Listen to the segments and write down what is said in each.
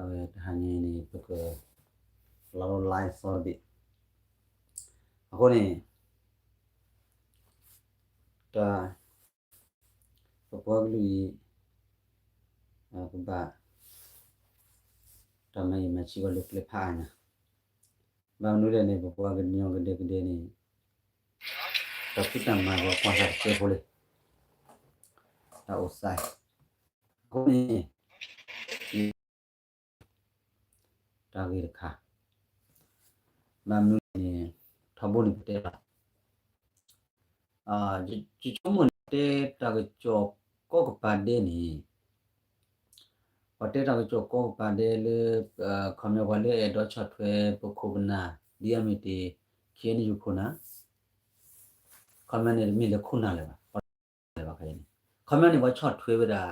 အဝဲတဟါညါအံၤန့ၣ် ပက လီၤလိ live သီတဘ့ၣ်. အဃိန့ၣ် တၢ် ပပှၤကလုာ်အံၤ ပဘၣ် တၢ်မၤအံၤမၤဆံးဝဲလၢကျဲဖးအါညါ, ဘၣ်မနုၤလဲၣ်န့ၣ် ပပှၤကညီကဒဲကဒဲန့ၣ် တၢ်ဖံးတၢ်မၤဂီၤကွၢ်သးတကဲဖိလံ, တၢ်အိၣ်သးအံၤ အဃိန့ၣ် တၢ်ဂ့ၢ်တခါ, ဘၣ်မနုၤန့ၣ် ထီဘိန့ၣ်ပတဲလီၤ, ယဆိကမိၣ်န့ၣ် တဲတၢ်ကစီၣ်ကိးကပၤဒဲးန့ၣ်, ပှၤတဲတၢ်ကစီၣ်ကိးကပၤဒဲးလၢ ခီပညီပှၤလၢအဲၣ်ဒိးဆီၣ်ထွဲပခိၣ်ပနၢ် ဒ်အမ့ၢ်တ့ၢ် ခ့ၣ်အဲၣ်ယူၣ်ခိၣ်နၢ်, ခီပညီန့ၣ် တမ့ၢ်လၢခိၣ်နၢ်လၢၤဘၣ် ခီပညီန့ၣ် ပှၤဆီၣ်ထွဲဝဲဒၣ်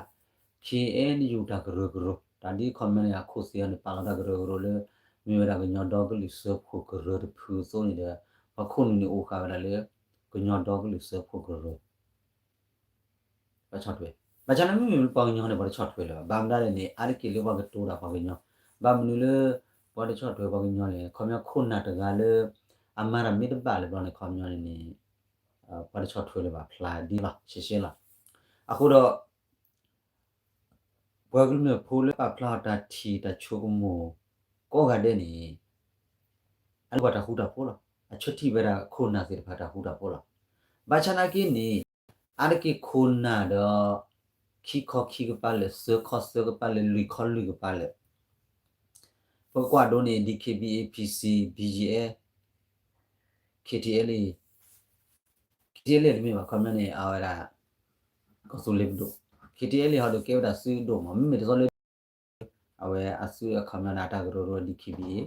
ခ့ၣ်အဲၣ်ယူၣ်တၢ်ကရၢကရိ, တၢ်ဒ်ခီပညီန့ၣ် အခိၣ်သ့ၣ်အီၤန့ၣ် ပာ်လီၤတၢ်ကရၢကရိလၢ မ့ၢ်ဝဲဒၣ်ကညီဒီကလုာ်စၢဖှိၣ်ကရၢတဖုအသိးန့ၣ်ဒီး ပှၤခိၣ်နူာ်န့ၣ်အိၣ်ဃာ်ဝဲဒၣ်လၢ ကညီဒီကလုာ်စၢဖှိၣ်ကရၢ ပှၤဆီၣ်ထွဲ, ဘၣ်ဆၣ်န့ၣ်မ့မ့ၢ်လၢပှၤကညီန့ၣ် ပှၤတဆီၣ်ထွဲလၢၤဘၣ်. ဘၣ်မနုၤလဲၣ်န့ၣ် အါတက့ၢ်လၢပှၤကတိၤတၢ်ပှၤကညီ, ဘၣ်မနုၤလၢ ပှၤတဆီၣ်ထွဲပှၤကညီလဲၣ်, ခီပညီခိၣ်နၢ်တဂၤလၢ အမၤတၢ်မ့ၢ်တဘၣ်လၢၤဘျီန့ၣ် ခီပညီန့ၣ်န့ၣ် ပှၤတဆီၣ်ထွဲလၢၤဘၣ် ဖျါဒ်လီၤ ရှဲရှဲလီၤ. အဃိဒီး ပှၤကလုာ်မ့ၢ်ဖိလၢပာ်ဖျါအီၤတၢ်ထံၣ်တၢ်ဆိကမိၣ်ကိးဂၤဒဲးန့ၣ် အလိၣ်ဘၣ်တၢ်ဃူတၢ်ဖိးလီၤ. အဆၢထံၣ်ဝဲဒၣ်ခိၣ်နၢ်သ့ၣ်တဖၣ်တၢ်ဃူတၢ်ဖိးလီၤ. ဘၣ်ဆၣ်နာ်က့န့ၣ် အါတက့ၢ်ခိၣ်နၢ်ဒီး ခံခီခံကပၤလၢာ်, သၢခီသၢကပၤလၢာ်, လွံၢ်ခီလွံၢ်ကပၤလၢာ်, ပကွၢ်ဒိးန့ၣ် DKBA, PC, BGF, KTLA, KTLA တမ့ၢ်ဘၣ် ခီပညီန့ၣ် အဝဲဒၣ် ကီၢ်သူလ့ၤပဒိၣ်, KTLA ဟီဒီးကဲဝဲဒၣ်သုးဒိၣ်မး မ့မ့ၢ်တသီလၢ အဝဲအသုးအခီပညီန့ၣ် အတၢ်ကရၢကရိ DKBA,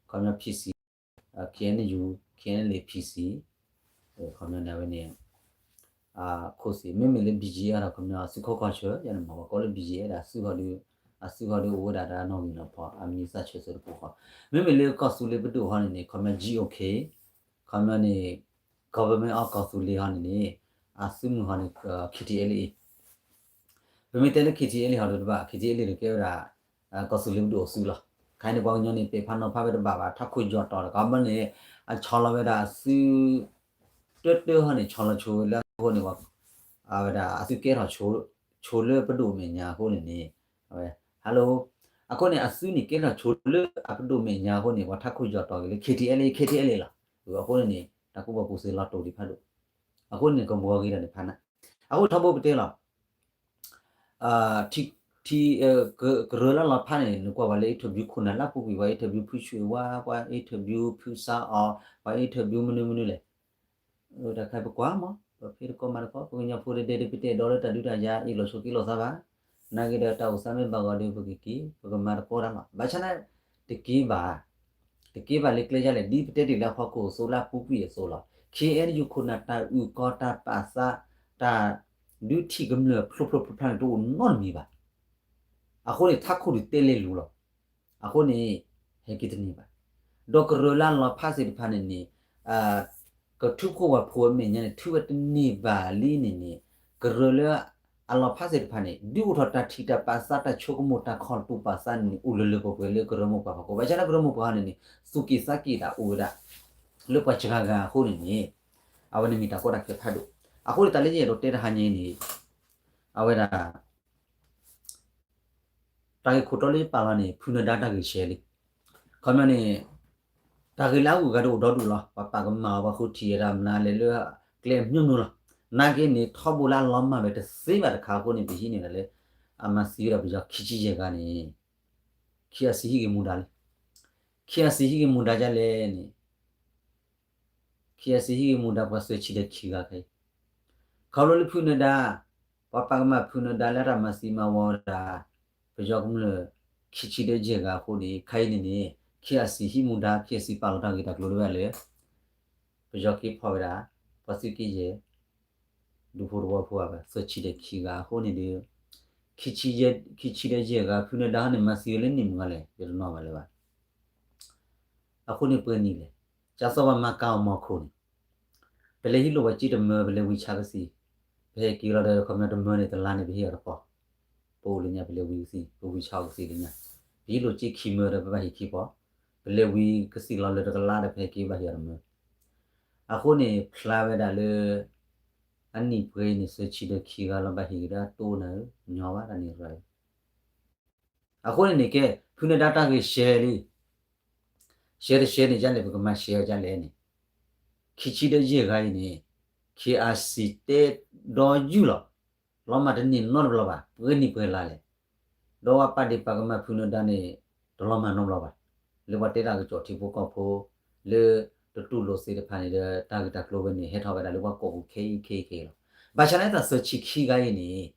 ခီပညီ PC, KNU, KNLA, PC, ခီပညီန့ၣ် အဝဲန့ၣ် ခိၣ်သ့ၣ် မ့မ့ၢ်လၢ BGF ဒီး ခီပညီ သုးခိၣ်ကီၢ်ဆၢ ယန့ၣ်မ့ၢ်ပှၤကိးလၢ BGF ဒီး အသုးဟီဒီး အသုးဟီဒီးအိၣ်ဝဲဒၣ်တၢ်နီၣ်ဂံၢ်နီၣ်ဖီ အမံၤသၣ်ဆၢသၢတပူၤဃီ, မ့မ့ၢ်လၢကီၢ်သူလ့ၤပဒိၣ်ဟီန့ၣ်န့ၣ် ခီပညီ GOK, ခီပညီန့ၣ် Government of ကီၢ်သူလ့ၤဟီန့ၣ်န့ၣ် အသုးမုၢ်ဟီန့ၣ် KTLA အံၤ ပမ့ၢ်တဲလၢ KTLA ဟီဒီးတဘၣ် KTLA ဒီးကဲဝဲဒၣ် ကီၢ်သူလ့ၤပဒိၣ်အသုးလီၤ. ခဲအံၤန့ၣ် ပှၤကညီန့ၣ် ပဲာ်ဖးနီၤဖးဝဲတဘၣ်ဘၣ် ထးခိၣ်ယီၤတီၤတကးဘၣ်န့ၣ် အဆီလီၤဝဲဒၣ်အသုး တၢတၢဟီန့ၣ် ဆီလီၤဆိဝဲလၢအဃိန့ၣ် အဝဲဒၣ်အသုးကဲထီၣ်ဆိလၢပဒိၣ်မဲာ်ညါအဃိန့ၣ်န့ၣ် အဝဲ hello အဃိန့ၣ် အသုးန့ၣ်ကဲထီၣ်ဆိလၢအပဒိၣ်မဲာ်ညါအဃိန့ၣ် ပှၤထးခိၣ်ယီၤတီၤက့ၤလၢ KTLA KTLA လီၤ. အဃိန့ၣ်န့ၣ် တၢ်ကူၣ်ဘၣ်ကူၣ်သ့လီၤတိၢ်ဒံးဖးဒိၣ်, အဃိန့ၣ် ကဘှီဂ့ၤတၢ်န့ၣ်ဖးနး, အဃိထီဘိပတဲလီၤ ထံ ထံ ကရၢလၢလီၤဖးန့ၣ် နကွၢ်ပှၤလၢ interview ခိၣ်နၢ်လၢပူၤကွံာ် ပှၤ interview ဖုဆွ့ဝါ ပှၤ interview ဖုစါအီၤ ပှၤ interview မနုၤမနုၤလဲၣ်, တၢ်ခါပကွၢ်မး ပဖဲတကီမၤတကီ ပကညီဖိတဒဲးတပတဲာ်ဒီးလၢတၢ်ဒုးတၢ်ယၤအ့ၣ်လိာ်ဆိးက့လိာ်သးဘၣ်, နာ်က့ဒီးတၢ်အိၣ်သးမ့ၢ်ဘၣ်ဂီၤဒီး ပကက့ၤ ပကမၤတကီတၢ်လီၤ. ဘၣ်ဆၣ်န့ၣ် တက့ၤဘၣ် တက့ၤဘၣ်လၢကျဲယါလဲၣ် ဒ်ပတဲတ့ၢ်လၢအဖီခိၣ်အသိးလၢအပူၤကွံာ်အသိးလီၤ. ခ့ၣ်အဲၣ်ယူၣ်ခိၣ်နၢ်တၢ်အုၣ်ကီၤတၢ်ပာ်သး တၢ်ဒုးထံၣ်ကမျၢၢ်ဖျိဖျိဖျါဖျါန့ၣ် တအိၣ်နီတမံၤဘၣ်. အဃိန့ၣ် ထးခိၣ်ဒုးတဲလဲၤလူၤလီၤ. အဃိန့ၣ် ဟဲက့ၤတန့ၢ်ဘၣ်. ဒီးကရၢလၢအလီၤဖးသ့ၣ်တဖၣ်န့ၣ်န့ၣ် ကထုးဖှိၣ်ဝဲဖိအမဲာ်ညါန့ၣ် ထုးဝဲတန့ၢ်ဘၣ်လံန့ၣ်န့ၣ် ကရၢလၢအလီၤဖးသ့ၣ်တဖၣ်န့ၣ် ဒုးအိၣ်ထီၣ်တၢ်ထံၣ်တၢ်ပာ်သး တၢ်ဆိကမိၣ်တၢ်ခီၣ်တူာ်ပာ်သးန့ၣ် အိၣ်လၢလၢပှဲၤပှဲၤလၢကရၢမိၢ်ပှၢ်ဖီခိၣ် ဘၣ်ဆၣ်လၢကရၢမိၢ်ပှၢ်န့ၣ်န့ၣ် သူၣ်က့ၣ်သးက့ၣ်ဒၣ်အိၣ်ဝဲဒၣ် လၢပှၤစှၤဂၤအဃိန့ၣ်န့ၣ် အဝဲန့ၣ်မ့ၢ်တၢ်ကီတၢ်ခဲဖးဒိၣ်. အဃိန့ၣ် တၢ်လၢယအဲၣ်ဒိးတဲတဟါညါအံၤန့ၣ် အဝဲဒၣ် တၢ်ဂ့ၢ်ခိၣ်တီလၢယပာ်လီၤန့ၣ် ဖုနဒါတၢ်ဂ့ၢ်ရှဲလံ. ခီပညီန့ၣ် တၢ်ဂ့ၢ်လၢအဂုၤအဂၤဒၣ်အိၣ်ဒီဒူၣ်လီၤ. ပှၤပာ်ကမၣ်အီၤ ပှၤဃုထံၣ်ဝဲဒၣ်မနုၤလဲၣ်လၢကျဲမျိုးမျိုးလီၤ. နာ်က့န့ၣ် ထီဘိလၢအလီၤမၢ်ဝဲတသ့ဘၣ်တခါအဃိန့ၣ် ပဟံးန့ၢ်ဒၣ်လၢ အမၤသံဝဲဒၣ်ပယီၤခံဆံယဲၢ်ဂၤန့ၣ် ခံအစံးဟံးဂ့ၢ်မူဒါလံ. ခံအစံးဟံးဂ့ၢ်မူဒါဒ်လဲၣ်န့ၣ် ခံအစံးဟံးဂ့ၢ်မူဒါပှၤသၢဆံဒီးခံဂၤခဲအံၤ ခီဖျိလၢဖုနဒါ ပှၤပာ်ကမၣ်ဖုနဒါလၢတၢ်မၤသံမၤဝီဝဲဒၣ် ပယီၤကမျၢၢ် ခံဆံဒီးယဲၢ်ဂၤအဃိန့ၣ် ခဲအံၤန့ၣ်န့ၣ် ခံအစံးဟံးမူဒါ ခံအစံးပာ်လီၤတၢ်ဂ့ၢ်တၢ်ကျိၤလၢဘၣ်လၢ ပယီၤက့ၤဖီၣ်ဝဲဒၣ် ပှၤသုးက့ယဲၢ် ဒူဖိတဝီဖိအဘၣ် သၢဆံဒီးခံဂၤအဃိန့ၣ်ဒီး ခံဆံဒီးယဲၢ်ဂၤ ဖုနဒါဟီန့ၣ် မၤသံဝဲလၢနံၣ်မုၢ်ဂီၤလဲၣ် ယတနီၣ်ဘၣ်လၢၤဘၣ်. အဃိန့ၣ်ပှဲၤနံၣ်လဲၣ် ကၢ်သီပှၤမၤကၤအီၤမီၤခိၣ်န့ၣ် ပလဲၤဟံးလိာ်ပှၤက့တမၢ ပလဲၤဝံၤဆါကသံၣ် ပဟဲက့ၤလီၤဒီး ခီပညီတမၢန့ၣ် တလါန့ၣ် ပဟ့ၣ်အီၤတပီၢ် ပအိၣ်လၢညါ ပလဲၤဝံၤကသံၣ် ပဝံၤဆါအီၤကသံၣ်လၢညါ ပဟံးလိာ်စ့ခံမၢဒီး ပဘၣ်ဟံးခံပီၤ, ပလဲၤဝံၤကသံၣ်လီၤလၢတကလးဒီး ပဟဲက့ၤဘၣ်ဟံးအီၤတမၢ. အဃိန့ၣ် ဖျါဝဲဒၣ်လၢ အနံၣ်ပှဲၤအံၤန့ၣ် သၢဆံဒီးခံဂၤလီၤ ဘၣ်ဟံးကဒါတိၢ်နၤဧၢ, ညီဘၣ်တၢ်န့ၣ်ရၢ. အဃိန့ၣ်န့ၣ် ကဲ ဖုနဒါတၢ်ဂ့ၢ်ရှဲလံ, ရှဲတရှဲန့ၣ် ဒ်လဲၣ် ပကမၤရှဲဒ်လဲၣ်န့ၣ်, ခံဆံဒီးယဲၢ်ဂၤအံၤန့ၣ် ခ့အၣ်စံၣ် တဲဒီးယုၢ်လီၤ, လီၤမၢ်တန့ၢ်နီတဘျီဘၣ်, ပှဲၤနံၣ်ပှဲၤလါလဲၣ်. ဒီးပာ်ဒ့ၣ်ပာ်ကမၣ်ဖုနဒါန့ၣ် တလီၤမၢ်နီတဘျီဘၣ်, လၢပှၤတဲတၢ်ကစီၣ်ထံဖိကီၢ်ဖိ လၢတတူၢ်လိာ်သ့ၣ်တဖၣ်န့ၣ်ဒီး တၢ်ဂ့ၢ်တၢ်ကျိၤဝဲန့ၣ် ဟဲထီၣ်ဝဲဒၣ်လၢပှၤကိးပူၤခဲအံၤခဲအံၤခဲအံၤလီၤ. ဘၣ်ဆၣ်န့ၣ်သးသၢဆံခံဂၤအံၤန့ၣ်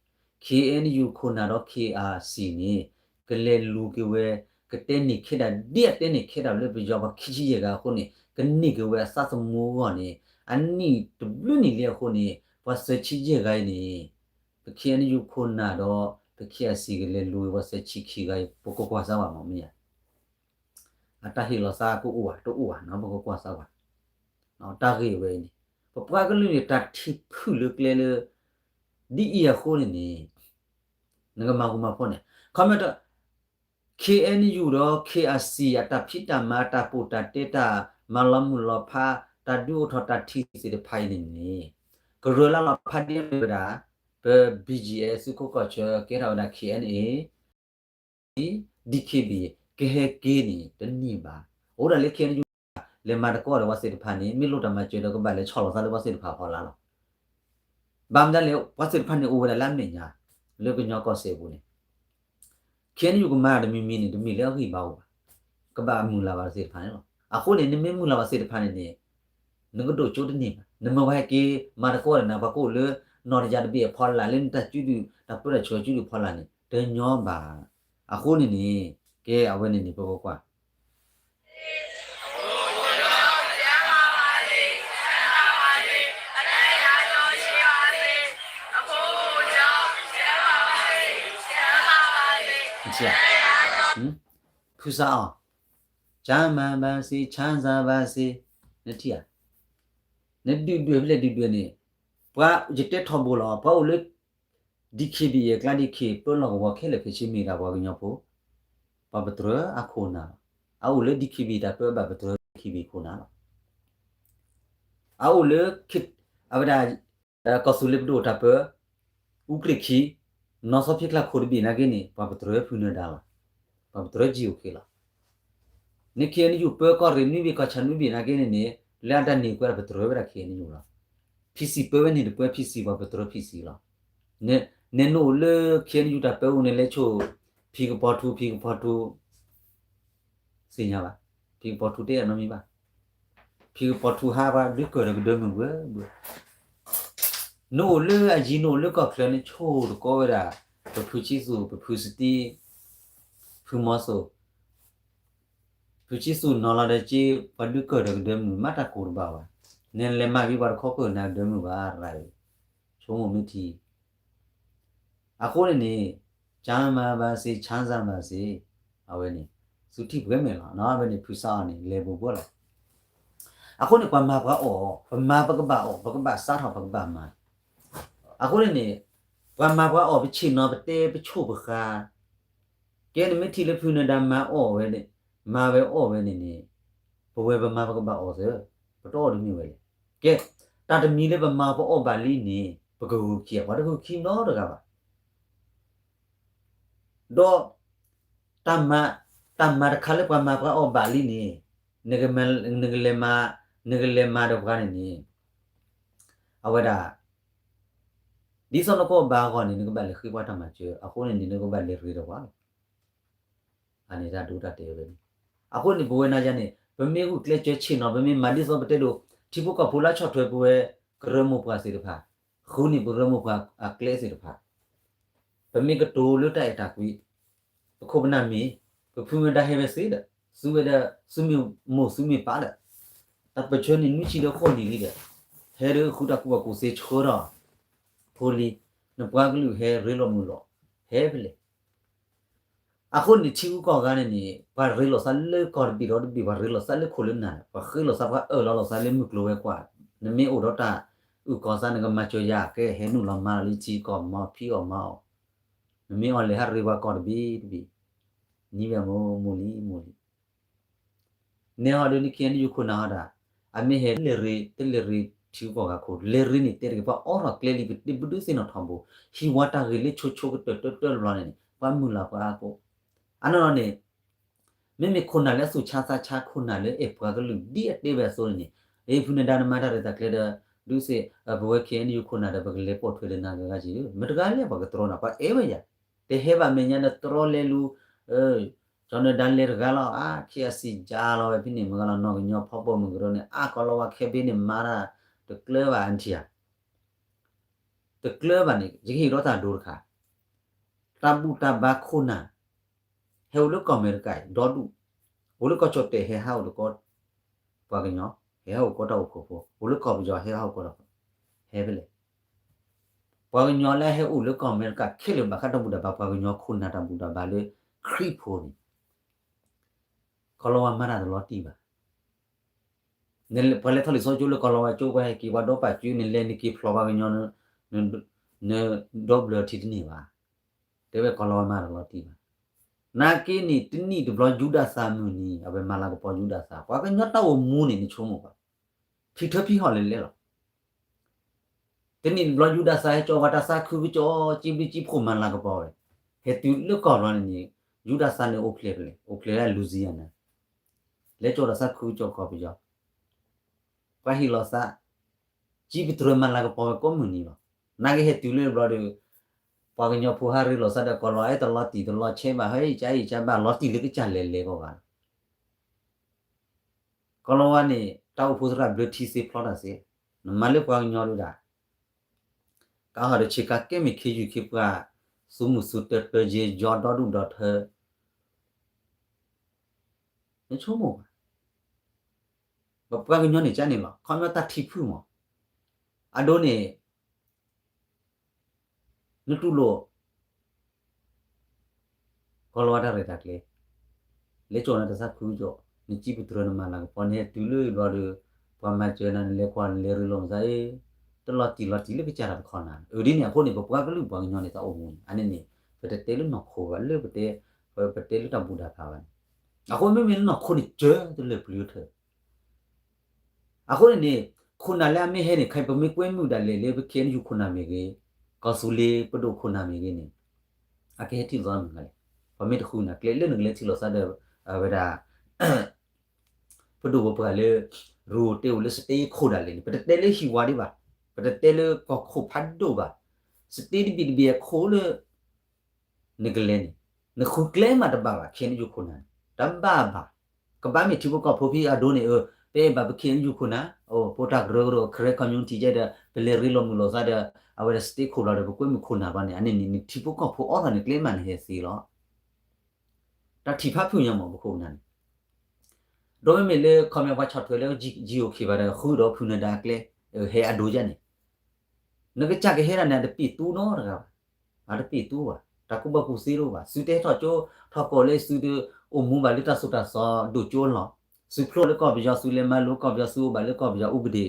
ခ့အၣ်အၣ်ယူၣ် ခိၣ်နၢ်ဒီး ခ့အၣ်စံၣ်န့ၣ် ကလဲၤလူၤက့ၤဝဲ, ကတဲန့ၢ်ခဲဒၣ် ဒ်အတဲန့ၢ်ခဲဒၣ်လၢပယီၤပှၤခံဆံယဲၢ်ဂၤအဃိန့ၣ် ကန့ၢ်က့ၤဝဲအသးသမူအဂီၢ်န့ၣ် အနံၣ်တဘျုးနံၣ်လံအဃိန့ၣ် ပှၤသၢဆံယဲၢ်ဂၤအံၤန့ၣ် ပခ့အၣ်အၣ်ယူၣ် ခိၣ်နၢ်ဒီး ပခ့အၣ်စံၣ်ကလဲၤလူၤက့ၤပှၤသၢဆံခံဂၤအံၤ ပကကွၢ်စၢ်ဝဲမ့ၢ်မ့ၢ်ဧါ. အတၢ်ဟ့ၣ်လီၤသးကအိၣ်ဧါ တအိၣ်ဧါနီၤ ပကကွၢ်စၢ်ဝဲ. တၢ်ဂ့ၢ်ဝဲအံၤန့ၣ် ပပှၤကလုာ်န့ၣ် တၢ်ထံၣ်ဖုၣ်လၢကျဲလၢ ဒ်အံၤအဃိန့ၣ်န့ၣ် နကမၤဃူမၤဖိးန့ၣ် ခီမ့ၢ်တ ခ့အၣ်အၣ်ယူၣ် ဒီး ခ့အၣ်စံၣ် အတၢ်ဖံးတၢ်မၤ အတၢ်ပူၣ်တၢ်တဲ တၢ်မၤလီၤမုၢ်လီၤဖး တၢ်ဒုးအိၣ်ထီၣ်တၢ်ထံၣ်သ့ၣ်တဖၣ်အံၤန့ၣ်န့ၣ် ကရၢလၢ်လီၤဖးဒ်အမ့ၢ်ဝဲဒၣ် ပ ဘံၣ်ကၠံၣ်အဲၣ် သုးခိၣ်ကီၢ်ဆၢ ကဲထီၣ်ဝဲဒၣ် ခ့အၣ်အၣ်ယူၣ် ဒံၣ်ခ့ဘံၣ် ကဟဲက့ၤန့ၣ် တန့ၢ်ဘၣ်. အိၣ်ဒၣ်လၢ ခ့အၣ်အၣ်ယူၣ် လဲၤမၤသကိးဒီးပှၤသ့ၣ်တဖၣ်န့ၣ် မ့ၢ်လိၣ်တၢ်မၤစၢၤဒီး ကဘၣ်လဲၤဆီၣ်လီၤသးလၢပှၤသ့ၣ်တဖၣ်အဖီလာ်လီၤ. ဘၣ်မနုၤလဲၣ် ပှၤသ့ၣ်တဖၣ်န့ၣ်အိၣ်ဝဲဒၣ်လၢအမဲာ်ညါ လၢကညီကီၢ်စဲၣ်ပူၤန့ၣ် ခ့အၣ်အၣ်ယူၣ် ကမၤတမံၤမံၤန့ၣ် တမ့ၢ်လၢအဂံၢ်ဘါအိၣ်ဘၣ်, ကဘၣ်မုၢ်လၢ်ဘၣ်သ့ၣ်တဖၣ်န့ၣ်လီၤ. အဃိန့ၣ် နမ့ၢ်မုၢ်လၢ်ဘၣ်သ့ၣ်တဖၣ်န့ၣ်န့ၣ် နကဒိၣ်ကၠိတန့ၢ်ဘၣ်. နမ့ၢ်ဝဲဟဲက့ၤမၤသကိးဒီးနၤ ပှၤကအိၣ်လၢ နီၢ်တယၢ်တဘ့ၣ်အဖီလာ် လၢနတၢ်စုဒုၣ် တၢ်ပၢတၢ်ဆှၢစုဒုၣ်ဖီလာ်န့ၣ် တညီဘၣ်. အဃိန့ၣ်န့ၣ် ကဲအဝဲန့ၣ်န့ၣ် ပကကွၢ် ဖုစးအီၤ ချမ်းသာပါစေ, ချမ်းသာပါစေ, နထံၣ်ဧါ. နဒုၣ်ဒွဲၣ်ဖဲလဲၣ်ဒုၣ်ဒွဲၣ်န့ၣ် ပှၤယတဲထီဘိလီၤ ပှၤအိၣ်လၢ ဒံၣ်ခ့ဘံၣ်ယဲၢ်ကျါ ဒံၣ်ခ့ပၢလီၢ်ကဝီၤခဲလၢာ်ခဲဆ့မ့ၢ်ဒၣ်ပှၤကညီဖိ, ပှၤပတြၢၤအခိၣ်နၢ်လီၤ. အအိၣ်လၢဒံၣ်ခ့ဘံၣ်တၢ်ပၢဘၣ်ပတြၢၤဒံၣ်ခ့ဘံၣ်ခိၣ်နၢ်လီၤ. အအိၣ်လၢ အဝဲဒၣ် ကီၢ်သူလ့ၤပဒိၣ်တၢ်ပၢ အူကြ့ၣ်ခံ နီၢ်စီဖံကျါခိၣ်တဘ့ၣ်နာ်က့န့ၣ် ပှၤပတြၢၤဖုနၢၤဒါလီၤ. ပှၤပတြၢၤကၠံၣ်အိၣ်ခ့လီၤ. နခ့အၣ်အၣ်ယူၣ်ပၢကီၢ်ရ့ၣ်နွံဘ့ၣ် ကီၢ်ဆၣ်နွံဘ့ၣ်နာ်က့န့ၣ်န့ၣ် လၢအတၢ်န့ၢ်ကွဲးဒီးပတြၢၤဝဲဒၣ်ခ့အၣ်အၣ်ယူၣ်လီၤ. ဖံစံၣ်ပၢဝဲန့ၣ်တပၢ ဖံစံၣ်ပှၤပတြၢၤဖံစံၣ်လီၤ. န နနအိၣ်လၢခ့အၣ်အၣ်ယူၣ်တၢ်ပၢအိၣ်န့ၣ် လဲၤဆိၣ် ဖံကပီၤထူ ဖံကပီၤထူ သ့ၣ်ညါဘၣ်, ဖံကပီၤထူတဲအနီတမံၤဘၣ်. ဖံကပီၤထူဟးပှၤဒုးကၢၢ်ဒီးကဒၢမုၢ်ဘၣ်ဘၣ်. နအိၣ်လၢအယံၤ နအိၣ်လၢကီၢ်ချၢန့ၣ် ဆိၣ်တကီဝဲဒၣ် ပဖုဆံသူၣ် ပဖုစတံ ဖုမီၤစိၣ် ဖုဆံသူၣ်နီၤလီၤဒီးက့ ပှၤဒုးကၢၢ်ဒီးကဒၢမုၢ် မၤတၢ်ကိၢ်တဘၣ်ဘၣ်. နလဲၤမၤဂ့ၤပှၤတခီကၢၢ်နၤကဒၢမုၢ်ဘၣ်ရၤအံၤ ဆိကမိၣ်မ့ၢ်ထံ အဃိန့ၣ်န့ၣ် ချမ်းသာပါစေ, ချမ်းသာပါစေ, အဝဲန့ၣ် သုထံၣ်ပှဲၤမဲာ်လီၤ. အဝဲန့ၣ် ဖုစးအီၤန့ၣ် လဲၤဘူးဘူးလီၤ. အဃိန့ၣ် ပှၤမၤပှၤအီၣ်, ပမၤပကဘၣ်အီၣ်, ပကဘၣ်စးထီၣ် ပကဘၣ်မၤ. အဃိန့ၣ်န့ၣ် ပှၤမၤပှၤအီၣ် ပဆ့ၣ်နီၤ ပတဲ ပဆိၣ်ပဃါ ကဲ နမ့ၢ်ထံၣ်လၢဖုနၢၤဒါမၤအီၣ်ဝဲန့ၣ်, မၤဝဲအီၣ်ဝဲန့ၣ်န့ၣ်, ပဝဲပမၤပကဘၣ်အီၣ်သ့, ပတအီၣ်တမ့ၢ်ဝဲလဲၣ်. ကဲ, တၢ်တမံၤလၢပမၤပအီၣ်ဘၣ်လံန့ၣ် ပကဂုာ်ခံဧါ, ပှၤတဂုာ်ခံနီတဂၤဘၣ်. ဒီး တၢ်မၤ, တၢ်မၤတခါလၢပှၤမၤပှၤအီၣ်ဘၣ်လံန့ၣ်, နကလဲၤမၤ, နကလဲၤမၤဒီးပှၤန့ၣ်န့ၣ်, အဝဲဒၣ် ဒ်သိးနကအီၣ်ဘၣ်အဂီၢ်န့ၣ် နကဘၣ်လဲၤဃ့ပှၤတၢ်မၤစၢၤ, အဃိန့ၣ်န့ၣ် နကဘၣ်လဲၤရ့ဒီးပှၤလီၤ. အန့ၣ်တၢ်ဒိတၢ်တဲာ်ဝဲန့ၣ်. အဃိန့ၣ် ပဝဲနၤယၤန့ၣ် ပမ့ၢ်ဂုာ်ကျဲးစၢးဆ့ၣ်နီၤ, ပမ့ၢ်မၤဒ်သိးပတဲဒိး ထံဖိကီၢ်ဖိလၢဆီၣ်ထွဲပဝဲ ကရၢမိၢ်ပှၢ်သ့ၣ်တဖၣ်, ဃုန့ၢ်ပကရၢမိၢ်ပှၢ်အကျဲသ့ၣ်တဖၣ်, ပမ့ၢ်ကတိၤလၢတၢ်အဲၣ်တၢ်ကွံ, ပခိၣ်ပနၢ်မ့ၢ်, ပဖုမ့ၢ်ဒါဟဲဝဲသ့ဒီး, သုဝဲဒၣ် သုမ့ၢ်မိၢ်သုမ့ၢ်ပၢ်ဒီး, တၢ်ပၢၢ်ဆၢန့ၣ်နွံဆံဒီးဃိးနံၣ်လံဒီး, ဟဲဒီးဃုတၢ်ကူၣ်ဘၣ်ကူၣ်သ့ဆှၢထီၣ်, ဖိလံၤ, နပှၤကလုာ်ဟဲရ့လိာ်မုာ်လိာ်, ဟဲဖဲလဲၣ်. အဃိန့ၣ် ထံဂုၤကီၢ်ဂၤန့ၣ်န့ၣ် ပှၤရ့လိာ်သးလၢကီၢ်တဘ့ၣ်ဒီးတဘ့ၣ်, ပှၤရ့လိာ်သးလၢခိၣ်လၢနၢ်, ပှၤဃ့လိာ်သးပှၤအၢၣ်လီၤလိာ်သးလၢမုၢ်ကျိၤဝဲၤကွာ်, နမ့ၢ်အိၣ်ဒီးတၢ်အုၣ်ကီၤသး နကမၤစၢၤယၤကဲ ဟဲနုာ်လီၤမၤလီၤလၢထံကီၢ်မၤဖံးအီၣ်မၤအီၣ်, နမ့ၢ်အီၤလဲၤဟးရ့ပှၤကီၢ်တဘ့ၣ်တဘ့ၣ် နံၤဝဲမိၢ်မိၢ်လံမိၢ်လံ, နဲဟီဒုးနခံနယူခိၣ်နၢ်ဟီဒၣ်, အမ့ၢ်ဟဲလဲၤရ့ တလဲၤရ့ထံကီၢ်ဂၤခိၣ် လဲၤရ့န့ၣ်တဲတက့ၢ် ပှၤအိးထီၣ်ကျဲလံ ပတဘုဒုးသ့ၣ်နီၣ်ထီဘိ, ဟံးဝါတၢ်ဂ့ၤလၢဆိဆိကတၢၢ်တၢၢ်တၢၢ်တဘျီန့ၣ်န့ၣ် ပှၤမုၢ်လၢ်ပှၤအါကိး, အနီၢ်နီၢ်န့ၣ် မ့မ့ၢ်ခိၣ်နၢ်လၢအသူၣ်ဆါသးဆါ ခိၣ်နၢ်လၢအဲၣ်ပှၤကလုာ်ဒ်အတဲဝဲအသိးန့ၣ်န့ၣ်, အ့ ဖုနဒါနမၤတၢ်ရဲၣ်တၢ်ကျဲၤဒီး ဒုးသ့ၣ် ပဝဲ ခ့ၣ်အဲၣ်ယူၣ် ခိၣ်နၢ်ဒီး ပကလဲၤပိာ်ထွဲဒီးနၤဂၤဂၤက့ၤဧၢ, မတၤတဂၤလဲၣ်ပှၤကတြီနၤ ပှၤအဲၣ်ဝဲယၤ, တဟဲဘၣ်မဲာ်ညါနတြီလဲၤလူၤ, ကၠီနဒါလဲၤတဂၤလီၤ အါ ခ့ၣ်အစံၣ်ကၠါလီၤဝဲဖဲန့ၣ် မ့ၢ်ဂၤလီၤ နီၢ်ကညီဖီပိာ်မုၣ်ကရၢန့ၣ် အါကီးလီၤဝဲခဲဘ့န့ၣ် မၤတၢ်တကျၢၤဘၣ်အထံၣ်ဧါ တကျၢၤဘၣ်န့ၣ် ယကဟ့ၣ်ဒီးတၢ်ဒိတခါ, တၢ်ဘူၣ်တၢ်ဘါခိၣ်နၢ် ဟဲအိၣ်လၢကီၢ်အမဲရကၤအံၤ ဒီဒူၣ်, အိၣ်လၢကီၢ်ကၠီၣ်တဲၣ် ဟဲဟးအိၣ်လၢကီၢ်, ပှၤကညီ ဟဲဟးအိၣ်ကီၢ်တၢ်အိၣ်ဖှိၣ်ဖိ, အိၣ်လၢကီၢ်ပယီၤ ဟဲဟးအိၣ်ကီၢ်တၢ်အိၣ်ဖှိၣ်, ဟဲဖဲလဲၣ်, ပှၤကညီလၢဟဲအိၣ်လၢကီၢ်အမဲရကၤခဲလၢာ် ဘၣ်ဃးတၢ်ဘူၣ်တၢ်ဘါ ပှၤကညီခိၣ်နၢ်တၢ်ဘူၣ်တၢ်ဘါလၢ ခရံာ်ဖိန့ၣ် ကီၢ်လီၤဝါမၤတၢ်တလီၤတံၢ်ဘၣ်. ပှၤလဲၤထီၣ်လံာ်စီဆှံကၠိလၢကီၢ်လီၤဝါကၠိ ပှၤဟဲက့ၤပှၤဒီပာ်ကၠိ နလဲၤနက့ၤဖျိးပှၤကညီ, နဒီဘျၢထံတန့ၢ်ဘၣ်. တဲဝဲကီၢ်လီၤဝါမၤတၢ်လီၤတံၢ်ဘၣ်. နာ်က့န့ၣ် တနံၣ်တဘျီယူဒၤသးမုၢ်နံၤ အဝဲမၤလၤကပီၤယူဒၤသး ပှၤကညီတၢ်အိၣ်မူန့ၣ် နဆိကမိၣ်ဘၣ်, ဖံထၢဖံဟီၣ်လဲၣ်လဲၣ်လီၤ. တနံၣ်တဘျီယူဒၤသးဟဲကၠီပှၤတၢ်သးခုကစီၣ် ကံဘျုးကံဖှိၣ်မၤလၤကပီၤဝဲ, ဟဲတုၤလၢကီၢ်ဘျီန့ၣ်န့ၣ် ယူဒၤသးန့ၣ်အိၣ်ဖျဲၣ်ဖဲလဲၣ် အိၣ်ဖျဲၣ်လၢ Louisiana လဲၤကၠီတၢ်သးခုကစီၣ်ကီၢ်ပယီၤ, ပှၤဟ့ၣ်လီၤသး, ကံပတြၢၤမၤလၤကပီၤဝဲကိးမုၢ်နံၤလီၤ. နာ်က့ဟဲတုၤလၢဘျီဒီး ပှၤကညီဖိဟးရ့လိာ်သးဒီးကီၢ်လီၤဝါ အဲၣ်တလီၤတံၢ်တလီၤဆဲးဘၣ် ဟဲအံၣ်ကၠါအံၣ်ကၠါဘၣ် လီၤတံၢ်လၢကစၢ်လဲၤလဲၤကီးဂၤလီၤ. ကီၢ်လီၤဝါန့ၣ် တၢ်အိၣ်ဖှိၣ်သရၣ်ဘျၢထံသ့ဖျီတၢ်သ့, နမၤလၢပှၤကညီဒုဒၣ်, ကဟီၣ်ဒီးဆ့ကၤကဲမ့ၢ်ခ့ယုၢ်ခ့ပှၤ, သူမုၢ်သူတၢတၢယဲယီဒီဒူၣ်ဒီထၢ, နဆိကမိၣ်ဘၣ်, ပပှၤကညီန့ၣ်ကန့ၣ်လီၤ ခီပညီတၢ်ထံၣ်ဖုၣ်မး, အဒိန့ၣ် နတူၢ်လိာ် ကီၢ်လီၤဝါတၢ်ရဲၣ်တၢ်ကျဲၤ, လဲၤကၠီနၤတၢ်သးခုကစီၣ် နကံပတြၢၤနမၤလၤကပီၤ နဟဲတုၤလၢဘျီဒီး ပှၤမၤစၢၤနၤ နလဲၤကွၢ်နလဲၤရ့လိာ်မးသးအံၤ, တလီၤတံၢ်လီၤတံၢ်လၢကစၢ်တၢ်တခီနၤ, အဒ်န့ၣ်အဃိန့ၣ် ပပှၤကလုာ်ပှၤကညီန့ၣ် တၢ်အိၣ်မူန့ၣ် အန့ၣ်န့ၣ် ပတတဲလၢနီၢ်ခိဘၣ် လၢပတဲ, ပတဲလၢတၢ်ဘူၣ်တၢ်ဘါဘၣ်န့ၣ်, အဃိမ့မ့ၢ်လၢနီၢ်ခိန့ၣ် ကၢတလၢာ်ပျံၤထၢၣ် အဃိန့ၣ်န့ၣ် ခိၣ်နၢ်လၢအမ့ၢ်ဟဲန့ၣ် ခဲအံၤပမ့ၢ်ကွဲမုာ်ဒၣ်လဲာ်လၢပ ခ့ၣ်အဲၣ်ယူၣ် ခိၣ်နၢ်မ့ၢ်ဂ့ၤ, ကီၢ်သူလ့ၤပဒိၣ်ခိၣ်နၢ်မ့ၢ်ဂ့ၤန့ၣ် အကဟဲထံၣ်လိာ်သးမ့ၢ်ဂ့ၤလဲၣ်, ပမ့ၢ်တဃုနၢ်ကျဲလၢနကလဲၤထံၣ်လိာ်သးဒီး အဝဲဒၣ် ပဒိၣ်ပပှၢ်လၢ ရူတဲအိၣ်လၢ state ခိၣ်ဒၣ်လဲာ်န့ၣ် ပတတဲလၢဟံၣ်ဝါဒံးဘၣ်, ပတတဲလၢကီၢ်ခိၣ်ဖးဒိၣ်ဘၣ်, state တဘ့ၣ်တဘ့ၣ်အခိၣ်လၢ နကလဲၤန့ၣ် နဃုကျဲမးတဘၣ်ဘၣ် ခ့ၣ်အဲၣ်ယူၣ် ခိၣ်နၢ်န့ၣ် တဘၣ်ဘၣ်, ကဘၣ်မ့ၢ်ထံဖိကီၢ်ဖိဖဲအဒိန့ၣ် အၢ ပအဲၣ်ဘၣ်ပ ခ့ၣ်အဲၣ်ယူၣ် ခိၣ်နၢ် အိၣ် ဖိတၢ်ကရၢကရိ Karen community ကဲဒီး ပလဲၤရ့လိာ်မုာ်လိာ်သးဒီး အဝဲဒၣ် state ခိၣ်လီၤဒီး ပကွဲမုာ်ခိၣ်နၢ်ဘျီန့ၣ် အန့ၣ်န့ၣ် နထံဖိကီၢ်ဖိအိးထီၣ်န့ၣ် ကျဲမးနဟဲသ့လီၤ. တၢ်ထံၣ်ဖးဖုၣ်ညါမး ပခိၣ်ပနၢ်န့ၣ် ဒီးမ့မ့ၢ်လၢ ခီပညီ ပှၤဆီၣ်ထွဲလၢ ယံၤအိၣ်ခ့ဘၣ်ဒီး ဃုဒီးဖုနၢ်ဒါအကျဲ ဟဲအဒိယဲန့ၣ် နကစၢ်ကဟဲဒၣ်န့ၣ် အတပ့ၢ်သူနီတဂၤဘၣ်, အတပ့ၢ်သူဘၣ်, တၢ်ကူၣ်ဘၣ်ကူၣ်သ့တအိၣ်ဘၣ်, သုတဟဲထီၣ်ကၠိ ထီၣ်ကီၢ်လၢသုတအိၣ်မူဘၣ်လၢတၢ်သိၣ်တၢ်သီဒိၣ်ကၠိအလီၢ်, သုဖျိလၢကီၢ်ပယီၤ သုလဲၤမၤလိကီၢ်ပယီၤ သုအိၣ်ဘၣ်လၢကီၢ်ပယီၤ ဥပဒေ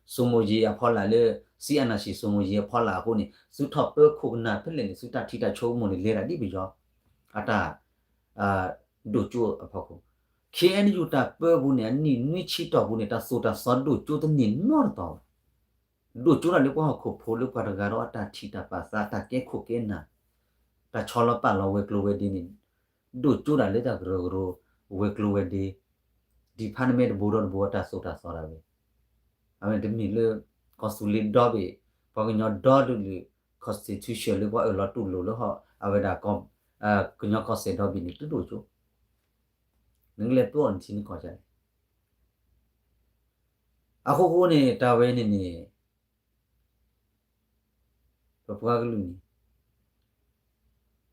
စိမိၤယ့ၤအဖီလာ်လၢ စံအနၢ်စံၣ် စိမိၤယ့ၤအဖီလာ်အဃိန့ၣ် သုထီၣ်ပၢခိၣ်ကနၢ်ဖဲလဲၣ်န့ၣ် သုတၢ်ထံၣ်တၢ်ဆိကမိၣ်န့ၣ် လဲၤဒၣ်ဒ်ပယီၤ အတၢ် ဒိၣ်ကၠိအဖီခိၣ်, ခ့ၣ်အဲၣ်ယူၣ် တၢ်ပၢပူၤန့ၣ် အနံၣ်နွံဆံတီၢ်ပူၤန့ၣ် တၢ်သိၣ်တၢ်သီဒိၣ်ကၠိတန့ၢ်နီတတီၤဘၣ်, ဒိၣ်ကၠိဒၣ်လၢပှၤဟီၣ်ခိၣ်ဖိလၢပှၤတဂၤဒီးအတၢ်ထံၣ်တၢ်ပာ်သး တၢ်ကဲခိၣ်ကဲနၢ်, တၢ်ဆီလီၤပာ်လီၤဝဲၤကျိၤဝဲၤဒ့န့ၣ် ဒိၣ်ကၠိဒၣ်လၢတၢ်ကရၢကရိ ဝဲၤကျိၤဝဲၤဒ့ department တဘိဒီတဘိအတၢ်သိၣ်တၢ်သီဒၣ်ဝဲ, အဝဲတမ့ၢ်လၢ ကီၢ်သူလ့ၤဒီဘ့ၣ် ပှၤကညီဒီဒူၣ်လၢ constitution လၢပှၤအၢၣ်လီၤတူၢ်လိာ်လၢဟီၣ် အဝဲဒၣ် ကညီကီၢ်စဲၣ်ဒီဘ့ၣ်န့ၣ် တဒိၣ်ကၠိ, နကလဲၤပျီအီၤနထံနကီၢ်ဒ်လဲၣ်, အဃိဃိန့ၣ် တၢ်ဝဲန့ၣ်န့ၣ် ပပှၤကလုာ်န့ၣ်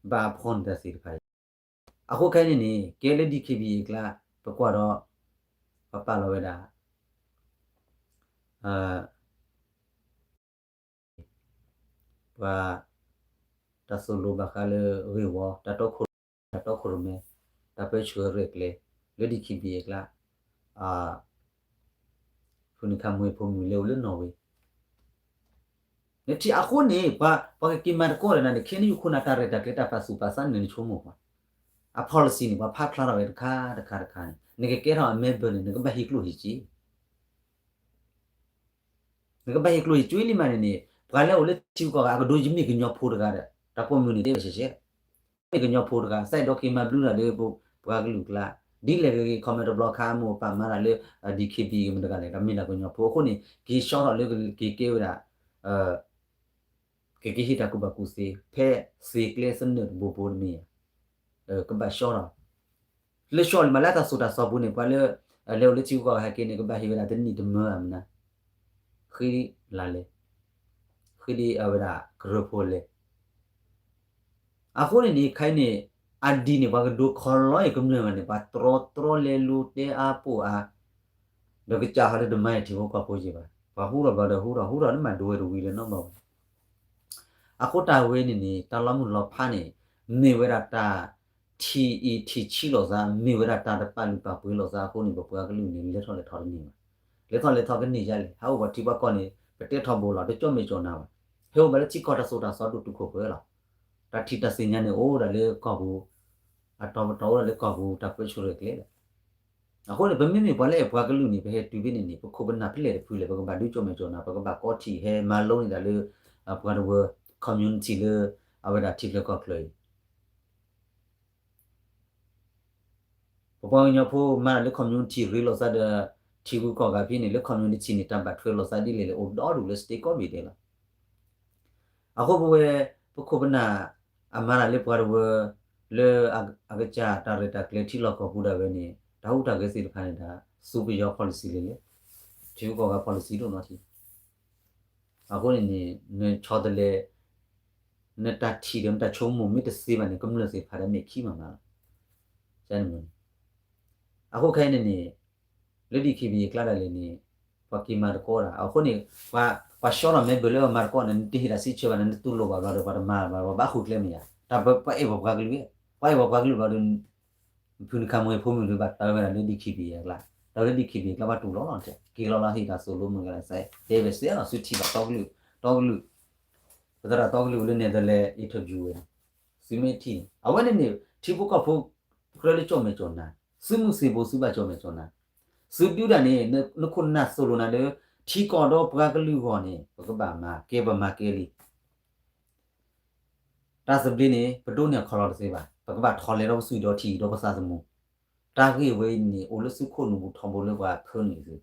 ဘၣ်အဖီၣ်န့ၢ်တၢ်သ့ၣ်တဖၣ်အံၤ, အဃိခဲအံၤန့ၣ်န့ၣ် ကဲလၢ DKBA အကျါ ပကွၢ်ဒီး ပပာ်လီၤဝဲဒၣ် ပှၤ တၢ်သိၣ်လိဘၣ်ဃးလၢဂ့ၢ်ဝီ တၢ်တီခိၣ်ရိၣ်မဲ တၢ်တီခိၣ်ရိၣ်မဲ တၢ်ပၢဆှၢရဲၣ်ကျဲၤ လၢ DKBA အကျါ ဖုနံၤခါမွ့ၢ်ဖိမုၣ်လဲၤအိၣ်လၢနီၣ်ဝ့ နထံၣ်အဃိန့ၣ် ပှၤ ပှၤကက့ၤမၤသကိးဒီးနၤန့ၣ် ခ့ၣ်အဲၣ်ယူၣ် ခိၣ်နၢ်တၢ်ရဲၣ်တၢ်ကျဲၤ တၢ်ပာ်သူၣ်ပာ်သးန့ၣ် နဆိကမိၣ်ကွၢ်, အ policy န့ၣ် ပှၤဖးဖျါထီၣ်ဝဲတခါတခါတခါန့ၣ် နကကဲထီၣ်အ member န့ၣ် နကဘၣ်ဟ့ၣ်ကျိၣ်ဟ့ၣ်စ့ နကဘၣ်ဟ့ၣ်ကျိၣ်ဟ့ၣ်စ့လံမးန့ၣ်န့ၣ် ပှၤလၢအိၣ်လၢထံဂုၤကီၢ်ဂၤ အကဒိယမ့ၢ်ကညီဖိတဂၤဒီး တၢ်ပိာ်မုၣ်န့ၣ် တဲဝဲရှဲရှဲ မ့ၢ်ကညီဖိတဂၤ စးအဲၣ်ဒိးက့ၤမၤဘျုးတၢ်လၢပှၤကလုာ်ကျါ ဒ်လဲၣ်ဂ့ၤဂ့ၤ ခီမဲာ်တဘျီခါ အမိၢ်အပၢ်မၤတၢ်လၢ DKBA မ့ၢ်တဂၤလဲၣ် တၢ်မ့ၢ်ဒၣ်ကညီဖိအဃိန့ၣ် က့ၤဆှီထီၣ်လၢကက့ၤကဲဝဲဒၣ် ကက့ၤဟ့ၣ်တၢ်ကူၣ်ဘၣ်ကူၣ်သ့ ဖဲသ့ကျဲသနၢၣ်တဘိဘိတမ့ၢ်ဧါ, ကဘၣ်ဆှီထီၣ် လၢဆှီလံမးလၢတၢ်သိၣ်တၢ်သီပူၤန့ၣ် ပှၤလၢ လဲၤအိၣ်လၢထံဂုၤကီၢ်ဂၤဟဲက့ၤန့ၣ် ကဘၣ်ဟ့ၣ်ဝဲဒၣ်တနံၣ်တမၢအမနုၤ, ဃ့လါလဲ, ဃ့ဒ်အဝဲဒၣ်ကရၢဖိလဲ, အဃိန့ၣ်န့ၣ် ခဲအံၤန့ၣ် အဒံးန့ၣ် ပှၤကဒိခီလီအံၤကမျၢၢ်ဘၣ်န့ၣ် ပှၤတြီတြီလဲၤလူၤတဲအါပိာ်အါ, ဒီးကစၢ်ဟီဒီးတမၤအံၤထံဖိကီၢ်ဖိယံၤဘၣ်, ပှၤဟူထီၣ်ဘျီဒီးဟူထီၣ် ဟူထီၣ်န့ၣ်မးဒိဝဲတဝံၤလၢနီတဘျီဘၣ် အဃိတၢ်ဝဲန့ၣ်န့ၣ် တၢ်လီၤမုၢ်လီၤဖးန့ၣ် မ့ၢ်ဝဲဒၣ်တၢ် ထံၣ်အံၤထံၣ်ဆံးလိာ်သး မ့ၢ်ဝဲဒၣ်တၢ်တပာ်လုၢ်ပာ်ပှ့ၤလိာ်သးအဃိန့ၣ် ပပှၤကလုာ်န့ၣ် လဲၤထီၣ်လဲၤထီတန့ၢ်ဘၣ်, လဲၤထီၣ်လဲၤထီကန့ၢ်ယါလဲၣ် ဟးအိၣ်ပှၤထံပှၤကီၢ်န့ၣ် ပတဲထီဘိလီၤ တကၠီၣ်မဲာ်ကၠီၣ်နါဘၣ်, ဟဲအိၣ်ဘၣ်လၢထံကီၢ်တၢ်သိၣ်တၢ်သီဒိၣ်တုာ်ခိၣ်ပှဲၤလီၤ, တၢ်ထံၣ်တၢ်သ့ၣ်ညါန့ၣ်အိၣ်ဒၣ်လၢကီၢ်ပူၤ, အတီၤပတီၤအိၣ်ဒၣ်လၢကီၢ်ပူၤတၢ်ပၢဆှၢရဲၣ်ကျဲၤလီၤ အဃိန့ၣ် ပမ့မ့ၢ်ပှၤလၢအဲၣ်ပှၤကလုာ်န့ၣ် ပဟဲတုၤဖဲန့ၣ်န့ၣ် ပခိၣ်ပနၢ်ဖဲလဲၣ်တဖုလဲၣ် ပကဘၣ်ဒုးကၠီၣ်မဲာ်ကၠီၣ်နါ ပကဘၣ်ကီထံၣ်ဟဲမၤလိန့ၢ်တၢ်လၢ ပှၤတဝၢ community လၢ အဝဲဒၣ်ထံချၢကီၢ်ချၢအံၤ ပပှၤကညီဖိမၤတၢ်လၢ community ရ့လိာ်သးဒီး ထံဂုၤကီၢ်ဂၤဖဲန့ၣ် လၢ community န့ၣ် တၢ်ဘၣ်ထွဲလိာ်သးဒ်လဲၣ်လဲၣ် အိၣ်ဒီဒူၣ်လၢ state government လီၤ. အဃိပဝဲ ပခိၣ်ပနၢ် အမၤတၢ်လၢပှၤတဝၢ လၢအကစၢ်တၢ်ရဲၣ်တၢ်ကျဲၤထံလီၢ်ကီၢ်ပူၤဒၣ်ဝဲန့ၣ် တၢ်ဟူးတၢ်ဂဲၤသ့ၣ်တဖၣ်န့ၣ်ဒၣ် သူပယီၤ policy လဲၣ်လဲၣ်, ထံဂုၤကီၢ်ဂၤ policy ဒိၣ်နီၢ်ထံ အဃိန့ၣ်န့ၣ် နဆီတလဲ နတၢ်ထံၣ်ဒီးနတၢ်ဆိကမိၣ်မ့ၢ်တသ့ဘၣ်န့ၣ် ကမျၢၢ်သ့ၣ်တဖၣ်ဒီးမဲာ်ခံမးမးလီၤ. အဃိခဲအံၤန့ၣ်န့ၣ် လၢ DKBA အကျါဒၣ်လဲာ်န့ၣ် ပှၤက့ၤမၤသကိးတၢ် အဃိန့ၣ် ပှၤဆှီထီၣ် member လၢအမၤသကိးန့ၣ် နတဟ့ၣ်တၢ်စံးဆၢဘၣ်န့ၣ် နတူၢ်လိာ်ဘၣ်ဘျီဒီး ပှၤတမၤဘၣ် ပှၤဘၣ်ဃုကျဲမ့ၢ်ဧါ, တၢ်ပှၤအဲၣ်ပှၤကလုာ်, ပှၤအဲၣ်ပှၤကလုာ်ဘျီဒီး ဖုနခါမွဲဖိမုၣ်ဒီးဘၣ်တၢ်ဝဲဒၣ်လၢ DKBA အကျါ, တၢ်လၢ DKBA အကျါဘၣ်တူၢ်လိာ်လီၤ, က့ၤလီၤလီၤဟ့ၣ်တၢ်သိၣ်လိမုၢ်ဂၤလၢ်စဲး တဲဝဲစဲးလီၤ သုထံၣ်ဘၣ်တီကလုာ်, တီကလုာ်, ပသရၣ်တီကလုာ်လၢ Netherlands interview ဝဲန့ၣ်, သုမ့ၢ်ထံၣ်န့ၣ် အဝဲန့ၣ်န့ၣ် ထံဖိကီၢ်ဖိ ကြၢးလၢကၠီၣ်မဲာ်ကၠီၣ်နါ, သုးမုၢ်သံၣ်ဘိ သုဘၣ်ကၠီၣ်မဲာ်ကၠီၣ်နါ, သုဒုးဒၣ်န့ၣ် နခိၣ်နၢ်သိၣ်လိနၤလၢ ထံကီၢ်ဒီးပှၤကလုာ်အဂီၢ်န့ၣ် ပကဘၣ်မၤကဲ ပမၤကဲလံ တၢ်သဘျ့န့ၣ် ပဒိးန့ၢ်အခီၣ်လီၤတသ့ဘၣ်, ပကဘၣ်ထီၣ်လဲၤဒီးပသွံၣ်ဒီးထံၣ်ဒီးပသးသမူ, တၢ်ဂ့ၢ်ဝဲအံၤန့ၣ် အိၣ်လၢသုခိၣ်နူာ်ပူၤထီဘိလၢပှၤဖၢနုာ်သု,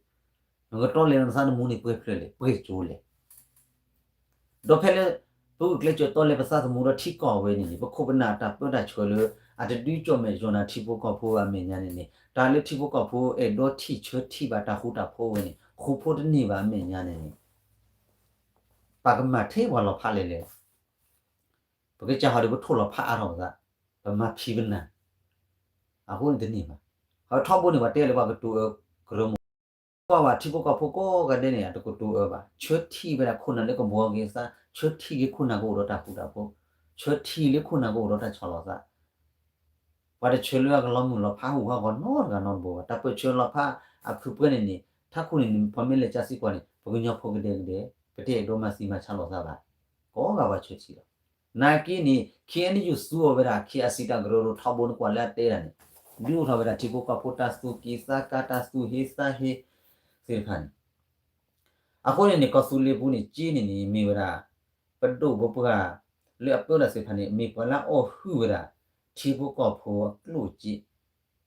နကတီလဲၤနသးသမူန့ၣ် ပှဲၤဖျၢၣ်လဲၣ် ပှဲၤကၠိလဲၣ် ဒီးဖဲလၢ ပဂုာ်ကျဲးစၢးတီလဲၤပသးသမူဒီးထံကီၢ်ဝဲန့ၣ်န့ၣ် ပခိၣ်ပနၢ်တၢ်ပၢတၢ်ဆှၢလၢ အတဒုးကၠီၣ်မဲာ်ကၠီၣ်နါထံဖိကီၢ်ဖိအမဲာ်ညါန့ၣ်န့ၣ် တၢ်လၢထံဖိကီၢ်ဖိအဲၣ်ဒိးထံၣ်ဆၢထံၣ်ဘၣ်တၢ်ဃူတၢ်ဖိးဝဲန့ၣ် ဃူဖိတန့ၢ်ဘၣ်အမဲာ်ညါန့ၣ်န့ၣ် ပကမၤထဲပှၤလီၤဖးလဲၣ်လဲၣ် ပကစၢ်ဟီဒီးပထိၣ်လီၤဖးအါထီၣ်ပသး, ပမၤဖံးပနၢ်, အဃိန့ၣ်တန့ၢ်ဘၣ်. အထီဘိန့ၣ် ပှၤတဲလၢပှၤကတိၤအၢကရၢမိၢ်, ကွၢ်ဝဲထံဖိကီၢ်ဖိကိးဂၤဒဲးန့ၣ် အတကတိၤအၢဘၣ်, ဆၢထံၣ်ဝဲဒၣ်ခိၣ်နၢ်လၢကဘှီက့ၤသး, ဆၢထံၣ်က့ၤခိၣ်နၢ်ကအိၣ်ဒီးတၢ်ဃူတၢ်ဖိး, ဆၢထံၣ်လၢခိၣ်နၢ်ကအိၣ်ဒီးတၢ်ဆီၣ်လီၤသး ပှၤတဆၢလၢအကလီၤမုၢ်လီၤဖးဟူးဟးဂီၤနီတဂၤနီတဘိဘၣ်. တၢ်ပၢၢ်ဆၢလီၤဖးအဖုပှဲၤန့ၣ်န့ၣ် ထးခိၣ်န့ၣ်န့ၣ် ပှၤမ့ၢ်လဲၤကၢသံကွၢ်န့ၣ် ပှၤကညီဖိကဒဲကဒဲ, ပတအဲၣ်ဒိးမၤသံမၤဆါလိာ်သးဘၣ်. ကိးဂၤပှၤဆၢထံၣ်လီၤ. နာ်က့န့ၣ် ခ့ၣ်အဲၣ်ယူၣ်သူအီၤဝဲဒၣ် ခ့ၣ်အစံးတၢ်ကရၢကရိထီဘိန့ၣ် ကွၢ်လၢအတဲဒၣ်န့ၣ် ဒုးအိၣ်ထီၣ်ဝဲဒၣ်ထံဖိကီၢ်ဖိတၢ်သူၣ်က့ၤသးကါ တၢ်သူၣ်ဟ့သးဟ့သ့ၣ်တဖၣ်န့ၣ် အဃိန့ၣ်န့ၣ် ကီၢ်သူလ့ၤပူၤန့ၣ် က့န့ၣ်န့ၣ် မ့ၢ်ဝဲဒၣ် ပဒိၣ်ပပှၢ်လၢအပၢတၢ်သ့ၣ်တဖၣ်န့ၣ် မ့ၢ်ပှၤလၢအအီၣ်ဟုၣ်ဝဲဒၣ် ထံဖိကီၢ်ဖိအကျိၣ်စ့ ဒီး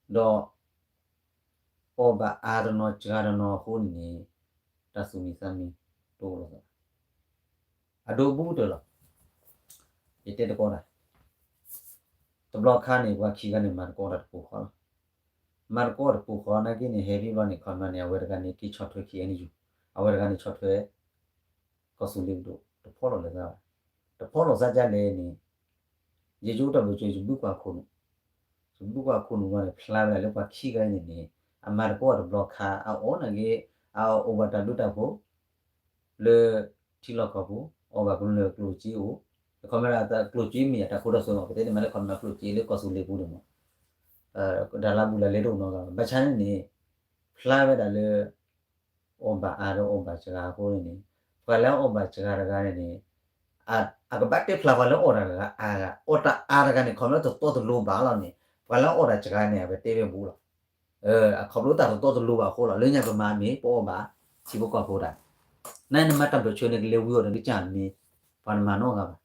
အီၣ်ဘၣ်အါတနီၤစှၤတနီၤအဃိန့ၣ်န့ၣ် တၢ်သူၣ်မံသးမံတအိၣ်လီၤသးဘၣ်. အဒိဘူးတၢၢ်လီၤ. ယတဲသကိးတၢ် တဘျီခါန့ၣ် ပှၤခံဂၤန့ၣ် မၤသကိးတၢ်တပူၤဃီလီၤ. မၤသကိးတပူၤဃီနာ်က့န့ၣ် ဟဲဖဲဘျီန့ၣ် ခီမီန့ၣ် အဝဲတဂၤန့ၣ် က့ၤဆီၣ်ထွဲ ခ့ၣ်အဲၣ်ယူၣ်, အဝဲတဂၤန့ၣ်ဆီၣ်ထွဲ ကီၢ်သူလ့ၤပဒိၣ် တဖီၣ်လီၤလၢၤသးဘၣ်. တဖီၣ်လိာ်သးဒ်လဲၣ်န့ၣ် ယယိတၢ်ဘျုးစၢၤ ယဘုကွၢ်ခိၣ်နူာ်, ယဘုကွၢ်ခိၣ်နူာ်ဘျီန့ၣ် ဖျါဝဲဒၣ်လၢပှၤခံဂၤအံၤန့ၣ်န့ၣ် အမၤသကိးတဘျီခါ အအီၣ်နာ်က့ အအိၣ်ဘၣ်တၢ်ဘျုးတၢ်ဖှိၣ် လၢထံလီၢ်ကီၢ်ပူၤ အီၣ်ဘၣ်ကမျၢၢ်ကျိၣ်စ့အိၣ်, ခီမီ ကျိၣ်စ့မ့ၢ်ယၤတၢ်ခိတၢ်သွဲမီၤ ပတဲန့ၣ်မးလၢခီမီကျိၣ်စ့လၢကီၢ်သူလ့ၤပူၤန့ၣ်မး တၢ်လၢဘူးလၢလဲတအိၣ်နီတဂၤဘၣ်. ဘၣ်ဆၣ်န့ၣ်န့ၣ် ဖျါဝဲဒၣ်လၢ အီၣ်ဘၣ်အါဒီးအီၣ်ဘၣ်စှၤအဃိန့ၣ်န့ၣ် ပှၤလၢအအီၣ်ဘၣ်စှၤတဂၤန့ၣ်န့ၣ် အကဘၣ်တဲဖျါပှၤလၢအအီၣ်တၢ်တဂၤအါဂၤ အီၣ်တၢ်အါတဂၤန့ၣ် ခီမီလၢတတီတလိၤဘၣ်လီၤန့ၣ် ပှၤလၢအီၣ်တၢ်စှၤန့ၣ် အဝဲတဲဝဲဘူးလီၤ. အခီဖျိတၢ်တတီတလိၤဘၣ်အဃိလီၤ. လၢညါပမၤမ့ၢ်ပအီၣ်ဘၣ် ထံဖိကီၢ်ဖိတၢ်, နနမၤတၢ်ပၢၢ်ဆၢန့ၣ် ကလဲၤဝံၤအီၤဒီးကစၢ်မ့ၢ် ပှၤတမၤနီတဂၤဘၣ်.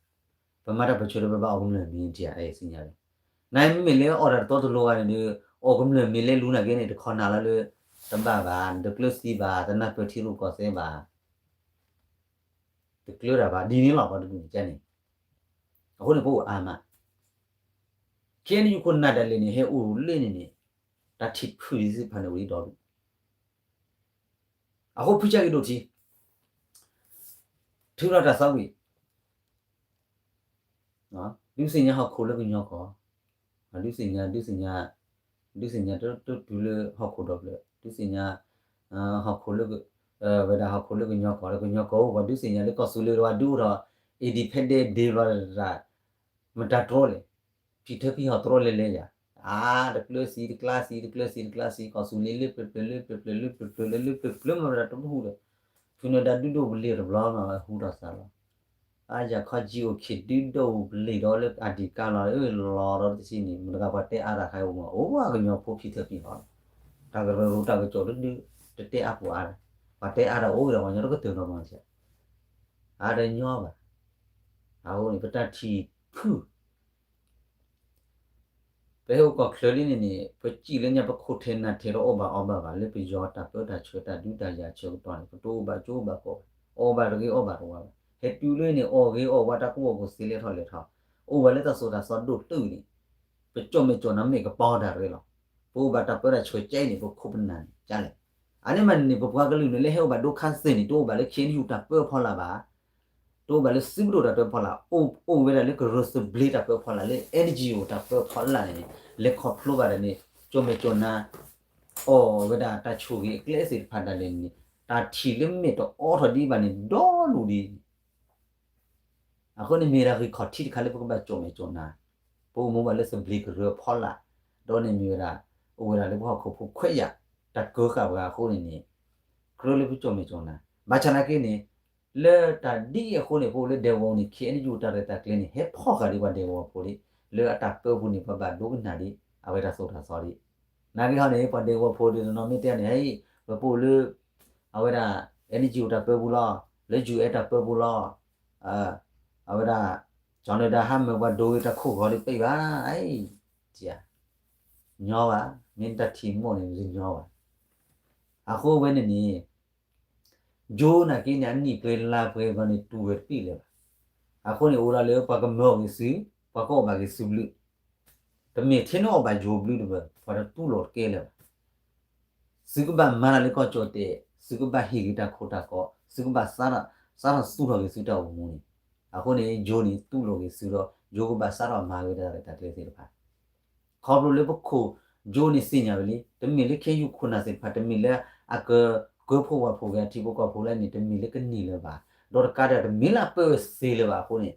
ပမၤတၢ်ပၢၢ်ဆၢဒီးပဘၣ်အီၣ်ကမျၢၢ်မ့ၢ်တၢ်အဲၣ်စံၣ်ညါလီၤ. နမ့မ့ၢ်လၢအီၣ်တၢ်တတီတလိၤဂၤန့ၣ်ဒီး အီၣ်ကမျၢၢ်မ့ၢ်လဲၤလူၤနာ်က့န့ၣ် တခီနၤလီၤလၢ တဘၣ်ဘၣ် တကျၢၤသံဘၣ် တနၢ်ပၢၢ်ထံရူၢ်ကီၢ်သဲးဘၣ် တကျၢၤတၢ်ဘၣ် ဒ်န့ၣ်လီၤ ပှၤတဒူၣ်န့ၣ်ကန့ၣ်. အဃိန့ၣ် ပအိၣ်အါမး ခဲအံၤနယူခိၣ်နၢ်ဒၣ်လဲာ်န့ၣ် ဟဲအိၣ်လၢန့ၣ်န့ၣ် တၢ်ထံၣ်ဖုၣ်သ့ၣ်တဖၣ်န့ၣ်အိၣ်ဒံးဒီဒူၣ်. အဃိဖုကၢ်ဂ့ၤဒိၣ်ထံ ထုးထီၣ်တၢ်သးဝံၣ် ဒုးသ့ၣ်ညါဟီၣ်ခိၣ်လၢကညီကီၢ်, ဒုးသ့ၣ်ညါ ဒုးသ့ၣ်ညါ ဒုးသ့ၣ်ညါတတုၤလၢဟီၣ်ခိၣ်ဒီဖျၢၣ်, ဒုးသ့ၣ်ညါ ဟီၣ်ခိၣ်လၢ ဝဲဒၣ်ဟီၣ်ခိၣ်လၢကညီကီၢ် လၢကညီကီၢ်အိၣ် ပှၤဒုးသ့ၣ်ညါလၢကီၢ်သူလ့ၤတဝါဒုးအိၣ်ထီၣ် independent day ဘျီတၢ် မတၤတြီလဲၣ်, ဖံထၢဖံဟီၣ်တြီလဲၤလဲၤယၤ, အါ တကျၢၤသံတကျၢၤသံ တကျၢၤသံတကျၢၤသံ ကီၢ်သူလ့ၤလၢပျၢၤပျၢၤလၢပျၢၤပျၢၤလၢပျၢၤပျၢၤလၢလၢပျၢၤပျၢၤမ့ၢ်ဝဲဒၣ်တမူဟူဒီး ဖုနၢၤဒါဒုးဒိၣ်ပလ့ၤတဘျီမ့ၢ်ဝဲဟူထီၣ်သးလီၤ. အါယၤခီ ကၠံအိၣ်ခ့ဒုးဒိၣ်ပလ့ၤဒီးလၢအဒံးကါလီၤ လီၤဒီးတဆံန့ၣ် မတၤဂၤပှၤတဲအါတၢ်ခါအံၤအိၣ်မး အိၣ်ဝဲကညီဖိဖံထၢဖံဟီၣ်လီၤ. တၢ်ကရၢကရိတၢ်ကစီၣ်ဒုးဒုး တတဲအါပှၤအါဒီး ပှၤတဲအါဒီးအိၣ်ဒီးပှၤညီတကတၢၢ်နီတမံၤ အါဒီးညီဘၣ်. အဃိန့ၣ် ပတၢ်ထံၣ်ဖုၣ် ပဟဲအိၣ်ကီၢ်ချၢလံန့ၣ်န့ၣ် ပစံးလၢညါပခိၣ်ထဲနၢ်ထဲဒီးအီၣ်ဘၣ်အီဘၣ်ဘၣ် လၢပယီၤတၢ်ပၢတၢ်ဆှၢတၢ်ဒုးတၢ်ယၤဆၢကတီၢ်န့ၣ် ပတအိၣ်ဘၣ်ကၠိဘၣ်ကီၢ်ဘၣ် အီၣ်ဘၣ်တဂ့ၤအီၣ်ဘၣ်တဝါဘၣ်. ဟဲတုၤလၢန့ၣ် အီၣ်ဂ့ၤအီၣ်ဝါတၢ်ကူၣ်ဘၣ်ကူၣ်သ့လဲၤထီၣ်လဲၤထီၣ် အိၣ်ဝဲလၢတၢ်သိၣ်တၢ်သီဒိၣ်တုာ်န့ၣ် ပကၠီၣ်မဲာ်ကၠီၣ်နါမ့ၢ်ကပီၤတၢ်ရ့လီၤ. ပအိၣ်ဘၣ်တၢ်ပၢတၢ်ဆှၢကဲအံၤန့ၣ် ပခိၣ်ပနၢ်န့ၣ် ကလဲၣ်. အန့ၣ်မးန့ၣ် ပပှၤကလုာ်န့ၣ် လၢဟဲအိၣ်ဘၣ်ဒိခါသ့ၣ်န့ၣ် တအိၣ်ဘၣ်လၢ ခ့ၣ်အဲၣ်ယူၣ် တၢ်ပၢအဖီလာ်ဘၣ် တအိၣ်ဘၣ်လၢစုပဒိၣ်တၢ်ပၢအဖီလာ် အိၣ်အိၣ်ဝဲဒၣ်လၢကရၢသဘျ့တၢ်ပၢအဖီလာ် လၢ အဲၣ်အၣ်ကၠံၣ်အိၣ် တၢ်ပၢအဖီလာ်န့ၣ်န့ၣ် လဲၤခီဖျိဘၣ်ဒီးန့ၣ် ကၠီၣ်မဲာ်ကၠီၣ်နါ အီၣ်ဝဲဒၣ်တၢ်ဆိၣ်ဂ့ၤအကျဲသ့ၣ်တဖၣ်ဒၣ်လဲာ်န့ၣ် တၢ်ထံၣ်လၢမဲာ်တအိးထီၣ်ဒံးဘၣ်န့ၣ် ဒီဒူၣ်ဒံး အဃိန့ၣ်မ့ၢ်ဝဲဒၣ်ဂံၢ်ခီၣ်ထံးတခါလၢပကဘၣ်ကၠီၣ်မဲာ်ကၠီၣ်နါ, ပအိၣ်မူဘၣ်လၢသဘျ့ကရၢအဖီလာ်, ဒီးန့ၣ်မ့ၢ်ဝဲဒၣ် အိၣ်ဝဲဒၣ်လၢပဟီၣ်ခိၣ်ဖိခွဲးယာ် တၢ်ကၢဃာ်ပှၤအဃိန့ၣ်န့ၣ်, ကြၢးလၢပကၠီၣ်မဲာ်ကၠီၣ်နါ, ဘၣ်ဆၣ်နာ်က့န့ၣ် လၢတၢ်ဒ်အံၤအဃိန့ၣ် ပအိၣ်လၢဒဲကဝီၤပူၤန့ၣ် ခ့ၣ်အဲၣ်ယူၣ် တၢ်ရဲၣ်တၢ်ကျဲၤန့ၣ် ဟဲဖီၣ်ဃာ်ဒံးပှၤဒဲကဝီၤဖိလံ, လၢအတၢ်ပၢပူၤန့ၣ် ပဘၣ်ဒိကနၣ်ဒံး အဝဲတၢ်သိၣ်တၢ်သီလံ. နာ်က့ဟီန့ၣ် ပှၤဒဲကဝီၤဖိဒ်တနီၤမ့ၢ်တဲန့ၣ် ဟဲ ပအိၣ်လၢ အဝဲဒၣ် အဲၣ်အၣ်ကၠံၣ်အိၣ် တၢ်ပၢပူၤလီၤ, လၢ ယူၣ်အ့ၣ် တၢ်ပၢပူၤလီၤ, အဝဲဒၣ် ကၠီၤနဒါဟးမၢပှၤဒိဂ့ၤတၢ်ခိၣ်ဂီၤဒ်ပ့ၢ်ဘၣ်, အံၤ က ညီဘၣ်, မ့ၢ်တၢ်ထံၣ်မိၣ်န့ၣ် တညီဘၣ်. အဃိဝဲန့ၣ်န့ၣ် ယိၤနာ်က့န့ၣ် အနံၣ်ပှဲၤလါပှဲၤဘျီန့ၣ် တူၢ်ဝဲတပံၢ်လၢၤဘၣ်. အဃိန့ၣ် အိၣ်ဒၣ်လၢပှၤကမၢအီၣ်ဂ့ၤစု, ပှၤကအီၣ်ဘၣ်ဂ့ၤစုဘျုး, တမ့ၢ်ထဲန့ၣ်အီၣ်ဘၣ်ယိၤဘျုးတဘၣ်, ပှၤတတူၢ်လိာ်တကဲလၢၤဘၣ်. သုကဘၣ်မၤတၢ်လၢကီၢ်ကၠီၣ်တဲာ်, သုကဘၣ်ဟ့ၣ်ဂ့ၤတၢ်ခိတၢ်ကီ, သုကဘၣ်စးထီၣ် စးထီၣ်သူၣ်ထီၣ်ဂ့ၤသုတၢ်အိၣ်မူန့ၣ်, အဃိန့ၣ် ယိၤန့ၣ်တူၢ်လိာ်ဂ့ၤသုဒီး ယိၤကဘၣ်စးထီၣ်မၤဂ့ၤတၢ်ရဲၣ်တၢ်ကျဲၤသ့ၣ်တဖၣ် ခီဖျိလၢပခိၣ်ယိၤန့ၣ်သ့ၣ်ညါဝဲလံ, တမ့ၢ်လၢခ့ၣ်အဲၣ်ယူၣ်ခိၣ်နၢ်သ့ၣ်တဖၣ်, တမ့ၢ်လၢအကကၢဖိဝၤဖိဂ့ၤ အထံဖိကီၢ်ဖိလၢန့ၣ် တမ့ၢ်လၢကန့ၢ်လၢၤဘၣ်, ဒီးတကးဒံး တမ့ၢ်လၢအပၢဝဲသ့လၢၤဘၣ်အဃိန့ၣ်,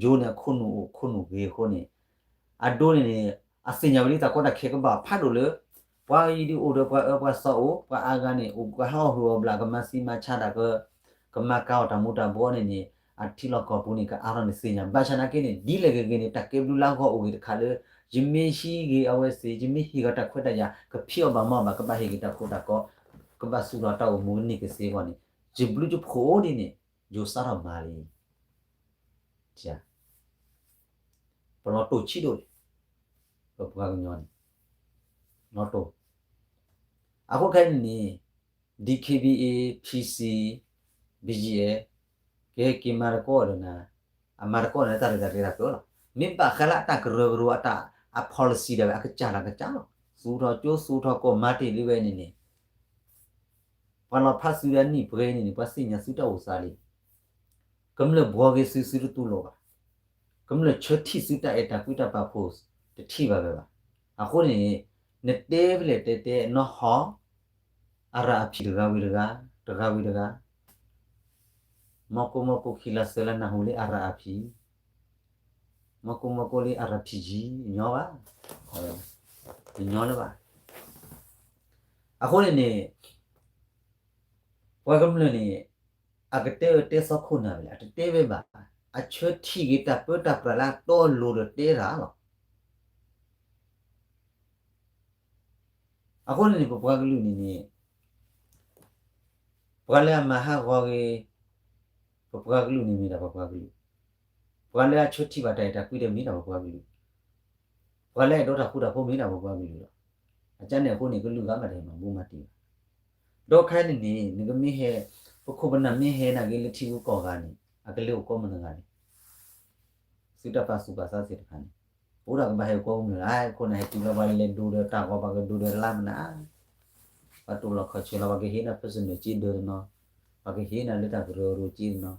ယိၤန့ၣ်အခိၣ်နူာ်အိၣ်ခိၣ်နူာ်ဂ့ၤအဃိန့ၣ်, အဒိန့ၣ်န့ၣ် အသ့ၣ်ညါဝဲလံတၢ်ကီတၢ်ခဲကဘၣ်ဖးဒိၣ်လၢ ပှၤအံၤဒ်အိၣ်ဒီးပှၤအၢပှၤသီအိၣ်, ပှၤအါဂၤန့ၣ် အိၣ်ပှၤဟးဂီၤဟုၣ်အီၤဘျး ကမၤသံမၤဆါတၢ်က ကမၤကၤအီၣ်တၢ်မူၤတၢ်ဘှီန့ၣ်န့ၣ်, အထံလီၢ်ကီၢ်ပူၤန့ၣ် ကအါထီၣ်န့ၣ်သ့ၣ်ညါ, ဘၣ်ဆၣ်နာ်က့န့ၣ် ဒ်လဲၣ်ဂ့ၤဂ့ၤန့ၣ် တၢ်ကဲဘျုးလၢအဂီၢ်အိၣ်ဂ့ၤတခါလၢ ယမ့ၢ်ဟံးဂ့ၤအဝဲသ့ၣ်, ယမ့ၢ်ဟ့ၣ်ဂ့ၤတၢ်ခွဲးတၢ်ယာ် ကဖံးအီၣ်ဘၣ်မၤအီၣ်ဘၣ်, ကဘၣ်ဟ့ၣ်ဂ့ၤတၢ်ခိတၢ်ကီ, ကဘၣ်သူၣ်ထီၣ်တၢ်အိၣ်မူကန့ၢ်ကသ့အဂီၢ်န့ၣ်, ယဘျုးယဖှိၣ်အိၣ်ဒ်န့ၣ် ယိၤစးထီၣ်မၤလံ. ပလီၤတိၢ်ဆံးဒိၣ်န့ၣ်, ပပှၤကညီန့ၣ် လီၤတိၢ်. အဃိခဲအံၤန့ၣ်န့ၣ် DKBA, PC, BGF ကဟဲက့ၤမၤတကိးဒီးနၤ, အမၤတကိးန့ၣ် တၢ်ရဲၣ်တၢ်ကျဲၤတၢ်ပၢလီၤ. မ့ၢ်ဘၣ်ဃးလၢအတၢ်ကရၢကရိအတၢ် အ policy ဒၣ်ဝဲ အကစၢ်လီၤကစၢ်လီၤ. သူၣ်ထီၣ်ကၠိသူၣ်ထီၣ်ကီၢ်မၤတ့ၢ်လံဝဲန့ၣ်န့ၣ် ပှၤလီၤဖးသုဒီးအနံၣ်ပှဲၤန့ၣ်န့ၣ် ပှၤသ့ၣ်ညါသုတၢ်အိၣ်သးလံ. ကမျၢၢ်ဘှီဂ့ၤသု သုတတူၢ်လိာ်ဘၣ်. ကမျၢၢ်ဆၢထံၣ်သုတၢ်အဲၣ်တၢ်ကွံတၢ်ပာ်ဖှိၣ် တထံၣ်ဘၣ်ဝဲဘၣ်. အဃိန့ၣ် နတဲဖဲလဲၣ်တဲတဲ နီၢ်ဟီၣ် အရအဖံးတဂၤဝံၤတဂၤ, တဂၤဝံၤတဂၤ, မီၢ်ကိၢ်မီၢ်ကိၢ်ခံလါသၢလါ နၢ်ဟူလံအရအဖံး, မီၢ်ကိၢ်မီၢ်ကိၢ်လံအရဖံးယံၤ ညီဘၣ်, တညီလၢၤဘၣ်. အဃိန့ၣ်န့ၣ် ပှၤကမျၢၢ်န့ၣ် အကတဲအၢတဲသီခိၣ်နၢ်ဝဲလဲၣ်, အတတဲဝဲဘၣ်. အဆၢထံၣ်က့ၤတၢ်ပၢတၢ်ပြးလၢအတီအလိၤဒီးတဲတၢ်လီၤ. အဃိန့ၣ်န့ၣ် ပပှၤကလုာ်န့ၣ်န့ၣ် ပှၤလၢအမၤဟးဂီၤဂ့ၤ ပပှၤကလုာ်န့ၣ်မ့ၢ်ဒၣ်ပပှၤကလုာ်, ပှၤလၢအဆၢထံၣ်ဘၣ်တၢ်အဲၣ်တၢ်ကွံဒီးမ့ၢ်ဒၣ်ပပှၤကလုာ်, ပှၤလၢအအဲၣ်ဒိးတၢ်ဃူတၢ်ဖိးမ့ၢ်ဒၣ်ပပှၤကလုာ်လီၤ. အကန့ၣ်အဃိန့ၣ် ကလုာ်ဂၤမးတဟဲမၤဘူမၤတံၢ်ဘၣ်. ဒီးခဲအံၤန့ၣ်န့ၣ် နကမ့ၢ်ဟဲ ပခိၣ်ပနၢ်မ့ၢ်ဟဲနာ်က့လၢထံဂုၤကီၢ်ဂၤန့ၣ် အကလဲၤအိၣ်ကိးမုၢ်နဂၤန့ၣ် သုတၢ်ပာ်သူၣ်ပာ်သးသ့ၣ်တဖၣ်န့ၣ် အိၣ်ဒၣ်ကဘၣ်ဟဲအိၣ်ကိးမုၢ်နဂၤ အခိၣ်နၢ်ဟဲတုၤလီၤ ပှၤလဲၤဒိဒီးတၢ်ဂီၤပှၤကဒိဒီးလါမနၤ ပှၤတိၢ်လီၤခီၣ်ဆၢလီၤ ပှၤကဟ့ၣ်နၤ personal က့ဒၢတနီၤ, ပှၤကဟ့ၣ်နၤလၢတၢ်ကရၢကရိက့တနီၤ,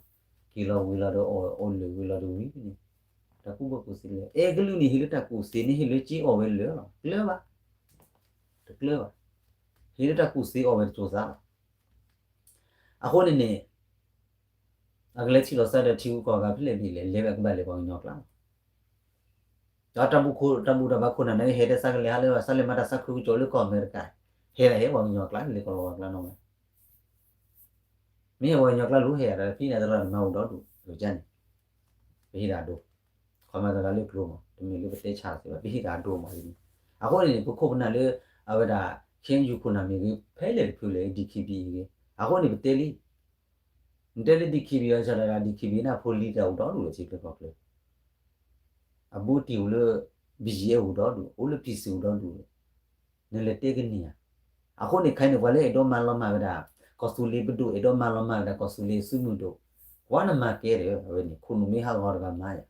က့ၤလီၤဝံၤလီၤဒီးအိၣ်လၢာ်ဝံၤလီၤဒီးဝံၤန့ၣ် တၢ်ကူၣ်ဘၣ်ကူၣ်သ့လၢ အဲကလုာ်န့ၣ် ဟ့ၣ်လၢတၢ်ကူၣ်သ့န့ၣ် ဟ့ၣ်လၢက့အီၣ်ဝဲလၢာ်လီၤ ကျၢၤဘၣ်, တကျၢၤဘၣ်, ဟ့ၣ်လၢတၢ်ကူၣ်သ့အီၣ်ဝဲတစိၤသးလီၤ. အဃိန့ၣ်န့ၣ် အကလဲၤထံၣ်လိာ်သးဒီးထံဂုၤကီၢ်ဂၤဖဲလဲၣ်ဖဲလဲၣ် လဲၤဝဲကဘၣ်လဲၤပှၤကညီကျါလီၤ. ဒီးတၢ်ဘူၣ်တၢ်ဘူၣ်တၢ်ဘါခိၣ်နၢ်န့ၣ် ဟဲတဲသးကလဲၤဟးလၢ သးလဲၤမၤတၢ်သးခုကစီၣ်လၢကီၢ်အမဲရကၤ, ဟဲဒၣ်ဟဲပှၤကညီကျါ လဲၤကီၢ်လီၤဝါကျါနီၢ်ဝဲ မ့ၢ်ဟဲပှၤကညီကျါလူၤဟဲဒၣ်ဒီး ဖဲန့ၣ်သရၣ်တမၤအိၣ်ဒီဒူၣ် ကန့ၣ် ပဟ့ၣ်ဒၣ်ဒိ ခီမၤသရၣ်လၢကျိၤမး တမ့ၢ်လၢပတဲဆါသ့ဘၣ် ပဟ့ၣ်ဒၣ်ဒိမးန့ၣ်. အဃိန့ၣ်န့ၣ် ပခိၣ်ပနၢ်လၢ အဝဲဒၣ် ခ့ၣ်ယူၣ်ခိၣ်နၢ်မ့ၢ်ဂ့ၤ ဖဲလဲၣ်တဖုလဲၣ် DKBA ဂ့ၤ အဃိန့ၣ်ပတဲလံ နတဲလၢ DKBA အီၤ စၢ်ဒၣ်ဒၣ် DKBA န့ၣ် အဖိလံၤတၢ်အိၣ်ဒီဒူၣ်လၢထံချၢကီၢ်ချၢ, အဘူးတံၢ်အိၣ်လၢ BGF အိၣ်ဒီဒူၣ် အိၣ်လၢ PC အိၣ်ဒီဒူၣ်လီၤ. နလဲၤတဲကန့ၢ်ဧါ. အဃိန့ၣ် ခဲအံၤန့ၣ် ပှၤလၢအဲၣ်ဒိးမၤလီၤမၢ်ဝဲဒၣ် ကီၢ်သူလ့ၤပဒိၣ် အဲၣ်ဒိးမၤလီၤမၢ်ဝဲဒၣ် ကီၢ်သူလ့ၤစုမုၢ်ဒိၣ်, ကွၢ်နမၤကဲဒီး အဝဲန့ၣ် ခိၣ်နူာ်မ့ၢ်ဟးဂီၤတဂၤမၤယၤ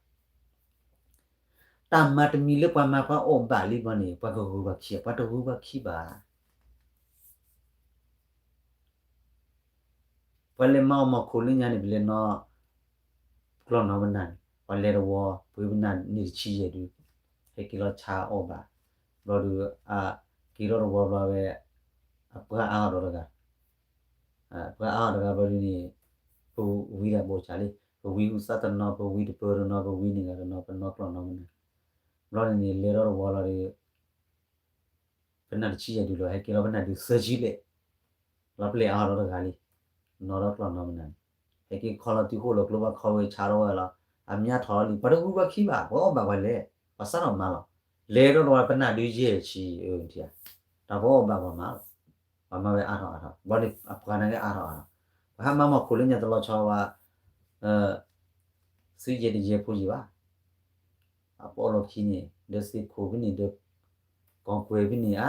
တၢ်မၤတမံၤလၢပှၤမၤပှၤအီၣ်ဘၣ်လံဘီန့ၣ် ပှၤကဂုၤပှၤခံး ပှၤတဂုၤပှၤခံးဘၣ်. ပှၤလဲၤမၤအီၣ်မီၢ်ခိၣ်လၢညါန့ၣ် ပလဲၤနီၣ် ကျီၢ်နီၣ်ပနၢ်န့ၣ် ပှၤလဲၤတဝီ ပှ့ၤပနၢ်န့ၢ်တဆံယဲၢ်ဒု ဟဲက့ၤလီၤဆါအီၣ်ဘၣ်, ဘျီဒီး အက့ၤထီၣ်တဝီဘျီဝဲ အပှၤအါအီၤဒီးတဂၤ ပှၤအါအီၤတဂၤဘျီဒ်န့ၣ် ပဝံဒၣ်ဘိၣ်စးလံ, ပဝံဟူသၣ်တနီၤ ပဝံတပၢၢ်တနီၤ ပဝံန့ၢ်ဂၤတနီၤ ပနီၣ်ကျီၢ်နီၣ်ပနၢ်, ဘျီန့ၣ်န့ၣ် လဲၤထီၣ်တဝီလီၤဒီး ပနၢ်တဆံယဲၢ်ဒုလီၤ ဟဲက့ၤလီၤပနၢ်ဒုသၢဆံလဲၣ်, လီၤပျဲအါအီၤဒီးတဂၤလံ, နီၣ်ဒီးကျီၢ်နီၣ်ပနၢ်န့ၣ်, ဟဲက့ၤခီလီၤတုၤဃိၣ်လီၤကျိဘၣ်ခီဝဲဆါထီၣ်ဝဲလီၤ, အမၠါထီၣ်လံ ပှၤတဂုၤပှၤခံးဘၣ် ပှၤအီၣ်ဘၣ်ပှၤလဲၤ, ပှၤစးထီၣ်မၤလီၤ, လဲၤထီၣ်တဝီပနၢ်ဒုယဲၢ်ဆံ, တၢ်ပှၤအီၣ်ဘၣ်ပှၤမၤလီၤ, ပှၤမၤဝဲအါထီၣ်အါထီၣ် ဘျီန့ၣ် အပှၤနာ်က့အါထီၣ်အါထီၣ်, ပှၤဟးမၤမီၢ်ခိၣ်လၢညါတလီၤဆီဝဲ သုယဲၢ်တယဲၢ်ဖိယံၤဘၣ်, အပီၣ်လီၢ်ခံန့ၣ် ဒီးသ့ၣ်ခိၣ်ဖဲန့ၣ် ဒီး ကီၢ်ကွဲၤဖဲန့ၣ်ဧါ,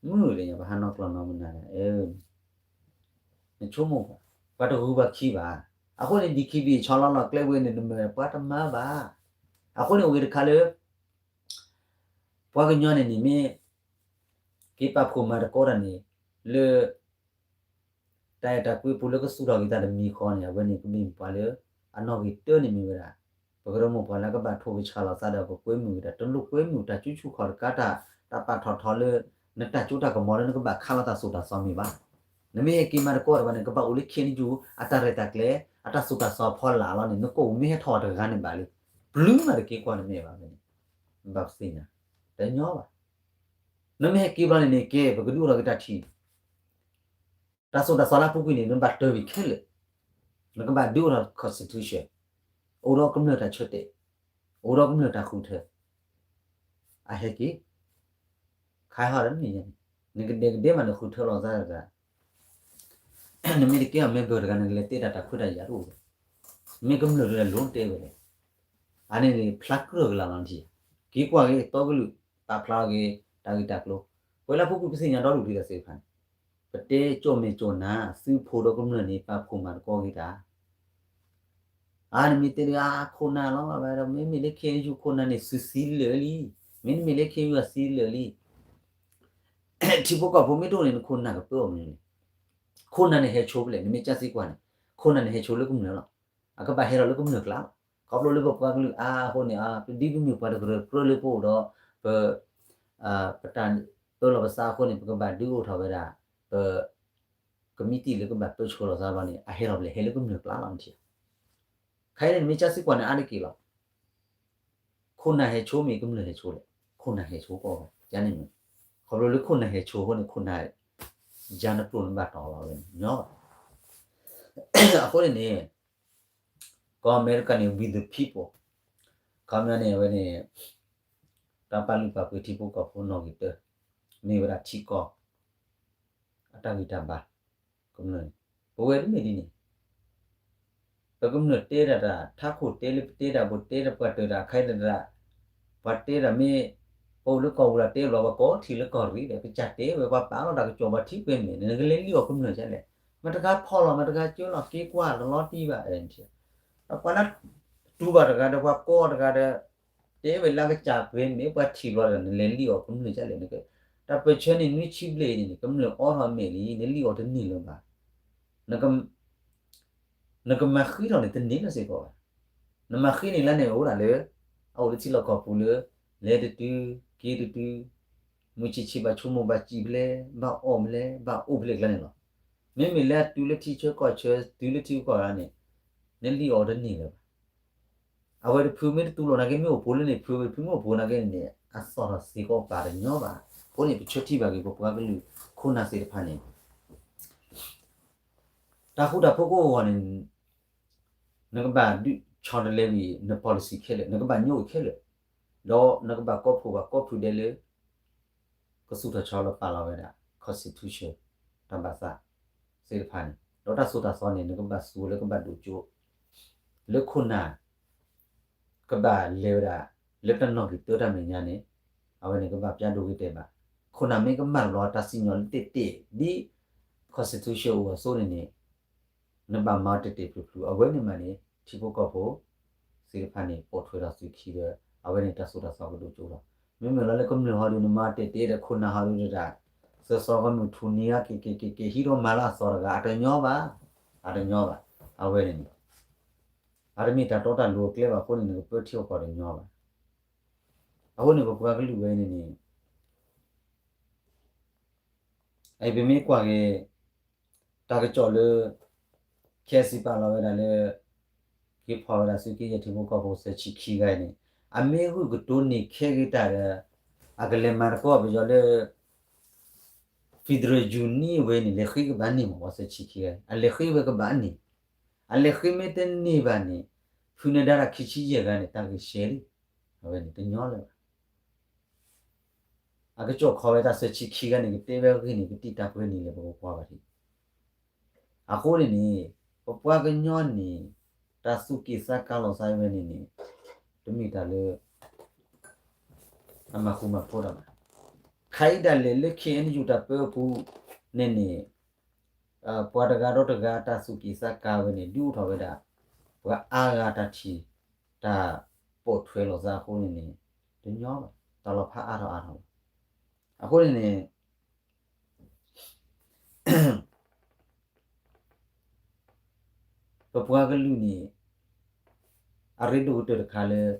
မုၢ်လၢညါ ပှၤဟးနီၣ်ကျီၢ်နီၣ်မနုၤလဲၣ်, နဆိကမိၣ်ဘၣ်, ပှၤတဂုၤပှၤခံးဘၣ်, အဃိန့ၣ် DKBA ဆီလီၤလီၤကျဲဝဲန့ၣ် နမ့ၢ်ပှၤတမၤဘၣ်, အဃိန့ၣ် အိၣ်ဂ့ၤတခါလၢ ပှၤကညီန့ၣ်န့ၣ်မ့ၢ် က့ၤပာ်ဖှိၣ်မၤသကိးတၢ်န့ၣ် လၢ တၢ်အဲၣ်တၢ်ကွံပူၤလၢကသူၣ်ထီၣ်က့ၤတၢ်တမံၤဃီန့ၣ် အဝဲန့ၣ်ကမ့ၢ်ပှၤလၢ အနီၣ်ဂံၢ်တၢန့ၣ်မ့ၢ်ဝဲဒၣ် ပကရၢမိၢ်ပှၢ်လၢကဘၣ်ထိၣ်ကဆှီလီၤသးဒီး ပကွဲမုာ်က့ၤတၢ် တလိၣ်ကွဲမုာ်တၢ်ကူၣ်ဆူၣ်ခီၣ်တကးတၢ် တၢ်ပာ်ထီၣ်ထီလၢ နတၢ်စိတၢ်ကမီၤလၢနကဘၣ်ခးလိာ်တၢ်သိၣ်တၢ်သီမ့ၢ်ဘၣ်. နမ့ၢ်ဟဲက့ၤမၤသကိးတၢ်ဘၣ်န့ၣ် ကဘၣ်အိၣ်လၢ ခ့ၣ်အဲၣ်ယူၣ် အတၢ်ရဲၣ်တၢ်ကျဲၤ အတၢ်သိၣ်တၢ်သီဖီလာ်လီၤန့ၣ် နကအိၣ်မ့ၢ်ဟဲထီၣ်အီၤတဂၤန့ၣ်ဘၣ်လံ. ပျုၤမးတက့ၤကွၢ်နမ့ၢ်ဘၣ်ဖဲန့ၣ် ဘၣ်ပသ့ၣ်ညါ တညီဘၣ်. နမ့ၢ်ဟဲက့ၤဘျီန့ၣ်န့ၣ် ကဲ ပကဒုးအိၣ်ထီၣ်က့ၤတၢ်ထံၣ် တၢ်သိၣ်တၢ်သီလၢအပူၤကွံာ်န့ၣ် နဘၣ်တၢၢ်ဝံၤခဲလၢာ်, နကဘၣ်ဒုးအိၣ်ထီၣ် constitution, အိၣ်ဒီးကမျၢၢ်တၢ်ဆၢတဲာ်, အိၣ်ဒီးကမျၢၢ်တၢ်ဃုထၢ, အဟဲက့ၤ, ခါဟီဒီးနံၤညါန့ၣ် နကဒဲကဒဲမးနဃုထၢလီၤသးတဂၤ, နမ့ၢ်တကဲအီၤ member တဂၤ နကလဲၤတဲတၢ်တၢ်ခွဲးတၢ်ယာ်တအိၣ်ဘၣ်, မ့ၢ်ကမျၢၢ်တဂၤလိၤတဲဝဲလဲၣ်, အန့ၣ်န့ၣ် ဖျါကြၢးကလာ်လီၤနထံၣ်, က့ၤကွၢ်က့ၤတီကလုာ် ပာ်ဖျါက့ၤ တၢ်ဂ့ၢ်တၢ်ကျိၤ, ပှၤလၢအပူၤကွံာ်ပသ့ၣ်ညါဒီဒူၣ်ဒ်သိးသ့ၣ်တဖၣ်န့ၣ်, ပတဲကၠိၣ်မဲာ်ကၠိၣ်နါ သုးဖိဒီးကမျၢၢ်န့ၣ် ပာ်ဖှိၣ်မၤသကိးက့ၤတၢ် အါ နမ့ၢ်တဲဒီး အါ ခိၣ်နၢ်လီၤဘၣ်ဒီး မ့မ့ၢ်လၢ ခ့ၣ်အဲၣ်ယူၣ် ခိၣ်နၢ်န့ၣ် သုးသံလၢာ်လံ, မ့တမ့ၢ်လၢ ခ့ၣ်အဲၣ်ယူၣ် အသံလၢာ်လံ. ထံဖိကီၢ်ဖိမ့ၢ်တအိၣ်န့ၣ် နခိၣ်နၢ်ကပၢအီၤမနုၤလဲၣ်. ခိၣ်နၢ်န့ၣ်ဟဲဆိဖဲလဲၣ် နမ့ၢ်ကစၢ်စံးကွၢ်န့ၣ်, ခိၣ်နၢ်န့ၣ်ဟဲဆိလၢကမျၢၢ်လီၤ. အကဘၣ်ဟဲထီၣ်လၢကမျၢၢ်ကျါလီၤ. ခီဖျိလၢပပှၤကလုာ်အါအဃိန့ၣ် ပဒ်ပမ့ၢ်ပှၤတကရၢကရိလၢပအိၣ်ဒီး ပ ပတၢ်ပၢလီၤပသးအဃိန့ၣ် ပကဘၣ်ဒုးအိၣ်ထီၣ်ဝဲဒၣ် ပ ကမံးတံာ်လၢကဘၣ်ပၢဆှၢလီၤသးဘျီန့ၣ် အဟဲထီၣ်ဖဲလဲၣ် ဟဲလၢကမျၢၢ်ကျါလီၤ နထံၣ်. ခဲအံၤန့ၣ် နမ့ၢ်ကစၢ်စံးကွၢ်န့ၣ် အါတက့ၢ်လီၤ. ခိၣ်နၢ်ဟဲဆိမ့ၢ်ကမျၢၢ်ဟဲဆိလဲၣ်, ခိၣ်နၢ်ဟဲဆိကီၢ်ဘၣ် ကန့ၣ်မ့ၢ်, ခီဖျိလၢခိၣ်နၢ်ဟဲဆိအဃိန့ၣ် ခိၣ်နၢ် ယါနပျိၢ်နဘၣ်တီၤလီၤဝဲန့ၣ် ညီဘၣ်. အဃိန့ၣ်န့ၣ် ကီၢ်အမဲရကၤန့ၣ် we the people, ခီပညီန့ၣ် အဝဲန့ၣ် တၢ်ပာ်လုၢ်ပာ်ပှ့ၤထံဖိကီၢ်ဖိနီၣ်ဂံၢ်တၢ, မ့ၢ်ဝဲဒၣ်ထံကီၢ် အတၢ်ဂံၢ်တၢ်ဘါ, ကမျၢၢ်န့ၣ် ပဝဲတမ့ၢ်ဒ်န့ၣ် ပကမျၢၢ်တဲဒၣ်တၢ် ထးခိၣ်တဲလၢပတဲဒၣ် ပတဲဒၣ်ပှၤတၢၢ်တၢ်ခါတၢ် ပှၤတဲဒၣ်မ့ၢ် ပအိၣ်လၢကီၢ်ပူၤလီၤ တဲလီၤပှၤကိးထံၣ်လၢကီၢ်ရ့ၣ်ဒီး ကစၢ်တဲဝဲပှၤပာ်လီၤတၢ်ကစီၣ်ပှၤထံကွဲမ့ၢ် နကလဲၤလံၣ်အီၣ်ကမျၢၢ်ဒ်လဲၣ်, မတဂၤဖီၣ်လီၤ မတဂၤကၢလီၤ က့ၤကွၢ်တလီၤတံၢ်ဘၣ်, ဒီးပှၤလၢ တူၢ်ဘၣ်တဂၤဒီးပှၤကိးတဂၤဒီး တဲဝဲလၢကစၢ်ကွဲမ့ၢ် ပှၤထံၣ်လီၤဒီး နလဲၤလံၣ်အီၣ်ကမျၢၢ်ဒ်လဲၣ်, တၢ်ပၢၢ်ဆၢန့ၣ် နွံဆံဘျဲၣ်အံၤန့ၣ် ကမျၢၢ်အိးထီၣ်မဲာ်လံ နလံၣ်အီၣ်တန့ၢ်လၢၤဘၣ် နကမၤဃံထီၣ်န့ၣ် တန့ၢ်လၢၤစ့ၢ်ကီးဘၣ်. နမၤဃံန့ၣ်လၢန့ၣ်အိၣ်ဒၣ်လၢ အအိၣ်လၢထံလီၢ်ကီၢ်ပူၤလၢ လဲၤတတုၤ က့ၤတတုၤ မုၢ်ဆံးဆံးဘၣ်ဆိကမိၣ်ဘၣ်စံၣ်ဖဲလဲၣ် ဘၣ်အီၣ်ဖဲလဲၣ် ဘၣ်အိၣ်ဖဲလဲၣ်ကျါန့ၣ်လီၤ. မ့မ့ၢ်လၢအတုၤလၢထံဆၢကီၢ်ဆၢ တုၤလၢထံဂုၤကီၢ်ဂၤန့ၣ် နလံၣ်အီၣ်တန့ၢ်လၢၤဘၣ်. အဝဲတဖုမ့ၢ်တတူၢ်လိာ်နာ်က့ မ့ၢ်အိၣ်ဖှိၣ်လၢန့ၣ် ဖုဝဲတဖုမ့ၢ်အိၣ်ဖှိၣ်နာ်က့န့ၣ် အသီၣ်ထီၣ်စ့ၢ်ကီးပာ်တညီဘၣ်. အဃိန့ၣ် ပဆၢထံၣ်ဘၣ်က့ၤ ပပှၤကလုာ်ခိၣ်နၢ်သ့ၣ်တဖၣ်န့ၣ် တၢ်ဃူတၢ်ဖိးကအိၣ်အဂီၢ်န့ၣ် နကဘၣ်ဒုးဆီတလဲဝံၤ န policy ခဲလၢာ် နကဘၣ်ညိကွံာ်ခဲလၢာ်, ဒီးနကဘၣ်ကိးဖှိၣ်ဘၣ်ကိးဖုဒဲလၢ ကသူၣ်ထီၣ်ဆီလီၤပာ်လီၤဝဲဒၣ် constitution တၢ်ဘၣ်သးသ့ၣ်တဖၣ်န့ၣ် ဒီးတၢ်သိၣ်တၢ်သီန့ၣ် နကဘၣ်စူၤလၢကဘၣ်ဒိၣ်ကၠိ လၢခိၣ်နၢ် ကဘၣ်လဲၤဝဲဒၣ် လၢတၢ်နီၣ်ဂံၢ်တၢတၢ်မဲာ်ညါန့ၣ် အဝဲန့ၣ်ကဘၣ်ပျၢ်ဒိဂ့ၤတဲာ်ဘၣ်. ခိၣ်နၢ်မ့ၢ်ကမၣ်လီၤတၢ်စံၣ်ညီၣ်လၢတဲာ်တဲာ်ဒ် constitution အိၣ်အသိးန့ၣ်န့ၣ် နဘၣ်မၤတဲာ်တဲာ်ဖျုးဖျုး အဝဲန့ၣ်မးန့ၣ် ထံဖိကီၢ်ဖိသ့ၣ်တဖၣ်န့ၣ် ပိာ်ထွဲထီၣ်သုခံဒီး အဝဲန့ၣ်တၢ်သိၣ်တၢ်သီကဒိၣ်ကၠိလီၤ. မ့မ့ၢ်လီၤလၢကမျၢၢ်ဟီဒုး နမၤတဲာ်တဲာ်ဒီးခိၣ်နၢ်ဟီဒုးတဒၣ် သၢသီကမုၢ်ထူၣ်နံၤဂၤ က့ၤက့ၤက့ၤက့ၤဟံးဒီးမၤလၢအသီတဂၤ အတညီဘၣ်, အတညီဘၣ်. အဝဲန့ၣ်န့ၣ် အတမ့ၢ်တၢ်တီတၢ်လိၤအကျဲဘၣ်အဃိန့ၣ် နကပၢထံအီၣ်ကီၢ်တညီဘၣ်. အဃိန့ၣ် ပပှၤကလုာ်ဝဲန့ၣ်န့ၣ် အအံၤပမ့ၢ်ကွၢ်က့ၤ တၢ်ကစီၣ်လၢ ခဲစံးပာ်လီၤဝဲဒၣ်လၢ က့ၤဖီၣ်ဝဲဒၣ်သုးက့ယဲၢ်ထံဖိကီၢ်ဖိသၢဆံခံဂၤအံၤန့ၣ် အမ့ၢ်ဂုာ်ကတိၤန့ၢ်ခဲက့ၤတၢ်ဒီး အကလဲၤမၤသကိးပယီၤလၢ Federal Union ဝဲန့ၣ် လဲၤဃ့ကဘၣ်န့ၢ်မး ပှၤသၢဆံခံဂၤ အလဲၤဃ့ဝဲကဘၣ်န့ၢ်, အလဲၤဃ့မ့ၢ်တန့ၢ်ဘၣ်န့ၣ် ဖုနဒါတၢ်ခံဆံယဲၢ်ဂၤန့ၣ် တၢ်ဂ့ၢ်ရှဲလံ, အဝဲန့ၣ်တညီလၢၤဘၣ်. အကစီၣ်ခီဝဲတၢ်သၢဆံခံဂၤန့ၣ် ကတဲဝဲအဂ့ၢ်န့ၣ် ကတံၢ်တၢ်ပှဲၤန့ၣ်လၢပကကွၢ်ဘၣ်ဒံး. အဃိန့ၣ်န့ၣ် ပပှၤကညီန့ၣ် တၢ်သူၣ်က့ၣ်သးကါလီၤသးဝဲန့ၣ်န့ၣ် တမ့ၢ်တၢ်လၢ အမၤဃူမၤဖိးတၢ်ဘၣ်. ခါအံၤဒၣ်လဲာ်လၢ ခ့ၣ်အဲၣ်ယူၣ် တၢ်ပၢအပူၤန့ၣ်န့ၣ် ပှၤတဂၤဒီးတဂၤတၢ်သူၣ်က့ၣ်သးကါဝဲန့ၣ် ဒုးအိၣ်ထီၣ်ဝဲဒၣ် ပှၤအါဂၤတၢ်ထံၣ် တၢ်ပိာ်ထွဲလိာ်သးအဃိန့ၣ်န့ၣ် တညီဘၣ်, တၢ်လီၤဖးအါထီၣ်အါထီၣ်လီၤ. အဃိန့ၣ်န့ၣ် ပပှၤကလုာ်န့ၣ် အရ့ဒိၣ်ကတၢၢ်တခါလၢ ဟဲ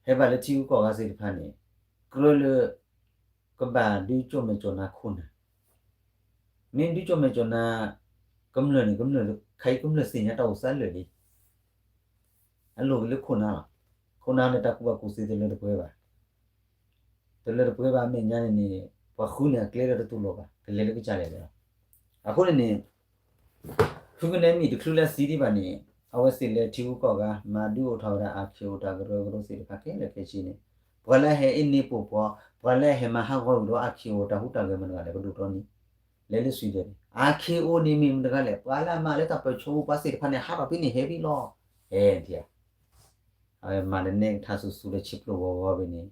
ဘၣ်လၢထံဂုၤကီၢ်ဂၤသ့ၣ်တဖၣ်န့ၣ် ကြၢးလၢ ကဘၣ်ဒုးကၠိၣ်မဲာ်ကၠိၣ်နါခိၣ်နၢ်, မ့ၢ်ဒုးကၠိၣ်မဲာ်ကၠိၣ်နါ ကမျၢၢ်န့ၣ် ကမျၢၢ်ခါအံၤကမျၢၢ်သ့ၣ်ညါတၢ်အိၣ်သးလၢာ်လံ. အလိၣ်က့ၤလၢခိၣ်နၢ်လီၤ. ခိၣ်နၢ်လၢတၢ်ကူၣ်ဘၣ်ကူၣ်သ့တလၢတပှဲၤဘၣ်. တလၢတပှဲၤဘၣ်အမဲာ်ညါန့ၣ်န့ၣ် ပှၤဃုန့ၢ်အကျဲဒီးတတူၢ်လိာ်ဘၣ်, ကလဲၤလၢကစၢ်လဲၣ်လဲၣ်လီၤ. အဃိန့ၣ်န့ၣ် ဖုကနဲမံၤတချုးလၢအသံဒံးဘၣ်န့ၣ် အဝဲသ့ၣ်လဲၤထံဂုၤကီၢ်ဂၤ မၤဒုးအိၣ်ထီၣ်ဝဲဒၣ် အါခ့အိၣ်တၢ်ကရၢကရိသ့ၣ်တဖၣ်ခဲလၢာ်ခဲဆ့န့ၣ် ပှၤလၢအဟဲအ့ၣ်န့ၢ်ပိာ်ပှီၢ် ပှၤလၢအဟဲမၤဟးဂီၤဝံၤဒီး အါခ့အိၣ်တၢ်ဟူးတၢ်ဂဲၤမတၤတဂၤလဲၣ် ကဒိၣ်ထီၣ်န့ၣ် လဲၤလၢ Sweden န့ၣ် အါခ့အိၣ်န့ၣ် မ့ၢ်မတၤတဂၤလဲၣ် ပှၤလၢအမၤလၢတၢ်ပၢၢ်ဆၢပူၤ ပှၤသ့ၣ်တဖၣ်န့ၣ် ဟးထီၣ်ဖဲန့ၣ်ဟဲဝံၤလီၤ. ဟဲထံၣ်ဧါ. အဝဲမၤဒီးနဲကထါဆူၣ်ဆူၣ်လၢဆံးပျိၢ်ဂီၤဂီၤဖဲန့ၣ်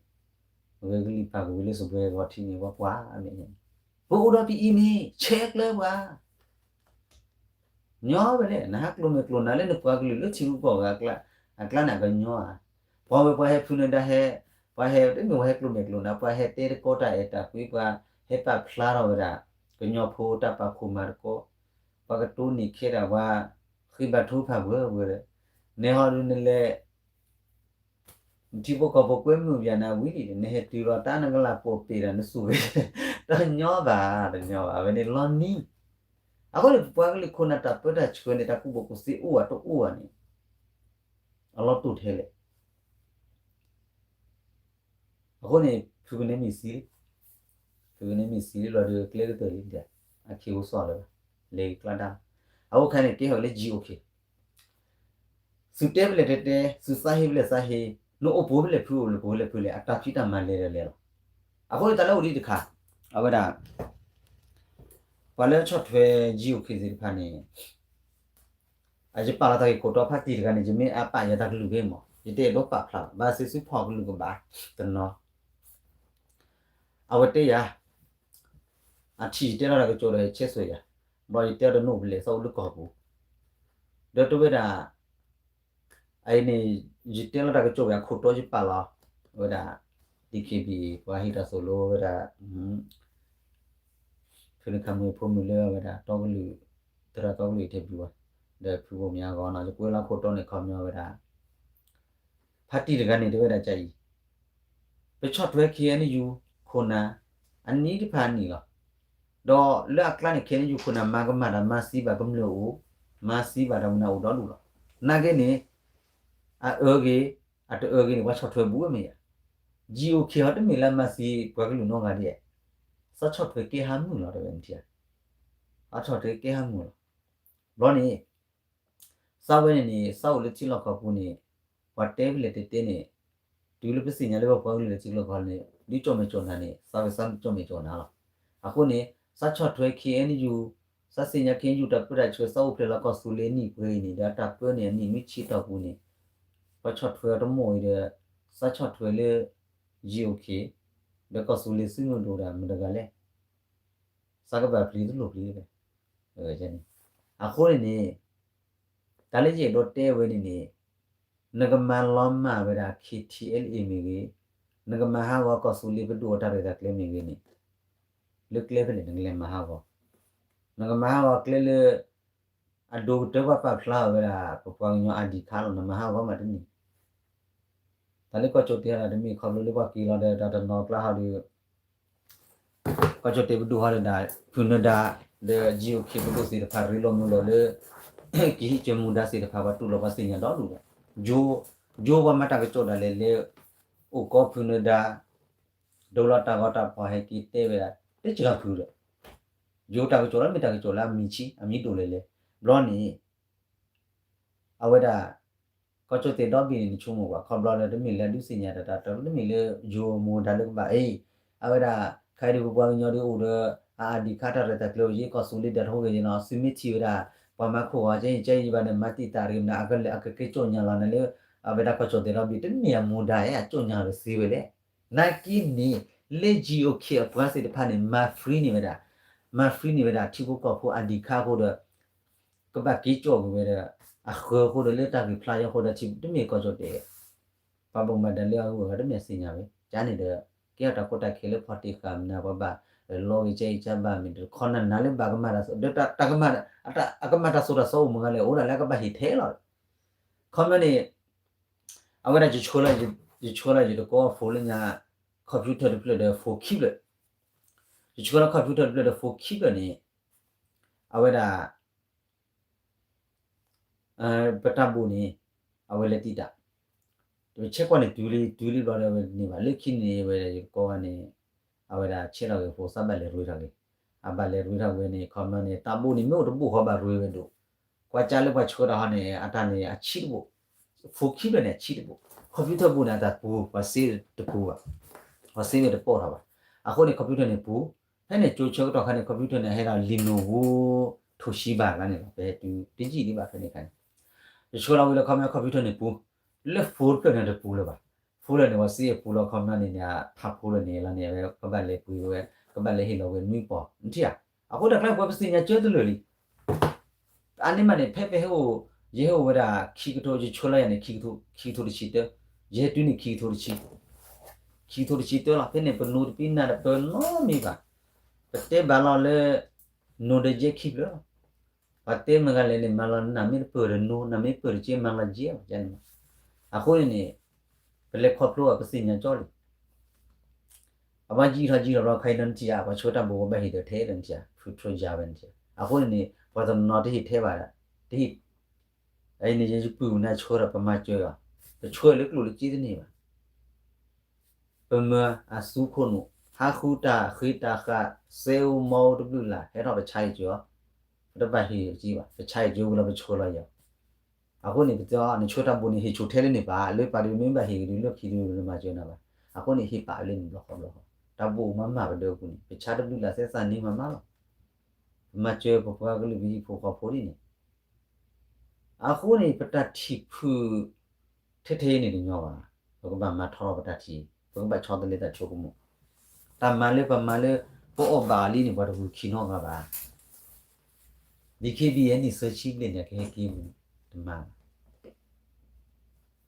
အဝဲကလံၣ်ပာ်ကဝံၤလၢစပွဲဂီၤထံးန့ၣ် ပှၤပှၤမ့ၢ်န့ၣ် ပအိၣ်ဒီးပအံၤမ့ၢ် ဆဲးကျၢပှၤ ညီဝဲလဲၣ် နဟးကျိၤမဲာ်ကျိၤနါလၢနပှၤကလုာ်လၢထံဂုၤကီၢ်ဂၤအကျါန့ၣ် အကညီဧါ. ပှၤဝဲပှၤဟဲဖုနဒါဟဲ ပှၤဟဲတမ့ၢ်ပှၤဟဲကျိၤမဲာ်ကျိၤနါ ပှၤဟဲတဲတကီတၢ်အဲၣ်တၢ်ကွံ ပှၤဟဲပာ်ဖျါထီၣ်ဝဲဒၣ် ကညီဖိတၢ်ပာ်ဖှိၣ်မၤသကိး ပှၤကတိၤန့ၢ်ခဲဒၣ်ပှၤ ဃ့ဘါထုကဖၣ်ပှဲၤပှဲၤဒီး နဲဟီဒုးနလဲၤ နထံဖိကီၢ်ဖိကွဲမုာ်ပယၤနၤဝံၤလံ နဟဲတုၤလီၤတၢ်နကလၢ်ပိာ်ပ့ၢ်ဒီးနစူၢ်ဝဲ တညီဘၣ် တညီဘၣ် အဝဲန့ၣ်လီၤနံၤ. အဃိန့ၣ် ပပှၤကလုာ်ခိၣ်နၢ်တၢ်ပၢတၢ်ဆှၢန့ၣ် တၢ်ကူၣ်ဘၣ်ကူၣ်သ့အိၣ်ဧါတအိၣ်ဧါန့ၣ် အလီၤတိၢ်ထဲလဲၣ်. အဃိန့ၣ် ဖုကနဲမ့ၢ်သံလံ ဖုကနဲမ့ၢ်သံလံလီၤဒီး ကျဲကတၢၢ်လံဒီး အါခ့အိၣ်သီၣ်လၢၤဘၣ် လဲၤက့ၤကျါတၢ်လီၤ. အဃိခဲအံၤန့ၣ် ကဲထီၣ်လၢ GOK သုတဲဖဲလဲၣ်တဲတဲ သုသးဟ့ဖဲလဲၣ်သးဟ့ နအိၣ်ပှိၤဖဲလဲၣ်ဖု အိၣ်လၢပှိၤဖဲလဲၣ်ဖုလဲၣ် အတၢ်ဖံးတၢ်မၤလဲၤဒီးလဲၤလီၤ. အဃိန့ၣ်တၢ်လၢအိၣ်ဒံးတခါ, အဝဲဒၣ် ပှၤလၢဆီၣ်ထွဲ GOK သ့ၣ်တဖၣ်န့ၣ် ယပာ်လီၤတၢ်ဂ့ၢ်ခိၣ်တီဖါတံၢ်တဂၤန့ၣ် ယမ့ၢ်အပာ်ယၤတၢ်ကလုၢ်ဖဲမး ယတအဲၣ်ဒိးပာ်ဖျါဘၣ် ဘၣ်စံးဆူဖီၣ်ကလုၢ်ကဘၣ်တနီၤ အဝဲတဲယၤ, အထံၣ်ယတဲလီၤတၢ်ကစီၣ်ဒီးယဆဲးစိၤယၤ, ဘျီယတဲအီၤတနီၣ်ဖျဲးသီၣ်အိၣ်လၢကီၢ်ပူၤ, ဒီးတဝဲဒၣ် အအံၤန့ၣ် ယတဲလီၤတၢ်ကစီၣ်ဝဲအခိၣ်တီယပာ်လီၤ, အဝဲဒၣ် DKBA ပှၤဟ့ၣ်တၢ်သိၣ်လိဝဲဒၣ် ဖုနခမုၣ်ဖိမုၣ်လၢအဝဲဒၣ်တီကလုာ်, သရၣ်တီကလုာ်အံၤထဲဘျုးဝဲ, ဒီးဖုဘိၣ်မၠးအဂီၢ်နီၤ ယကွဲးလီၤခိၣ်တီန့ၣ် ခီပညီဝဲဒၣ် ဖါတံၢ်တဂၤန့ၣ် တဲဝဲဒၣ်ကအံၤ, ပဆီၣ်ထွဲ KNU ခိၣ်နၢ် အနံၣ်တဖၣ်အနံၣ်လီၤ. ဒီးလၢအကျါန့ၣ် KNU ခိၣ်နၢ် မၤကမၣ်တၢ် မၤသံဘၣ်ကမျၢၢ်အိၣ်, မၤသံဘၣ်တၢ်မနုၤအိၣ်ဒီဒူၣ်လီၤ. နာ်က့န့ၣ် အအၢဂ့ၤ အတအၢဂ့ၤန့ၣ် ပှၤဆီၣ်ထွဲဘူးဝဲမ့ၢ်ဧါ. GOK ဟီတမ့ၢ်လၢအမၤသံပှၤကလုာ်နီတဂၤဒ်, သးဆီၣ်ထွဲကဲဟးမုၢ်လီၤ တဲဝဲန့ၣ်ထံဧါ, သးဆီၣ်ထွဲကဲဟးမုၢ်လီၤ. ဘျီန့ၣ် သးဝဲန့ၣ်န့ၣ် သးအိၣ်လၢထံလီၢ်ကီၢ်ပူၤန့ၣ် ပှၤတဲဖဲလဲၣ်တဲတဲန့ၣ် တုၤလၢပသ့ၣ်ညါလၢပပှၤကလုာ်လၢထံလီၢ်ကီၢ်န့ၣ် ဒုးကၠီၣ်မဲာ်ကၠီၣ်နၤန့ၣ် သးဝဲသးကၠီၣ်မဲာ်ကၠီၣ်နၤလီၤ. အဃိန့ၣ် သးဆီၣ်ထွဲ KNU, သးသ့ၣ်ညါ KNU တၢ်ပၢတၢ်ဆှၢ သးအိၣ်ဖျဲၣ်လီၤကီၢ်သူလ့ၤနံၣ်ပှဲၤအံၤန့ၣ် ဒီးတၢ်ပၢန့ၣ်အနံၣ်နွံဆံတီၢ်ပူၤန့ၣ် ပှၤဆီၣ်ထွဲအီၤတမီၢ်အံၤဒီး သးဆီၣ်ထွဲလၢ GOK ဒီးကီၢ်သူလ့ၤသုးမုၢ်ဒိၣ်ဒၣ်မတၤတဂၤလဲၣ် သးကဘၣ်ပျံၤတလိၣ်ပျံၤဝဲ, အဃိန့ၣ်န့ၣ် တၢ်လၢယအဲၣ်ဒိးတဲဝဲန့ၣ်န့ၣ် နကမၤလီၤမၢ်ဝဲဒၣ် KTLA မ့ၢ်ဂ့ၤ, နကမၤဟးဂီၤကီၢ်သူလ့ၤပဒိၣ်အတၢ်ရဲၣ်တၢ်ကျဲၤမ့ၢ်ဂ့ၤန့ၣ် လၢကျဲဖဲလဲၣ်နကလဲၤမၤဟးဂီၤ, နကမၤဟးဂီၤကျဲလၢ အဒိၣ်ကတၢၢ်ပှၤပာ်ဖျါအီၤဝဲဒၣ် ပပှၤကညီ ID card လီၤ နမၤဟးဂီၤမးတန့ၢ် တၢ်လၢကီၢ်ကၠီၣ်တဲၣ်ဟီဒီး တမ့ၢ်ခီဖျိလၢပှၤက့ၤလီၤဒီးတၢ်တနီၤကျါဟီဒီး ကီၢ်ကၠီၣ်တဲၣ်ပဒိၣ်ဟီဒီး ဖုနဒါ ဒီး GOK ပဒိၣ်သ့ၣ်တဖၣ် ရ့လိာ်မုာ်လိာ်လၢ ကဟံးကၢမူဒါသ့ၣ်တဖၣ် ပှၤတူၢ်လိာ်ပှၤသ့ၣ်ညါဒီဒူၣ်ဒီး ယိၤပှၤမၤတၢ်ကစီၣ်ဒၣ်လဲာ်လၢ အိၣ်ကီၢ်ဖုနဒါ ဒိလီၤတၢ်ဂီၤတၢ်ဖီၣ်ဟဲက့ၤတဲဝဲဒၣ် တစှၤဖုဒီး ယိၤတၢ်ကစီၣ်လၢမ့ၢ်တၢ်ကစီၣ်လၢအမံၤဆံး အမံၤဒိၣ်လဲၣ်လဲၣ် ဘျီန့ၣ် အဝဲဒၣ် ကီၢ်ကၠီၣ်တဲၣ်ဒီဘ့ၣ်န့ၣ် နဆိကမိၣ်ကွၢ် ခီဖျိလၢတမ့ၢ်လၢဒုးသ့ၣ်ညါတၢ်တၢ် တမ့ၢ်လၢယိၤမူဒါလၢကဘၣ်အံၤ အဝဲဒၣ် ခဲအံၤဒုးပပှၤကညီဒုးအိၣ်ဒီး အ ID card တၢ်ရဲၣ်တၢ်ကျဲၤအိၣ်ယံၤ ကီၢ်သူလ့ၤဒၣ်တဟိဂ့ၤနီၤ သုမ့ၢ်ထံၣ်ဝဲဒၣ် ပှၤမၤခိၣ်ဂီၤကဲအံၤကဲအံၤဘၣ်န့ၣ် မၤတံာ်တာ်တဂ့ၤမနုၤ အကလဲၤအကကဲကၠီၣ်ညါလီၤနၤလၢ အဝဲဒၣ်ကီၢ်ကၠီၣ်တဲၣ်ဒီဘ့ၣ် တမ့ၢ်အမူဒါဧါ အကၠီၣ်ညါလီၤတသ့ဝဲလဲၣ် နာ်က့န့ၣ် လၢ GOK အပှၤသ့ၣ်တဖၣ်န့ၣ် မၤ free န့ၢ်ဝဲဒၣ် မၤ free န့ၢ်ဝဲဒၣ် ထံဖိကီၢ်ဖိ ID card အဃိဒီး ကဘၣ်က့ၤကၠီၣ်ကွံာ်ဝဲဒီး အဃၢၤအဃိဒီး လၢတၢ်ဂ့ၢ်ဖျါယီၤအဃိဒီး ထံတမ့ၢ်ကီၢ်ကၠီၣ်တဲၣ် ပှၤဘၣ်မူဘၣ်ဒါလၢအဂုၤအဂၤတမ့ၢ်အသ့ၣ်ညါဝဲ ကန့ၣ်ဒီး ကဲထီၣ်တၢ်ကီတၢ်ခဲလၢဖီၣ်တ့ၢ်ဃာ်မနုၤ ပှၤဘၣ်လီၤဂ့ၤကဲအံၤကဲဘၣ်မ့ၢ်တခီနၤနၤလၢဘၣ်ကမၣ်တၢ် ဒီးတၢ်ကမၣ် အကမၣ်တၢ်သိၣ်တၢ်သီအိၣ်မုၢ်ဂၤလဲၣ် အိၣ်ဒၣ်လၢအကဘၣ်ဟ့ၣ်ထဲလီၤ ခီပညီန့ၣ် အဝဲဒၣ်ယဆှၢလီၤ ယဆှၢလီၤယတကိး phone လၢညါ computer တဖျၢၣ်ဒီး phone ခံဖျၢၣ် ယဆှၢလီၤ computer တဖျၢၣ်ဒီး phone ခံဖျၢၣ်န့ၣ် အဝဲဒၣ် ပတၢ်ဘိးန့ၣ် အဝဲလဲၤတံာ်တာ် တဆဲးကွၢ်န့ၣ် တုၤလံ တုၤလံဘျီဒီး အဝဲန့ၢ်ဘၣ် လၢခံန့ၣ် အဝဲဒၣ်ယတကိးဝဲန့ၣ် အဝဲဒၣ်ဆဲးထီၣ်ဂ့ၤ phone သးဘၣ်လဲၤရ့ထီၣ်ဂ့ၤ အဘၣ်လဲၤရ့ထီၣ်ဝဲန့ၣ် ခီပညီန့ၣ် တၢ်ဘိးန့ၣ် မ့ၢ်အိၣ်တဘိးဃီဘၣ်ရ့ဝဲဒိၣ် ကွၢ်ကၢလၢပှၤဆှၢတၢ်ဟီန့ၣ် အတၢ်န့ၣ် အဆံးတဘိး phone ခံဖျၢၣ်န့ၣ် အဆံးတဘိး computer ဘိးန့ၣ် အတၢ်ပူၤ ပှၤစ့တပူၤဘၣ် ပှၤစ့န့ၣ်တပိာ်ထီၣ်ဘၣ် အဃိန့ၣ် computer န့ၣ်ပူၤ ဖဲန့ၣ်ကၠိဆၢကတီၢ်ခါန့ၣ် computer န့ၣ် အဟဲဒၣ် Lenovo Toshiba လၢန့ၣ်လီၤ ပဟဲတုၤတယံာ်ဒံးဘၣ်ဖဲန့ၣ်ခါန့ၣ် ယဆှၢလီၤဝံၤလီၤခီပညီ computer န့ၣ်ပူၤ လၢ phone တဖျၢၣ်န့ၣ်တပူၤလၢၤဘၣ် phone လၢန့ၣ် ပှၤစ့အပူၤလီၤခီပညီန့ၣ်န့ၣ် ဖးဖိလၢန့ၣ်လီၤန့ၣ် အဝဲကဘၣ်လဲၤပှ့ၤဝဲ ကဘၣ်လဲၤဟ့ၣ်လီၤဝဲနွံပီၢ် နထံၣ်ဧါ အဃိတၢ်ကျါပှၤပသ့ၣ်ညါကၢတလၢာ်လံ အန့ၣ်မးန့ၣ် ဖဲပဟဲအိၣ် ယဟဲအိၣ်ဝဲဒၣ်ခံကထိ ယဆှၢလီၤယၤန့ၣ် ခံကထိတဆံတၢ ယဟဲတုၤန့ၣ် ခံကထိတဆံ ခံကထိတဆံတၢလီၤ ဖဲန့ၣ် ပနူတပံးနၢ်တပၢနီတမံၤဘၣ် ပတဲဘၣ်လီၤလၢ နိၣ်ဒီးယဲခံဖျၢၣ်လီၤ ပှၤတဲမ့ၢ်ဂၤလဲၣ်န့ၣ် မၤလီၤနၢ်မ့ၢ်တပၢၢ်ဒီးနိၣ် နၢ်မ့ၢ်ပၢၢ်တက့ၢ် မၤလီၤယဲဘၣ်န့ၣ် အဃိန့ၣ်န့ၣ် ပလဲၤခီဖျိအပသ့ၣ်ညါကၠီလံ အဝဲကံထီၣ်ကံထီၣ်ဘျီ ခါအံၤဒီးနထံၣ်ဧါ ပှၤဆှၢတၢ်ဘိးဝဲဘၣ်ဟ့ၣ်ဒီးထဲဒီးနထံၣ်ဧါ ဖုထြၢယၤဝဲနထံၣ်ဧါ အဃိန့ၣ်န့ၣ် ပှၤတနီၤတဟ့ၣ်ထဲဘၣ်ဒီး တဟ့ၣ် အအံၤန့ၣ် ယယပုၢ်မနုၤဆှၢဒီး ပမၤစၢၤအီၤ ပဆှၢလၢကျိၣ်လၢစ့တန့ၢ်ဘၣ် ပမၢအသူခိၣ်နူာ် ဟးဃုတၢ်ဃ့တၢ်ဃာ် စဲအိၣ်မီအိၣ်တဘျုးလၢ် ဟဲထီၣ်ပဆါအံၤစၢၤအီၤ ပတဘၣ်ဟ့ၣ်က့ဘၣ် ပဆါအံၤစၢၤဝံၤလီၤ ပဆှၢလီၤယၤ အဃိန့ၣ် ပတဲအီၤ နဆှၢတၢ်ဘိးန့ၣ် ဟ့ၣ်ဆိၣ်ထဲလၢန့ၣ်ပၢ် လၢပၢ်ဒုးမ့ၢ်ဘၣ်ဟ့ၣ်က့ၤဒုး လၢခံဒုးလၢမၤစၢၤနၤဘၣ် အဃိန့ၣ် ဟ့ၣ်ပာ်လၢန့ၣ်ဘျီဃီဘျီဃီ တၢ်ဘိၣ်အိၣ်မးမးပဒၢးအပူၤန့ၣ် ပဆါတဘျုးလၢ်သဲသးန့ၢ်မးမးလီၤ. ပမၤစၢၤပပှၤကလုာ်ပဟံၣ်ဖိဃီဖိဒ်န့ၣ် အဃိန့ၣ် ပတၢ်ထံၣ်ဖုၣ်ထဲထဲအံၤန့ၣ်တညီဘၣ်. ပကဘၣ်မၤထီၣ်ပတၢ်ထံၣ်, ပကဘၣ်ဆီတလဲတၢ်ဆိကမိၣ်. တၢ်မၤလၢပမၤလၢ ပအီၣ်ဘၣ်အီၤလံန့ၣ် ပှၤတဂုာ်ခံနီတဂၤဘၣ်. ဒ်ခ့ဘံယဲန့ၣ် ဆၢဆံဘျဲၣ်န့ၣ် ကဟဲက့ၤမုၢ်တမၤဘၣ်.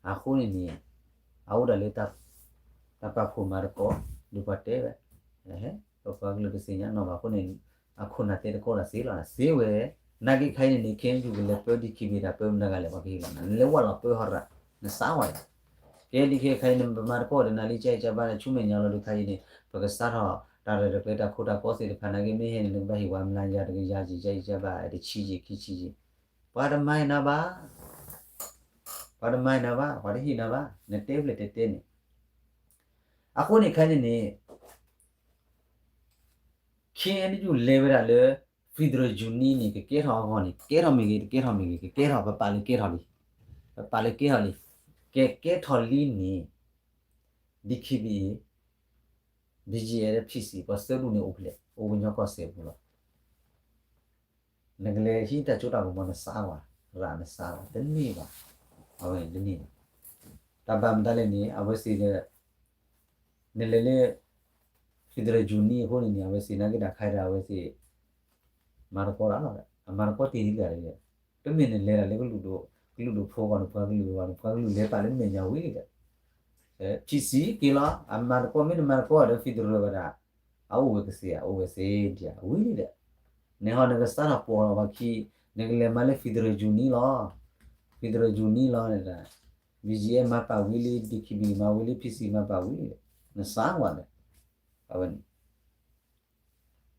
အဃိန့ၣ်န့ၣ် အအိၣ်ဒၣ်လၢ တၢ်ပာ်ဖှိၣ်မၤသကိး ဒ်ပှၤတဲဝဲ, ပပှၤကလုာ်တသ့ၣ်ညါနီၢ်ဘၣ်အဃိန့ၣ် အခိၣ်နၢ်တဲသကိးတၢ်စ့လီၤ စ့ဝဲ. နာ်က့ခါအံၤန့ၣ်န့ၣ် ခ့ယုၢ်ကလဲၤပၢဒ်ခ့ဘံတၢ်ပၢမနုၤဂၤလဲၣ် ပှၤကဟ့ၣ်လီၤနၤ နလဲၤဝဲလီၤပၢဟီရၣ် နစးဝဲလီၤ. ကဲဒ်ခ့ခါအံၤန့ၣ် ပမၤသကိးဒီးနၤလံ ကအံၤကဘၣ်န့ၣ် ဆူမဲာ်ညါလီၤဒုးခါအံၤန့ၣ် ပကစးထီၣ်တၢ်ရဲၣ်တၢ်ကျဲၤတၢ်ခိတၢ်ကီသ့ၣ်တဖၣ် နာ်က့မ့ၢ်ဟဲန့ၣ် နကဘၣ်ဟ့ၣ်ဝဲမျးယၤတကယၤကံ ကအံၤကဘၣ်တဆံကံ ခံဆံကံ ပှၤတမၤနၤဘၣ်, ပှၤတမၤနၤဘၣ်, ပှၤတဟ့ၣ်နၤဘၣ်, နတဲဖျဲၣ်တဲတဲန့ၣ်. အဃိန့ၣ်ခါန့ၣ်န့ၣ် ခ့ယုၢ်လဲၤဝဲဒၣ်လၢ federal union န့ၣ် ကကဲထီၣ်အဂီၢ်န့ၣ် ကကဲထီၣ်မ့ၢ်ဂ့ၤ တကဲထီၣ်မ့ၢ်ဂ့ၤ ကကဲထီၣ် ပပာ်လၢကဲထီၣ်လံ, ပပာ်လၢကဲထီၣ်လံ, ကဲကဲထီၣ်လံန့ၣ် ဒ်ခ့ဘံ BGF ဒီး PC ပှၤသၢဒူၣ်န့ၣ်အိၣ်ဖျဲၣ် အိၣ်ကညီကီၢ်စဲၣ်ပူၤလီၤ. နကလဲၤဟံးတၢ်စိတၢ်ကမီၤ နစးဝဲ, ရၣ်နစးဝဲ တန့ၢ်ဘၣ်, အဝဲန့ၣ်တန့ၢ်ဘၣ်. တၢ်ဘၣ်မတၤလဲၣ်န့ၣ် အဝဲသ့ၣ်ဒီး နလဲၤလၢ federal union အဃိန့ၣ်န့ၣ် အဝဲသ့ၣ်နာ်က့တၢ်ခါဒီး အဝဲသ့ၣ် မၤသကိးတၢ်လီၤ, အမၤသကိးတ့ၢ်လံလၢ်လၢ်, တမ့ၢ်နလဲၤဒၣ်လၢကလုာ်ဒိၣ်, ကလုာ်ဒိၣ်ဖိဂီၢ်န့ၣ် ပှၤကလုာ်ဂီၢ်န့ၣ် ပှၤကလုာ်လဲၤပာ်လၢမဲာ်ညါဝံၤလံဒီး PC က့ၤလီၤ, အမၤသကိးမ့ၢ်နမၤသကိးဒီး federal ဝဲဒၣ်, အအိၣ်ဝဲကသ့ဧါ အိၣ်ဝဲသ့ဒံးဧါ ဝံၤလံဒီး, နဟီနကစးထီၣ်ပိာ်လီၤပှၤခံ, နကလဲၤမၤလၢ federal union လီၤ, federal union လီၤန့ၣ်ဒီး BGF မၤပာ်ဝံၤလံ DKB မၤဝံၤလံ PC မၤပာ်ဝံၤလံဒီး နစးဝဲဒီး, အဝဲန့ၣ်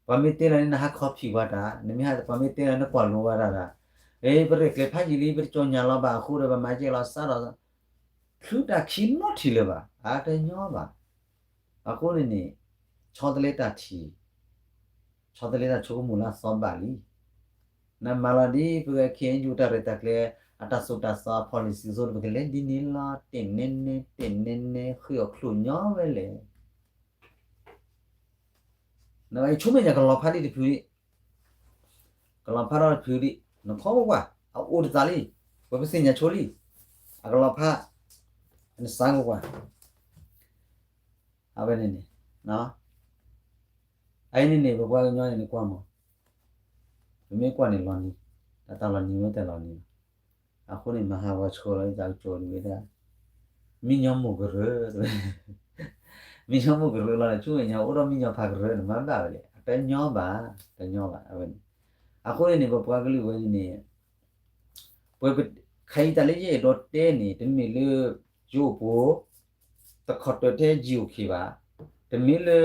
ပှၤမ့ၢ်တဲလီၤန့ၣ် နဟးခီဖံးဝဲတၢ်, နမ့ၢ်ဟး ပှၤမ့ၢ်တဲလီၤ နကွၢ်လိဝဲဒၣ်တၢ်, အ့ ပရဲၣ်ကျဲၤဖးယံာ်လံ ပတကၠီညၣ်လီၤဘၣ်အဃိဒီး ပမၤကဲလီၤစးဒီး, ချုးတၢ်ခံနီတထံၣ်လၢၤဘၣ်, အတညီဘၣ်. အဃိန့ၣ်န့ၣ် ဆီတလဲတၢ်ထံၣ်, ဆီတလဲတၢ်ဆိကမိၣ်လၢအသီဘၣ်လံ. နမၤလီၤဒ်ပဝဲ KNU တၢ်ရဲၣ်တၢ်ကျဲၤ အတၢ်သိၣ်တၢ်သီ အ policy အသိးဒီး ပကလဲၤဒ်န့ၣ်လီၤ, တဲာ်နဲနဲ တဲာ်နဲနဲ ဃ့အီၣ်ချိၣ်ညီဝဲလဲၣ် နဆိကမိၣ်ညါ ကလီၤဖးဒံးတဖုဒံး, ကလီၤဖးထီၣ်တဖုဒံး, နခီကွၢ်ကွၢ်, အအိၣ်တသးလံ, ပှၤပသ့ၣ်ညါဆိလံ, အကလီၤဖး, နစးကွၢ်ကွၢ်, အဝဲန့ၣ်န့ၣ်, အအံၤန့ၣ်န့ၣ် ပပှၤကညီန့ၣ် နကွၢ်မး, ပမ့ၢ်ကွၢ်န့ၣ်လီၤနံၤ, တၢ်တၢ်လီၤနံၤဝဲတၢ်လီၤနံၤလီၤ. အဃိန့ၣ် မၤဟးဂီၤဆိလီၤ ယသးကၠိဒ်ဝဲဒၣ် မံညီမိၢ်ကရၢ, မံညီမိၢ်ကရၢလီၤန့ၣ် ဆူမဲာ်ညါအိၣ်ဒီးမံညီဖးကရၢန့ၣ် မၤဘၣ်ဝဲလဲၣ်, တညီဘၣ်, တညီဘၣ်, အဝဲန့ၣ်. အဃိန့ၣ်န့ၣ် ပပှၤကလုာ်ဝဲန့ၣ်န့ၣ် ပဝဲ ခါအံၤတၢ်လၢယအဲၣ်ဒိးတဲန့ၣ် တမ့ၢ်လၢ ယအိၣ်ပှိၤ တခီတၢၤထဲ ယအိၣ်ခ့ဘၣ်, တမ့ၢ်လၢ ယ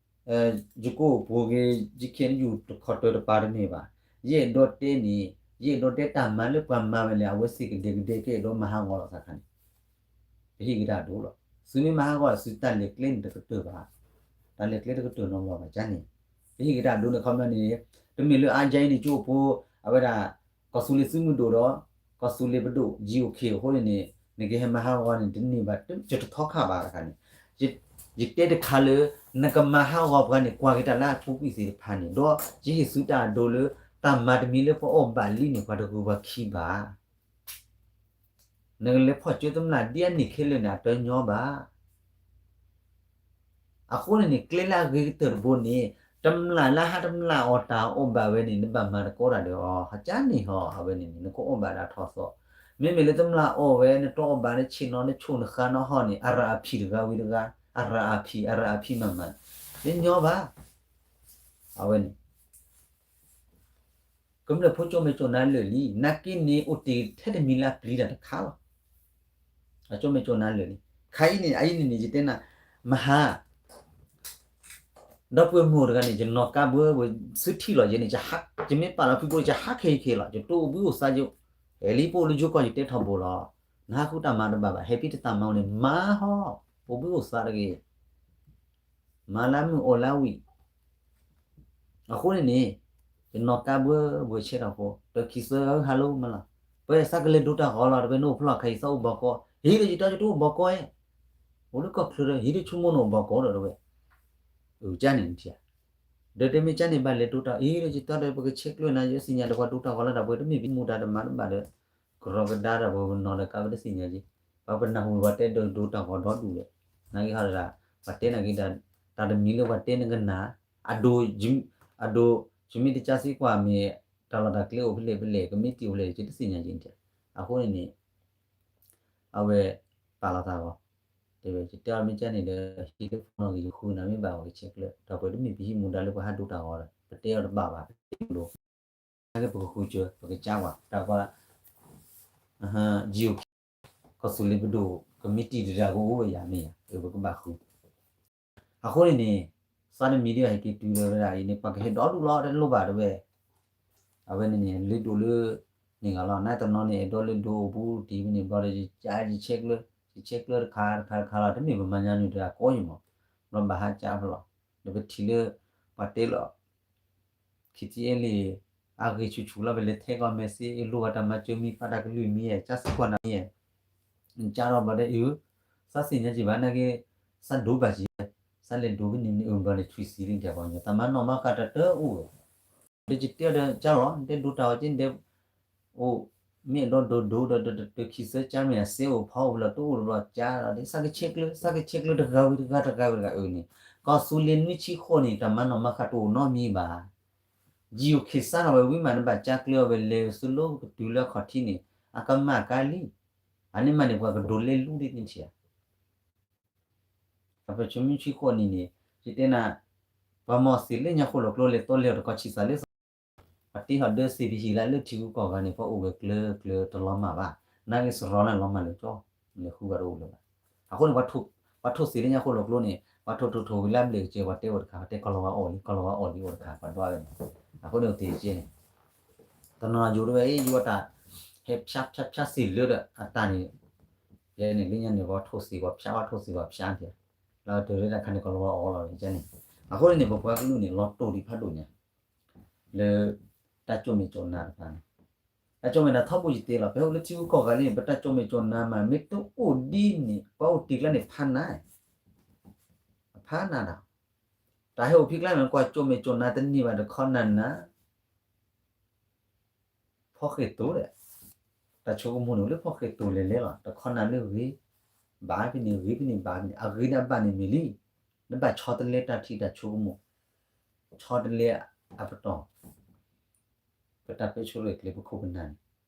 ကအိၣ်ပှိၤဂ့ၤ ယခဲန့ၣ် ယအိၣ်တခီတၢၤတပၤတမ့ၢ်ဘၣ်. ယအဲၣ်ဒိးတဲန့ၣ် ယအဲၣ်ဒိးတဲတၢ်မၤလၢပှၤမၤဝဲလဲၣ် အဝဲသ့ၣ်ကဒဲကဒဲကအဲၣ်ဒိးမၤဟးဂီၤလီၤသးခါန့ၣ် ပဟ့ၣ်က့ၤတၢ်အဒိလီၤ. သုမ့ၢ်မၤဟးဂီၤ သုတၢ်လဲၤကျဲန့ၣ်တကတၢၢ်ဘၣ်, တၢ်လဲၤကျဲတကတၢၢ်နီတဘျီဘၣ် ကန့ၣ် ပဟ့ၣ်က့ၤတၢ်အဒိန့ၣ် ခီပညီန့ၣ် တမ့ၢ်လၢအါယါအံၤန့ၣ် ကအိၣ်ပှိၤ အဝဲဒၣ် ကီၢ်သူလ့ၤသုးမုၢ်ဒိၣ်ဒီး ကီၢ်သူလ့ၤပဒိၣ် ယအိၣ်ခ့ အဃိန့ၣ်န့ၣ် နကဟဲမၤဟးဂီၤန့ၣ် တန့ၢ်ဘၣ် ယတထီခါဘၣ်တခါန့ၣ် ယတဲတခါလၢ နကမၤဟးဂီၤပှၤန့ၣ် ကွၢ်က့ၤတၢ်လၢအပူၤကွံာ်သ့ၣ်တဖၣ်န့ၣ် ဒီးယဟ့ၣ်သုတၢ်အဒိလၢ တၢ်မၤတမံၤလၢပအီၣ်ဘၣ်လံန့ၣ် ပှၤတဂုၤပှၤခံဘၣ်. နကလဲၤဖီၣ်ကၢတမျၢ်ဒ်အန့ၣ်ခဲလၢာ်န့ၣ် အတညီဘၣ်. အဃိန့ၣ်န့ၣ် ကျဲလၢအဂ့ၤကတၢၢ်တဘိန့ၣ် တမျၢ်လၢဟးတမျၢ်အီၣ်တၢ်အီၣ်ဘၣ်ဝဲန့ၣ် နဘၣ်မၤသကိးတၢ်ဒီးအီၤ ကန့ၣ်ဟီ အဝဲန့ၣ်န့ၣ် နကအီၣ်ဘၣ်ဒၣ်ထီၣ်သီ. မ့မ့ၢ်လၢတမျၢ်အီၣ်ဝဲ နတအီၣ်ဘၣ် နဆ့ၣ်နီၤ နဆိၣ်နဃါနဟီၣ်န့ၣ် အရၣ်အဖံးတဂၤဝံၤတဂၤ အရၣ်အဖံး အရၣ်အဖံးမၤမၤ တညီဘၣ်. အဝဲန့ၣ် ကမျၢၢ်ဖိကၠီၣ်မဲာ်ကၠီၣ်နါလၢာ်လံ, နာ်က့န့ၣ် အိၣ်တ့ၢ်ထဲတမံၤလၢအပျံၤတၢ်တခါလီၤ. အကၠီၣ်မဲာ်ကၠီၣ်နါလၢာ်လံ. ခါအံၤန့ၣ် အအံၤန့ၣ်န့ၣ် ယတဲနၤ မဟါ ဒီပုၢ်ဝဲၢ်မိၢ်တဂၤန့ၣ် ယနီၢ်ကါဘှၢဘှၢ သုထံၣ်လီၤယဲန့ၣ် ယမ့ၢ်ပာ်လီၤဖုဖိ ယဟးခဲအံၤခဲလီၤ ယတအိၣ်ဘှံးအိၣ်သါယိၣ်, အဲလံပအိၣ်လၢယိကီၢ် ယတဲထီဘိလီၤ. နဟးဃုတၢ်မၤတဘၣ်ဘၣ် ဟဲဖံတၢ်မၤအိၣ်န့ၣ် မၤဟီ အိၣ်ဘှံးအိၣ်သါတဂ့ၤ မၤလၢမုၢ်အီၣ်လၢဝံၤ အဃိန့ၣ်န့ၣ် ယနီၢ်ကါဘှၢဘှၢဆဲထီၣ်ဖိ တခံသၢဟါလၢမးလီၤ. ပသးကလဲၤဒိတၢ်ဂီၤလီၤ တဝဲန့ၣ်အိၣ်ဖျီၣ်ခါအံၤသးအိၣ်ဘီကီ, ဟံးဒီးယတီယတိၢ်အိၣ်ဘီကီဧဲ, အိၣ်လၢကီၢ်ချၢဒီး ဟံးဒီးဆိကမိၣ်န့ၣ်အိၣ်ဘီကီဒီးတဝဲ, အကန့ၣ်ထံၣ်ဧါ, ဒီးတမ့ၢ်ကန့ၣ်ဘၣ်လဲၤဒိတၢ်အံၤဒီး ယတဲဒီးပကဆဲးကျၢၢ်နၤ ယသ့ၣ်ညါဒီးပှၤဒိတၢ်ဂီၤလၢတၢ်ပှဲၤ တမ့ၢ်ပဟံးမူဒါတမၤတဘၣ်ဒီး ကရီကဒါတၢ်ပှဲၤပနီၤဒီးကါဝဲတသ့ၣ်ညါက့ၤ, ပှၤပနၢ်ဟူပှၤတဲဒီးဒိတၢ်ဂီၤဒီဒူၣ်ဒီး, နာ်က့ဟီဒၣ်, ပှၤတဲနာ်က့ တၢ်တမံၤလၢပှၤတဲနကနၣ်, အဒိ, အဒိ, ယမ့ၢ်တကါစ့ၢ်ကီးမ့ၢ် တၢ်လီၢ်တၢ်ကျဲအိၣ်ဖဲလဲၣ်ဖဲလဲၣ် ကမ့ၢ်တံၢ်အိၣ်ဖဲလဲၣ် ယတသ့ၣ်ညါက့ၤန့ၣ်, အဃိန့ၣ်န့ၣ် အဝဲ ပာ်လီၤသးဂီၤ, တဲဝဲ ယတဲအီၤမ့ၢ်ကန့ၣ်ဒီး ဟံးလၢဖိနီၣ်ဂ့ၤ ယဃုနၤမ့ၢ်ဘၣ်အီၤကဆဲးကျၢၢ် တၢ်ပှဲၤတမ့ၢ်ပဟံးမူဒါလၢပှၤဟးဒိတၢ်ဂီၤဒီး ပတဲအီၤတဘၣ်ဘၣ် ပတဲမ့ၢ်ဒိၣ်, နာ်က့ပကဃုကၢၤ ပကစၢ်ဝဲ တၢ်ပှၤ ယိၤ ကီၢ်သူလ့ၤပဒိၣ် ကမံးတံာ်တဂၤကအိၣ်ဝဲယၤမ့ၢ်ယၤ ပကဘၣ်ဃု အဃိန့ၣ်န့ၣ် စးတမံၤဒ်အဟဲက့ၤတုၤလၢဝဲဒၣ်အံၤန့ၣ် ပှၤကဟဲဒီဒူၣ်လီၤ တလိၣ်ဘၣ်တဝဲ, အဝဲန့ၣ်န့ၣ် လၢဒိၣ်လၢ န့ၣ်ဂၤလီၤ နာ်တနီၤန့ၣ် အဲၣ်ဒိးလၢဒိၣ်အိၣ်ဘူးတံၢ်ဖဲန့ၣ် ဘျီဒီး ယကါယဆဲးကျၢၢ် ယဆဲးကျၢၢ်တခါတခါတခါလီၤ တမ့ၢ်ပမၤညါနုာ်တဂၤကိးယမး, ဘျီဘၣ်ဟးကါဖဲလီၤ, ဒီးပထံၣ်လၢ ပှၤတဲလီၤ ခံထံအဲလံ အဂ့ၤဆူၣ်ဆူၣ်လီၤ ပလဲၤထဲကီၢ်မဲာ်စ့ လိၣ်ဘၣ်တၢ်မၤစၢၤမံၤ ပာ်တၢ်ကလုၢ်မံၤ ကၢ်စ့ၢ်ကီးနၤမံၤ ကၢ်ထီၣ်ဘျီဒီးအု စးသ့ၣ်ညါက့ၤဘၣ်နာ်က့ စးဒိဘၣ်က့ၤ စးလဲၤဒိဖဲန့ၣ်န့ၣ်အု ဘျီန့ၣ်ထွံၣ်စံးလံတၢ်ပှၤကညီ တၢ်မၤနီၣ်မၤဃၣ်တၢ်တအိၣ်ဝဲ ဒီးယတဲအီၤဒီးကၢ်လီၤ နတဲဒိတၢ်အီၤက့ နတဲ အိၣ် မ့ၢ်အဲၣ်ဒိးဒိၣ်ဒိၣ်ဒီး တခံဆၢကၢ်မ့ၢ်အစဲအိၣ်ဖီအိၣ်လီၤ တအိၣ်လီၤကၢ်ဒီး စးကဆဲးကျၢၢ် စးကဆဲးကျၢၢ်တဂၤဝံၤတဂၤတဂၤဝံၤတဂၤအုန့ၣ် ကီၢ်သူလ့ၤနွံဆံဃိးန့ၣ် တၢ်မၤနီၣ်မၤဃၣ်တအိၣ်နီတမံၤဘၣ် ယံာ်အိၣ်ခ့စးထီၣ်ဝဲဝံၤမး နဘၣ်ကၢ်ကျၢၢ်အီၤဝဲလဲၤဆူလၢကတုၤလၢအခီၣ်ထံးန့ၣ် အကမၣ်ကါလံ, အန့ၣ်မးန့ၣ် ပှၤကဒိးလဲလူဒ်န့ၣ်ထံၣ်ဧါ. အပဆၢမုၢ်ဆံဃိးနံၣ်န့ၣ် ယတဲနၤ, ပှၤမီၤသ့ၣ်လၢညါဃိၣ်လီၤကျိလဲၤတီလဲၤအီၤတကီၢ်ဆံးစးလၢ ပှၤတ့ဟီၣ်ဒၢစ့ပဟံၣ်လၢလၢထံဂုၤကီၢ်ဂၤန့ၣ် ပှၤအိၣ်ဝဲကျၢၤကျၢၤတလီၤမၢ်ဘၣ်, နာ်က့စရီလၢလီၤမၢ်လၢကၠီ, လဲၤဃုဂၤတအိၣ်လၢၤဘၣ်. အဃိန့ၣ် ပှၤထိၣ်သ့ၣ်လၢညါဃိၣ်လီၤကျိန့ၣ် ပှၤထိၣ်ထိၣ်ထိၣ်ဝံၤလၢအဘျဲၣ်ကစၢၤ ပှၤတဲအိၣ်တခါ ပှၤတဲကီၢ်လီၤဝါအီၣ်လံ ကီၢ်လီၤဝါအီၣ်လံအိၣ်တခါ ပှၤဒွးဝဲန့ၣ်, အဃိန့ၣ်အိၣ်တ့ၢ်ကဲန့ၣ် တနီၤယိၤတဝဲအံၤ ယိၤတၢ် ဟဲဖၠါဖၠါဖၠါစ့ၢ်လၢဒီးအတၢ်န့ၣ်, ယဲန့ၣ် လၢညါန့ၣ် ပှၤထိၣ်သ့ၣ်ပှၤဖၠါ ပှၤထိၣ်သ့ၣ်ပှၤဖၠါန့ၣ်, လၢတၢ်လၢတၢ်ခါန့ၣ် ကီၢ်လီၤဝါအီၣ်လီၤန့ၣ်န့ၣ်, အဃိန့ၣ်န့ၣ် ပပှၤကလုာ်န့ၣ် လီၤတိၢ်ဒံးဖးဒိၣ်ညါ လၢ တၢ်ကၠိၣ်မဲာ်ကၠိၣ်နါတခါန့ၣ်, တၢ်ကၠိၣ်မဲာ်နါထီဘိယတဲလီၤ ပဟဲအိၣ်လၢထံဂုၤကီၢ်ဂၤလံန့ၣ် ပတၢ်ကၠိၣ်မဲာ်ကၠိၣ်နါမး မ့ၢ်တအိၣ်ဒ်န့ၣ် ပှၤအိၣ်တ့ၢ်ကျါန့ၣ် ဖးနါ ဖးနါတၢ်, တၢ်ဟဲအိၣ်ဖဲကျါန့ၣ် ကွၢ်ကၠိၣ်မဲာ်ကၠိၣ်နါတန့ၢ်ဘၣ် တခီနၤနၤ ဖီဃဲၢ်တိၢ်ဒီး, တၢ်ဆိကမိၣ်န့ၣ် အိၣ်လၢဖီဃဲၢ်တိၢ်လဲၤလဲၤလီၤ တခီနၤလၢဂ့ၤ, ဘၣ်ဖဲန့ၣ်ဂ့ၤဖဲန့ၣ်ဘၣ်ဖဲန့ၣ် အဂ့ၤန့ၣ်အဘၣ်န့ၣ်မ့ၢ်လံ, နဘၣ်ဆီတလဲတၢ်ထံၣ်တၢ်ဆိကမိၣ်, ဆီတလဲအပတီၢ်, ပတၢ်ပဲဆိရဲၣ်ကျဲၤပခိၣ်ပနၢ်န့ၣ်,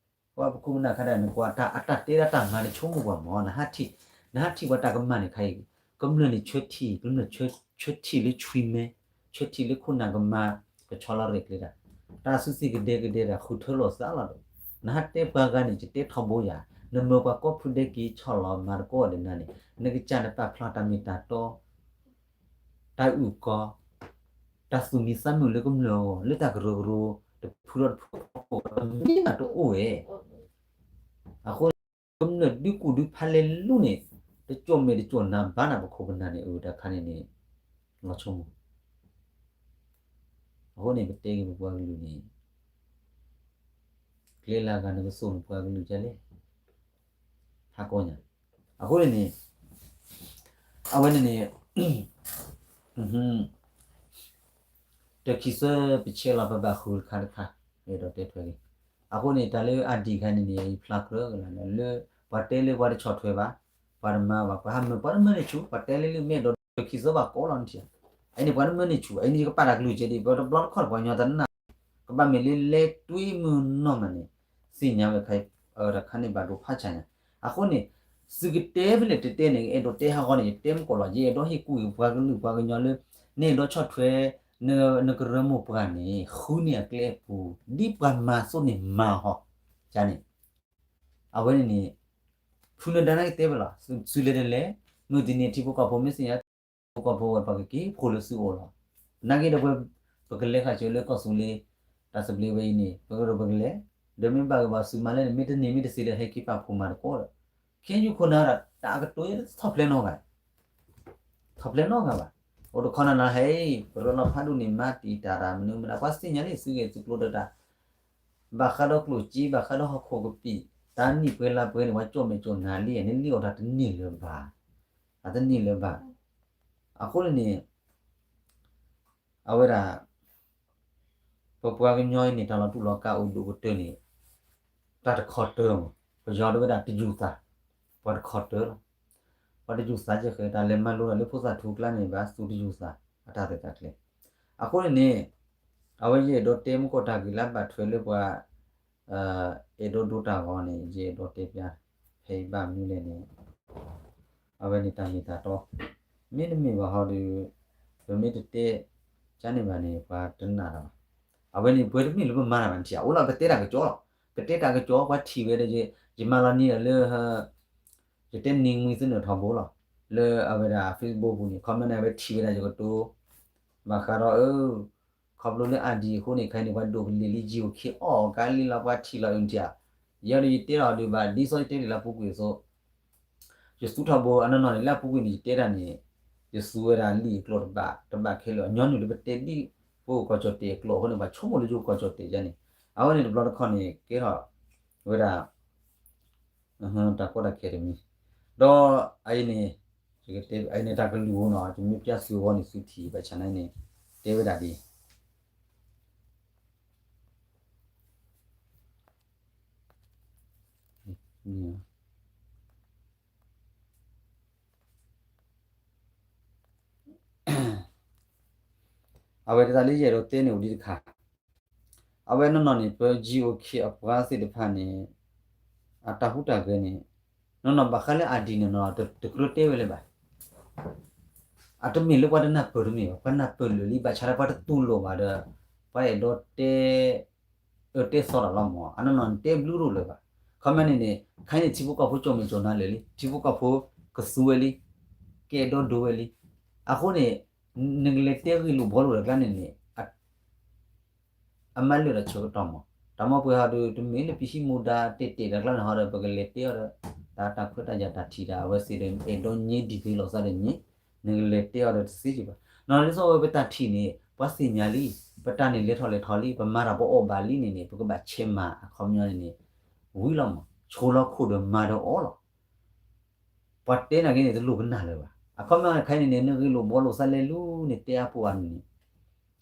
ပှၤပခိၣ်ပနၢ်ခါဒၣ်န့ၣ် ကွၢ်တၢ်အတၢ်တဲဒၣ်တၢ်မၤန့ၣ်ဆိကမိၣ်ပှၤမၢ် နဟးထံၣ်, နဟးထံၣ်ပှၤတၢ်ကမၣ်န့ၣ်ခါအံၤ, ကမျၢၢ်န့ၣ်ဆၢထံၣ် ကမျၢၢ်ဆၢထံၣ်လၢဆွံမဲ, ဆၢထံၣ်လၢခိၣ်နၢ်ကမၤ ကဆီလီၤရဲၣ်ကျဲၤတၢ်, တၢ်စုသ့ၣ်ကဒဲကဒဲတၢ် ဃုထၢလိာ်သးလီၤဒီး, နဟးတဲပှၤဂၤန့ၣ် ယတဲထီဘိယၤ, နမၢပှၤကိးဖုဒဲက့ၤဆီၣ်လီၤမၤသကိးအီၤဒီးနၤန့ၣ်, နကစၢ်နပာ်ဖျါတၢ်မ့ၢ်တၢ်တီ တၢ်အုၣ်ကီ တၢ်သူၣ်မံသးမုာ်လၢကမျၢၢ်အဂီၢ် လၢတၢ်ကရၢကရိ တဖုဒီးတဖုအဖီခိၣ် တမ့ၢ်ဘၣ်တအိၣ်ဝဲ, အဃိန့ၣ် ကမျၢၢ်ဒုးကူၣ်ဒုးဖးလဲၤလူန့ၣ် တကၠိၣ်မဲာ်တကၠိၣ်နါဘၣ်နၤပခိၣ်ပနၢ်န့ၣ် အတၢ်ခါန့ၣ်န့ၣ် လီၤဆိကမိၣ်, အဃိန့ၣ် ပတဲက့ၤပပှၤကလုာ်န့ၣ် ကျဲလၢအဂၤနကစိာ်နပှၤကလုာ်ဒ်လဲၣ် ဟးကိးညါ, အဃိန့ၣ်န့ၣ် အဝဲန့ၣ်န့ၣ် တခံဆၢပဆဲးလီၤပဘၣ်ဃုတခါတခါ, အဲၣ်ဒိးတဲထွဲက့ၤ, အဃိန့ၣ် တၢ်လၢအဒံးခါန့ၣ်န့ၣ် ယဖျါကြၢးကလၢ်လၢ ပှၤတဲလၢပှၤတဆီၣ်ထွဲဘၣ်, ပှၤတမၤဘၣ်, ပှၤဟးမၢ ပှၤတမၢန့ၢ်ဆူၣ်, ပှၤတဲလၢလၢမ့ၢ်အဲၣ်ဒိးတခံဆၢဘၣ်ကိးလီၤနထံၣ်, အအံၤန့ၣ် ပှၤတမၢန့ၢ်ဆူၣ်, အအံၤန့ၣ် ယကပာ်တၢ်ကလုၢ်ကဲဒ် ပတဘျီတခီၣ်ပှၤကညီတနၢ် ကဘၣ်မ့ၢ်လၢလဲၤတွံမုၢ်နီၢ်မးန့ၣ်, သ့ၣ်ညါဝဲခါ တၢ်ခါန့ၣ်ဘၣ်ဒိဖးဆါညါ, အဃိန့ၣ် သုကတဲဖဲလဲၣ်တတဲန့ၣ် အဲၣ်ဒိးတဲဟးဂီၤန့ၣ် ယတဲမ့ၢ်ကီးလီၤ, ယအဲၣ်ဒိးဟ့ၣ်ကူၣ်က့ၤပှၤကလုာ်ပှၤကညီလၢ နအဲၣ်ဒိးဆီၣ်ထွဲ နကရၢမိၢ်ပှၢ်န့ၣ် ဃုန့ၢ်အကျဲအပူၤ ဒ်ပှၤမၤအသိးန့ၣ်မၤဟီ, န့ၣ် အဝဲန့ၣ်န့ၣ် ဖုနဒါနကတဲဝဲလီၤ, သုလဲၤတလဲၤ, မုၢ်တနံၤထံဖိကီၢ်ဖိမ့ၢ်သ့ၣ်ညါ ဖိကီၢ်ဖိဝဲပှၤကက့ၤဖိလၢသုအိၣ်လီၤ, နာ်က့ဒီးပ ပကလဲၤဃာ်စၢၤလၢကီၢ်သူလ့ၤ တၢ်သဘျ့ဝဲအံၤန့ၣ် ပကဒီးပကလဲၤ, ဒီးမ့ၢ်ဘၣ်ကဘၣ်သုမၤလဲၣ်န့ၣ် မ့ၢ်တန့ၢ်မ့ၢ်တသ့ဒီး ဟဲက့ၤပာ်ဖှိၣ်မၤတကိးဒီး, ခဲယူၢ်ခိၣ်နၢ်ဒီး တၢ်အကတိၤယဲထီၣ်ဖျဲးနီတဂၤ ထီၣ်ဖျဲးနီတဂၤဘၣ်, အိၣ်တခီနၤနၤဟဲအံၤ ပရၢလီၤဖးဒိၣ်န့ၣ် မၤတံာ်တာ်တၢ်မနုၤမနုၤ ပှၤသ့ၣ်ညါလံ သုဂဲၤသုကျိၤဒီးတၢ် ဘၣ်ဃးဒီးကျိၣ်စ့ ဘၣ်ဃးဒီးဟီၣ်ခိၣ်ကပံာ် တၢ်နံၣ်ပှဲၤလါပှဲၤန့ၣ် ပှၤကၠိၣ်မဲာ်ကၠိၣ်နါလံ နလံၣ်အီၤတၢ်တန့ၢ်လၢၤဘၣ်, အတန့ၢ်လၢၤဘၣ်, အဃိန့ၣ်န့ၣ် အဝဲဒၣ် ပပှၤကညီအံၤန့ၣ် တၢ်လီၤတူာ်လီၤကာ်အိၣ်ဒိၣ်ကတၢၢ်န့ၣ် တၢ်တခီတၢၢ်မး, ပယီၤတဲဝဲဒၣ်တယူၤသး, ပှၤတခီတၢၢ်လီၤ. ပှၤတယူၤသးယဲၢ်ဃဲ တၢ်လဲၤမၤလိတၢ်လၢဖိသၣ်ထူကျါန့ၣ် ဘၣ်သူတယူၤသး အတၢ်ရဲၣ်တၢ်ကျဲၤ. အဃိန့ၣ်န့ၣ် အဝဲယအဲၣ်ဒိးတဲမူကီၢ်တၢ်ဂ့ၢ်လၢအဘၣ်ထွဲလၢပှၤ အဲၣ်ဒိးဒိတၢ်ဂီၤန့ၣ် ယအဲၣ်ဒိးတဲပျါ ဖဲအံၤဘၣ်မနုၤလဲၣ်န့ၣ် အဝဲန့ၣ်တၢ်မ့ၢ်တၢ်တီ မ့တမ့ၢ်ဘၣ်ဟီဒီး ပမ့ၢ်တတဲ ကန့ၣ်ဘၣ်န့ၣ် ပှၤတနာ်တၢ်ဘၣ်. အဝဲန့ၣ်ပှၤတမ့ၢ်လၢပမၤတၢ်ဘၣ်နထံၣ်ဧါ, အိၣ်လီၤ ပတဲတၢ်ကစီၣ်လီၤ. ပတဲတၢ်ကစီၣ် ပှၤထံၣ်ဝဲဒီး ယမၤလီၤနံၤဒီးလၢ ယတဲနံၤမှံသနၢၣ်ထီဘိလီၤ. လၢအဝဲဒၣ် Facebook ပူၤန့ၣ် comment န့ၣ် အဝဲထံၣ်ဝဲဒၣ်ယကတိၤ ဘၣ်ဃးဒီး အၢ ခီဖျိလၢ ID အဃိန့ၣ် ခဲအံၤန့ၣ် ပှၤဒိးကလံၣ်လံ ယံၤအိၣ်ခ့အီၣ်ကါလံလီၤ ပှၤထံၣ်လီၤအုၣ်နထံၣ်ဧါ. ယဲဒီးယတဲလီၤဒုးဘၣ် ဒ်သိးယတဲဒ်လၢအပူၤကွံာ်အသိး ယသူထီဘိအနီၢ်နီၢ်န့ၣ် လၢအပူၤကွံာ်န့ၣ် ယတဲတၢ်န့ၣ် ယသူဝဲဒၣ်လံာ်အကျိာ်တဘၣ်တဘၣ်ခဲလၢာ် ညီနုၢ်လၢပတဲဒ်ပအိၣ်ကီၢ်ကၠီၣ်တဲၣ်အကျိာ်အဃိန့ၣ် ပှၤဆိကမိၣ်လၢယအိၣ်ကီၢ်ကၠီၣ်တဲၣ်ယါန့ၣ် အဝဲန့ၣ်တဘျီတခီၣ်န့ၣ် ကဲထီၣ်ဝဲဒၣ် တၢ်ကီတၢ်ခဲတမံၤ ဒီးအအံၤန့ၣ် ယကတဲအအံၤန့ၣ် တၢ်ကလုၢ်ဧိၤနီၤ ယမ့ၢ်ပျၢ်သုအဂီၢ်န့ၣ် သုထံၣ်ဘၣ်ဆၣ်န့ၣ် တဲဝဲဒၣ်ဒ် အဝဲတၢ်လၢယအဲၣ်ဒိးတဲန့ၣ်အိၣ်ဒံးတခါ အဝဲနီၢ်နီၢ်န့ၣ် ပ ယံၤအိၣ်ခ့အပှၤသ့ၣ်တဖၣ်န့ၣ် အတၢ်ဟူးတၢ်ဂဲၤန့ၣ် နီၢ်နီၢ်ဘၣ်ဃးလၢ ID န့ၣ်နီၤ တကြၢးတဲဝဲလၢၤဘၣ်. အတမ့ၢ်လၢပှၤတနၢ်ပၢၢ်တမ့ၢ်ဘၣ် ပှၤနၢ်ပၢၢ်လၢာ်လံ ဘၣ်ဆၣ်လၢပှၤတတူၢ်လိာ်ဘၣ်ဒီး ပှၤအဲၣ်ဒိးတဲ အၢတဲသီတၢ်လီၤမး အနီၢ်နီၢ်န့ၣ်တဲဘျုးဒိၣ်လၢၤဘၣ်. ခီမ့ၢ်န့ၣ်န့ၣ် ခဲအံၤန့ၣ် ထံဖိကီၢ်ဖိကၠီၣ်မဲာ်ကၠီၣ်နါလၢာ်လံ ထံဖိကီၢ်ဖိကသူဝဲလံ ကအဲၣ်ဒိးဒိဝဲလံ. အဃိန့ၣ် နကလဲၤတဲဂ့ၢ်လိာ်ဘှီလိာ်တၢ်ကျါန့ၣ်န့ၣ် အမၤလၢာ်ဒီးဆၢကတီၢ်မး တၢ်မ့ၢ်ပှဲၤဟီဒီး တမ့ၢ်လၢပဟံးမူဒါတဲာ်တဲာ်တၢ်ကျါန့ၣ်ဟီဒီး ပကလဲၤတဲအီၤဒီး တၢ်တၢ်ခွဲးတၢ်ယာ်တၢ်ထံၣ်တၢ် အဝဲသ့ၣ်ဒီး အဲၣ်ဒိးညဲဒံးသ့လိာ်သးဒီးညဲ နကလဲၤတဲအီၤဒီးတသ့က့ၤဘၣ်. နီၢ်နီၢ်ဒ်သိးဝဲပတၢ်ထံၣ်န့ၣ် ပှၤသ့ၣ်ညါလံ ပတၢ်န့ၣ်လဲၤထီၣ်လဲၤထီလံ ပမၤတၢ်ပအီၣ်ဘၣ်လံန့ၣ်န့ၣ် ပကဘၣ်ဆဲးမၤအခီပညီန့ၣ်န့ၣ် ဝံၤလီၤမး ဆိလီၤခိၣ်ဒီးမၤဒီးအီၤလီၤ ပှၤတဲနၤက့ၤန့ၣ် တလိၣ်ကနၣ်လၢၤဘၣ်. အခီပညီခဲအံၤန့ၣ်န့ၣ် နဂ့ၢ်လိာ်ဘှီလိာ်သးလဲၤလူၤန့ၣ် တဲအါပူၤအါန့ၣ်န့ၣ်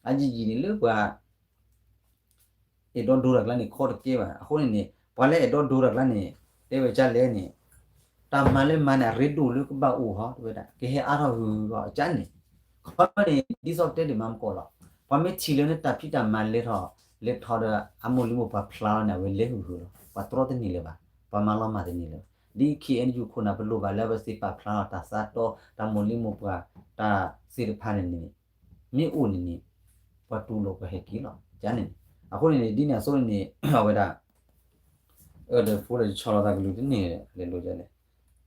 အယံာ်ယံာ်န့ၣ်လၢပှၤ အဲၣ်ဒိးဒိတၢ်ကျါန့ၣ် ခီတကဲဘၣ်. အဃိန့ၣ်န့ၣ် ပှၤလၢအဲၣ်ဒိးဒိတၢ်ကျါန့ၣ် တဲဝဲကၢ်လဲၣ်န့ၣ် တၢ်မၤလၢမၤန့ၣ် အရ့ဒိၣ်လၢကဘၣ်အိၣ်ဟီ တဲဝဲဒၣ် ကဟဲအါထီၣ်ဂုၤဂၤကၢ်န့ၣ် ခီပညီန့ၣ် ဒ်သိးတဲဒံးမးမကီၢ်လီၤ. ပှၤမ့ၢ်ထံၣ်လၢနတၢ်ဖံးတၢ်မၤလဲၤထီၣ် လဲၤထီၣ်ဒီး အမိၢ်လံၤမိၢ်ပှၢ်ဖျါလီၤန့ၣ် အဝဲလဲၤဟုၣ်ဟုၣ်လီၤ. ပှၤတြီတန့ၢ်လၢၤဘၣ်. ပှၤမၤလီၤမၢ်တန့ၢ်လၢၤဘၣ်. ဒ် KNU ခိၣ်နၢ် ပလိၣ်ဘၣ်လၢအဝဲသ့ၣ်ပာ်ဖျါထီၣ်တၢ်သးတီ တၢ်မိၢ်လံၤမိၢ်ပှၢ် တၢ်သ့ၣ်တဖၣ်န့ၣ်န့ၣ် မ့ၢ်အိၣ်န့ၣ်န့ၣ် ပှၤတူၢ်လိာ်ပှၤဟဲက့ၤလီၤ. ကန့ၣ်န့ၣ် အဃိန့ၣ်န့ၣ် ဒ်န့ၣ်အသိးန့ၣ်န့ၣ် အဝဲဒၣ် အၢဒီးဖိဒီးယဆီၣ်လီၤသးကလုၢ်တန့ၢ်လဲၣ်လိၤလဲၣ်,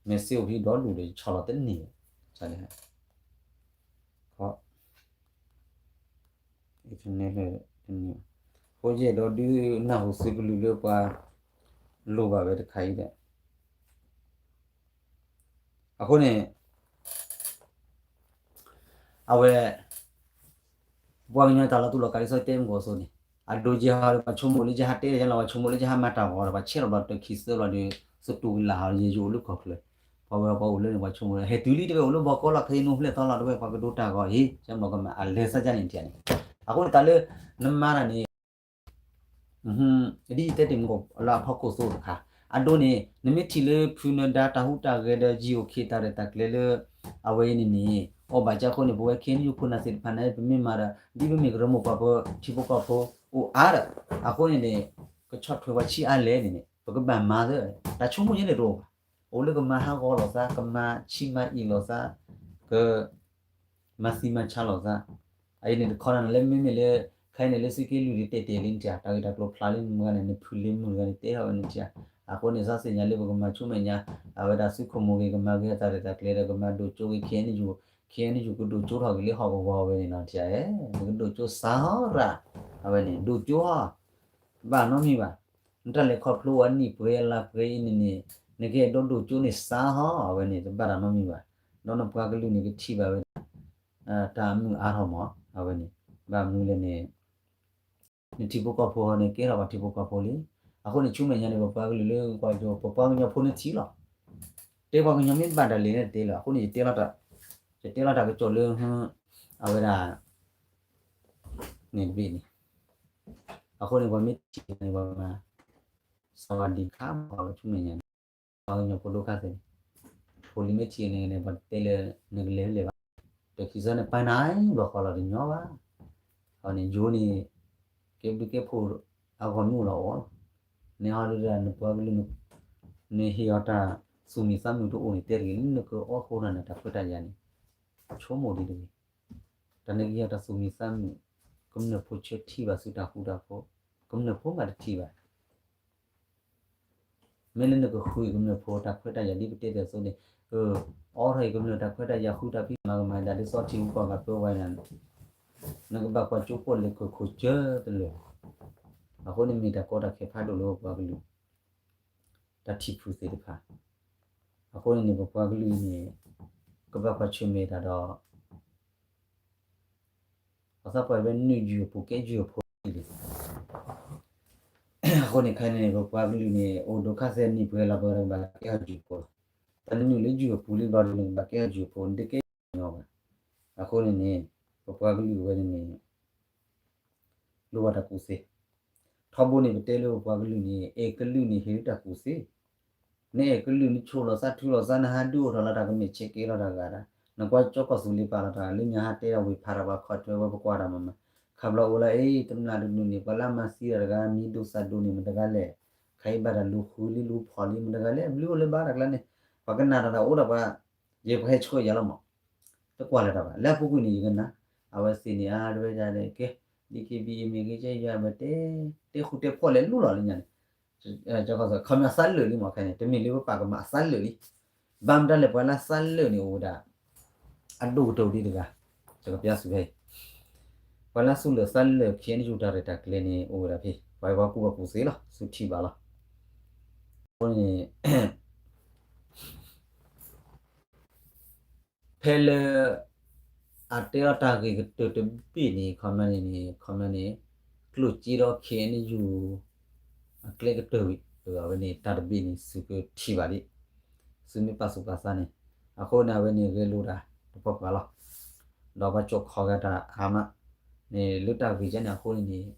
မ့ၢ်စ့အိၣ်ဖဲဒီဒူၣ်ဒီးယဆီၣ်လီၤတန့ၢ်လဲၣ်, ခီ internet တန့ၢ်, အဃိယအဲၣ်ဒိးဒုးနၢ်ဟူသုကလုၢ်လၢပှၤလိၣ်ဘၣ်ဝဲတခါအံၤဒီး အဃိန့ၣ် အဝဲ ပှၤကညီတၢ်လီၤတူာ်လီၤကာ်ဒ်သိးတဲမုၢ်ကီၢ်အသိးန့ၣ် အဒိယဲဟီဒီး ပှၤဆိကမိၣ်လၢယဟးတဲယဲလီၤ ပှၤဆိကမိၣ်လၢယဟးမၤတၢ်ဂီၤဒီး ပှၤဆဲးထီၣ်ဘျီတခံသၢဘျီဒီး သတူၢ်ကလာ်ဟီဒီး ယယအိၣ်လၢကီၢ်ချၢ, ပှၤဝဲပှၤအိၣ်လၢန့ၣ် ပှၤဆိကမိၣ်လၢ ဟဲတုၤလံတဲဝဲအိၣ်လၢဘီကီလီၤ ခဲအံၤနအိၣ်ဖျဲၣ်သီလီၤတဲဝဲ ပှၤကဒိတၢ်ဂီၤအံၤ ယမ့ၢ်ကမၤအလဲၤသးကန့ၣ်ထံၣ်န့ၣ်, အဃိန့ၣ်တၢ်လၢ နမၤတၢ်န့ၣ် ဒ်ယတဲတ့ၢ်မုၢ်ကီၢ်လၢအဖီခိၣ်သိတခါ, အဒိန့ၣ် နမ့ၢ်ထံၣ်လၢဖုနဒါတၢ်ဟူးတၢ်ဂဲၤဒီး ယံၤအိၣ်ခ့တၢ်ရဲၣ်တၢ်ကျဲၤလၢ အဝဲအံၤန့ၣ်န့ၣ် အီၣ်ဘၣ်ကၢ်အဃိန့ၣ် ပဝဲ KNU ခိၣ်နၢ်သ့ၣ်တဖၣ်န့ၣ် ပမ့ၢ်မၤဒီး ဒ်ပမ့ၢ်ကရၢမိၢ်ပှၢ်ဖိ ထံဖိကီၢ်ဖိ အိၣ်အါဒီး အဃိန့ၣ်န့ၣ် ကဆီၣ်ထွဲပှၤဆံးအါလဲၣ်န့ၣ်န့ၣ် ပကဘၣ်မၤသၢ တၢ်ဆိကမိၣ်ယဲန့ၣ်တအိၣ်ဘၣ်. အိၣ်လၢကမၤဟးဂီၤလိာ်သး ကမၤဆံးမၤအံၣ်လိာ်သး က မၤသံမၤဆါလိာ်သး, အအံၤန့ၣ်တခီနၤလၢမ့မ့ၢ်လၢ ခဲအံၤန့ၣ်လၢသုးက့လွံၢ်ဒ်တဲတဲာ်လံနထံၣ် တၢ်ဂ့ၢ်တၢ်ကျိၤဖျါလံမုၢ်ဂၤန့ၣ် နဖုလ့မုၢ်တဂၤန့ၣ် တဲထီၣ်ဝဲနထံၣ်ဧါ. အဃိန့ၣ် သးသ့ၣ်ညါလၢပကမၤဆူမဲာ်ညါ အဝဲဒၣ်သုးခိၣ်မိၢ်ဂ့ၤ ကမၤဂ့ၤအတၢ်ရဲၣ်တၢ်ကျဲၤဒီး ကမၤဒိၣ်ကၠိဂ့ၤ KNU, KNU ကဒိၣ်ကၠိထီၣ်က့ၤလၢဟီၣ်ကဝီၤဝဲန့ၣ်နီၤ ထံၣ်ဧါ. နကဒိၣ်ကၠိစးဟီရၣ်, အဝဲန့ၣ် ဒိၣ်ကၠိဟီ ဘၣ်နီတမံၤဘၣ်. နတၢ်လဲၤခီဖျိဝဲနံၣ်ပှဲၤအလါပှဲၤအံၤန့ၣ်န့ၣ် နကအဲၣ်ဒိးဒိၣ်ကၠိန့ၣ်စးဟီ အဝဲန့ၣ် တဘၣ်တၢ်နီတမံၤဘၣ်. ဒီးနပှၤကလုာ်န့ၣ်ကထံၣ်ဘၣ်ဝဲဒၣ် တၢ်မုာ်အါထီၣ်မး အဝဲန့ၣ် ဘၣ်မနုၤလဲၣ်န့ၣ် နထံဖိကီၢ်ဖိဟီန့ၣ် ကဲထီၣ်ပှၤထံဖိကီၢ်ဖိလံ. အဃိန့ၣ် ဆူမဲာ်ညါန့ၣ် ပပှၤကလုာ်လၢကီၢ်ကၠိ ပပှၤကညီဖိန့ၣ်ထံၣ်လီၤ. တဲပှၤကညီမ့ၢ်ဘၣ်တၢ်လဲၤန့ၣ်တတဲလၢၤ. အဃိန့ၣ် ယတဲလီၤတၢ်ကစီၣ်လၢ အဝဲဒၣ် န့ၣ်တဘ့ၣ်န့ၣ်, အဃိန့ၣ် ပှၤမ့ၢ်ထံၣ်န့ၣ် ပှၤမၤ စဝၤဒံးခါ ပှၤဆူမဲာ်ညါန့ၣ် ပှၤကညီဖိဒိၣ်ခါသ့န့ၣ်, ဖိလံၤမ့ၢ်ထံၣ်န့ၣ်န့ၣ် ပှၤတဲလၢနကလဲၤလဲၤဘၣ်, တခံစၢ်န့ၣ် ပာ်နၤဘၣ်ဃီလီၤတညီဘၣ်, အန့ၣ်ယိၤန့ၣ် ကဲဘျုးကဲဖှိၣ်အဂီၢ်မ့ၢ်အိၣ်ဒီးအီၤလီၤ, န့ၣ်ဟီဒုဒီးနပှၤကလုာ် နဟ့ၣ်အီၤတၢ်သူၣ်မံသးမုာ်တအိၣ်န့ၣ် တဲတဂ့ၤ, နကအိၣ်ဃိန့ၣ် တၢ်ခွဲးတၢ်ယာ်န့ၣ် ဆိကမိၣ်ဒ်တဂ့ၤ, တၢ်နကဟ့ၣ်အီၤတၢ်သူၣ်မံသးမုာ်, ကမျၢၢ်ဖိဆၢထံၣ်ဘၣ်သုတၢ်ဃူတၢ်ဖိး, ကမျၢၢ်ဖိမးတထံၣ်ဘၣ် မ့ၢ်လၢနကဃုကမျၢၢ်ဖိတၢ်ခွဲးတၢ်ယာ်ဒ်ပတဲတ့ၢ်အသိးန့ၣ်, အိးထီၣ်အံၤကမျၢၢ်တၢ်ခွဲးတၢ်ယာ် ဃုတၢ်ဖံးမၤကမၤဒၣ်ဒ်သိးထံဖိကီၢ်ဖိပှၤန့ၣ်, နကဘၣ်ကွၢ်ကၠိဖိလ့ၤခိၣ်ခိၣ်ကၢတလၢာ်, အဃိန့ၣ်မ့ၢ်တၢ်ကီတၢ်ခဲဖးဒိၣ်လၢပပှၤကလုာ် တၢ်ထံၣ်ဖုးသ့ၣ်တဖၣ်, အဃိန့ၣ်န့ၣ် ပပှၤကလုာ်အံၤန့ၣ် ကဘၣ်ကွၢ်ဆၢၣ်မဲာ်တၢ်ဒီး ပှၤသးပှၢ်ဝဲနုာ်ယုၢ်အပူၤကဲယုၢ်အဖိလံ, အဃိန့ၣ်ခဲအံၤန့ၣ် ပပှၤကလုာ်န့ၣ် အိၣ်ဒိးခါဆဲနံၣ်ပှဲၤလီၤ ပကဘၣ်ကဲထီၣ်ယုၢ်အဖိလီၤ, တၢ်နုာ်လၢယုၢ်အပူၤလံဘျီဒ်န့ၣ် ကဘၣ်ကဲထီၣ်ယုၢ်အဖိ နတကဲညီဘၣ်, အဃိန့ၣ်န့ၣ် ပပှၤကလုာ်ဝဲန့ၣ်န့ၣ် လိၣ်ဘၣ်တၢ်ကူၣ်သ့, ထီဘိန့ၣ် ပတဲလၢပပှၤကလုာ်န့ၣ် အဲၣ်ကလုာ်န့ၣ် ဟ့ၣ်လၢတၢ်ကူၣ်သ့, နအဲၣ်ကလုာ် နဆိၣ်လီၤသးထုလီၤသး နဟးဒုးအိၣ်ထီၣ်လီၤတၢ်ကမ့ၢ်ဆဲးကဲလီၤတၢ်ဂၤဒၣ်, နကွၢ်ကၠီကီၢ်သူလ့ၤပာ်လီၤတၢ်လၢညါဟးတဲဒၣ်ဝ့ၢ်ဖးတၢ်ပှၤခီၣ်ထွဲဝဲပကွၢ်တၢ်မးမး, ခးဘျီအိၣ်လၢအ့ တမျၢ်တဒူၣ်န့ၣ် ပှၤလၢအမၤသံတၢ်တဂၤ မံၤဒိၣ်သၣ်ဒိၣ်န့ၣ် မတၤတဂၤလဲၣ်, ခါအံၤဘၣ်တၢ်လူၤဃုလံလူၤဖီၣ်လံ မတၤတဂၤလဲၣ်, ဘျုးအိၣ်လၢဘၣ်တၢ်ကျါန့ၣ်, ပှၤကနၣ်တၢ်တၢ်အိၣ်ဒီးပှၤ ယဲပှၤဟဲဆှၢယၤလီၤမး, တကွၢ်လၢၤတၢ်ဘၣ်, လၢအပူၤကွံာ်န့ၣ် ယကနၣ်, အဝဲသ့ၣ်န့ၣ် အါတဝဲဒၣ်လဲၣ်ကဲ, ဒ်က့ဘံအမ့ၢ်ဂ့ၤ ကဲယၤဘၣ်တဲ, တဲဃူတဲဖိးလဲၤလူလီၤလၢညါန့ၣ်, ခီမီအသးလၢာ်လံမးခဲန့ၣ် တမ့ၢ်လၢပပာ်ကမၣ်အသးလၢာ်လံ, ဘၣ်မတၤလဲၣ် ပှၤလၢအသးလၢာ်န့ၣ်အိၣ်ဝဲဒၣ် အဒိၣ်ကတၢၢ်ဒ်တဂၤ, ကပျၢ်စူဖဲ ပှၤလၢသူၣ်လၢာ်သးလၢာ် ခ့ၣ်အဲၣ်ယူၣ်တၢ်ရဲၣ်တၢ်ကျဲၤန့ၣ် အိၣ်ဝဲဒၣ်ဖဲ ပှၤပှၤကူၣ်ဘၣ်ကူၣ်သ့လီၤ သူထံၣ်ဘၣ်လီၤ, အဃိန့ၣ် ဖဲလၢ အတဲလီၤတၢ်ဂ့ၢ်ကတၢၢ်တဘ့ၣ်န့ၣ် ခီပညီန့ၣ်န့ၣ် ခီပညီန့ၣ် ကျိၣ်စ့ဒီး ခ့ၣ်အဲၣ်ယူၣ် အကျဲကတၢၢ်ဝံၤ အဝဲန့ၣ်တၢ်တဘ့ၣ်န့ၣ် သုကထံၣ်ဘၣ်ဒံး သုမ့ၢ်ပာ်သူၣ်ပာ်သးန့ၣ် အဃိန့ၣ် အဝဲန့ၣ်ဂဲၤလိာ်တၢ်တပှၤပှၤလီၤ. ဒီးပှၤကၠိခီဂၤတၢ်အါမး န့ၣ်လၢတၢ်ဂ့ၢ်ကဲန့ၣ်အဃိန့ၣ်န့ၣ်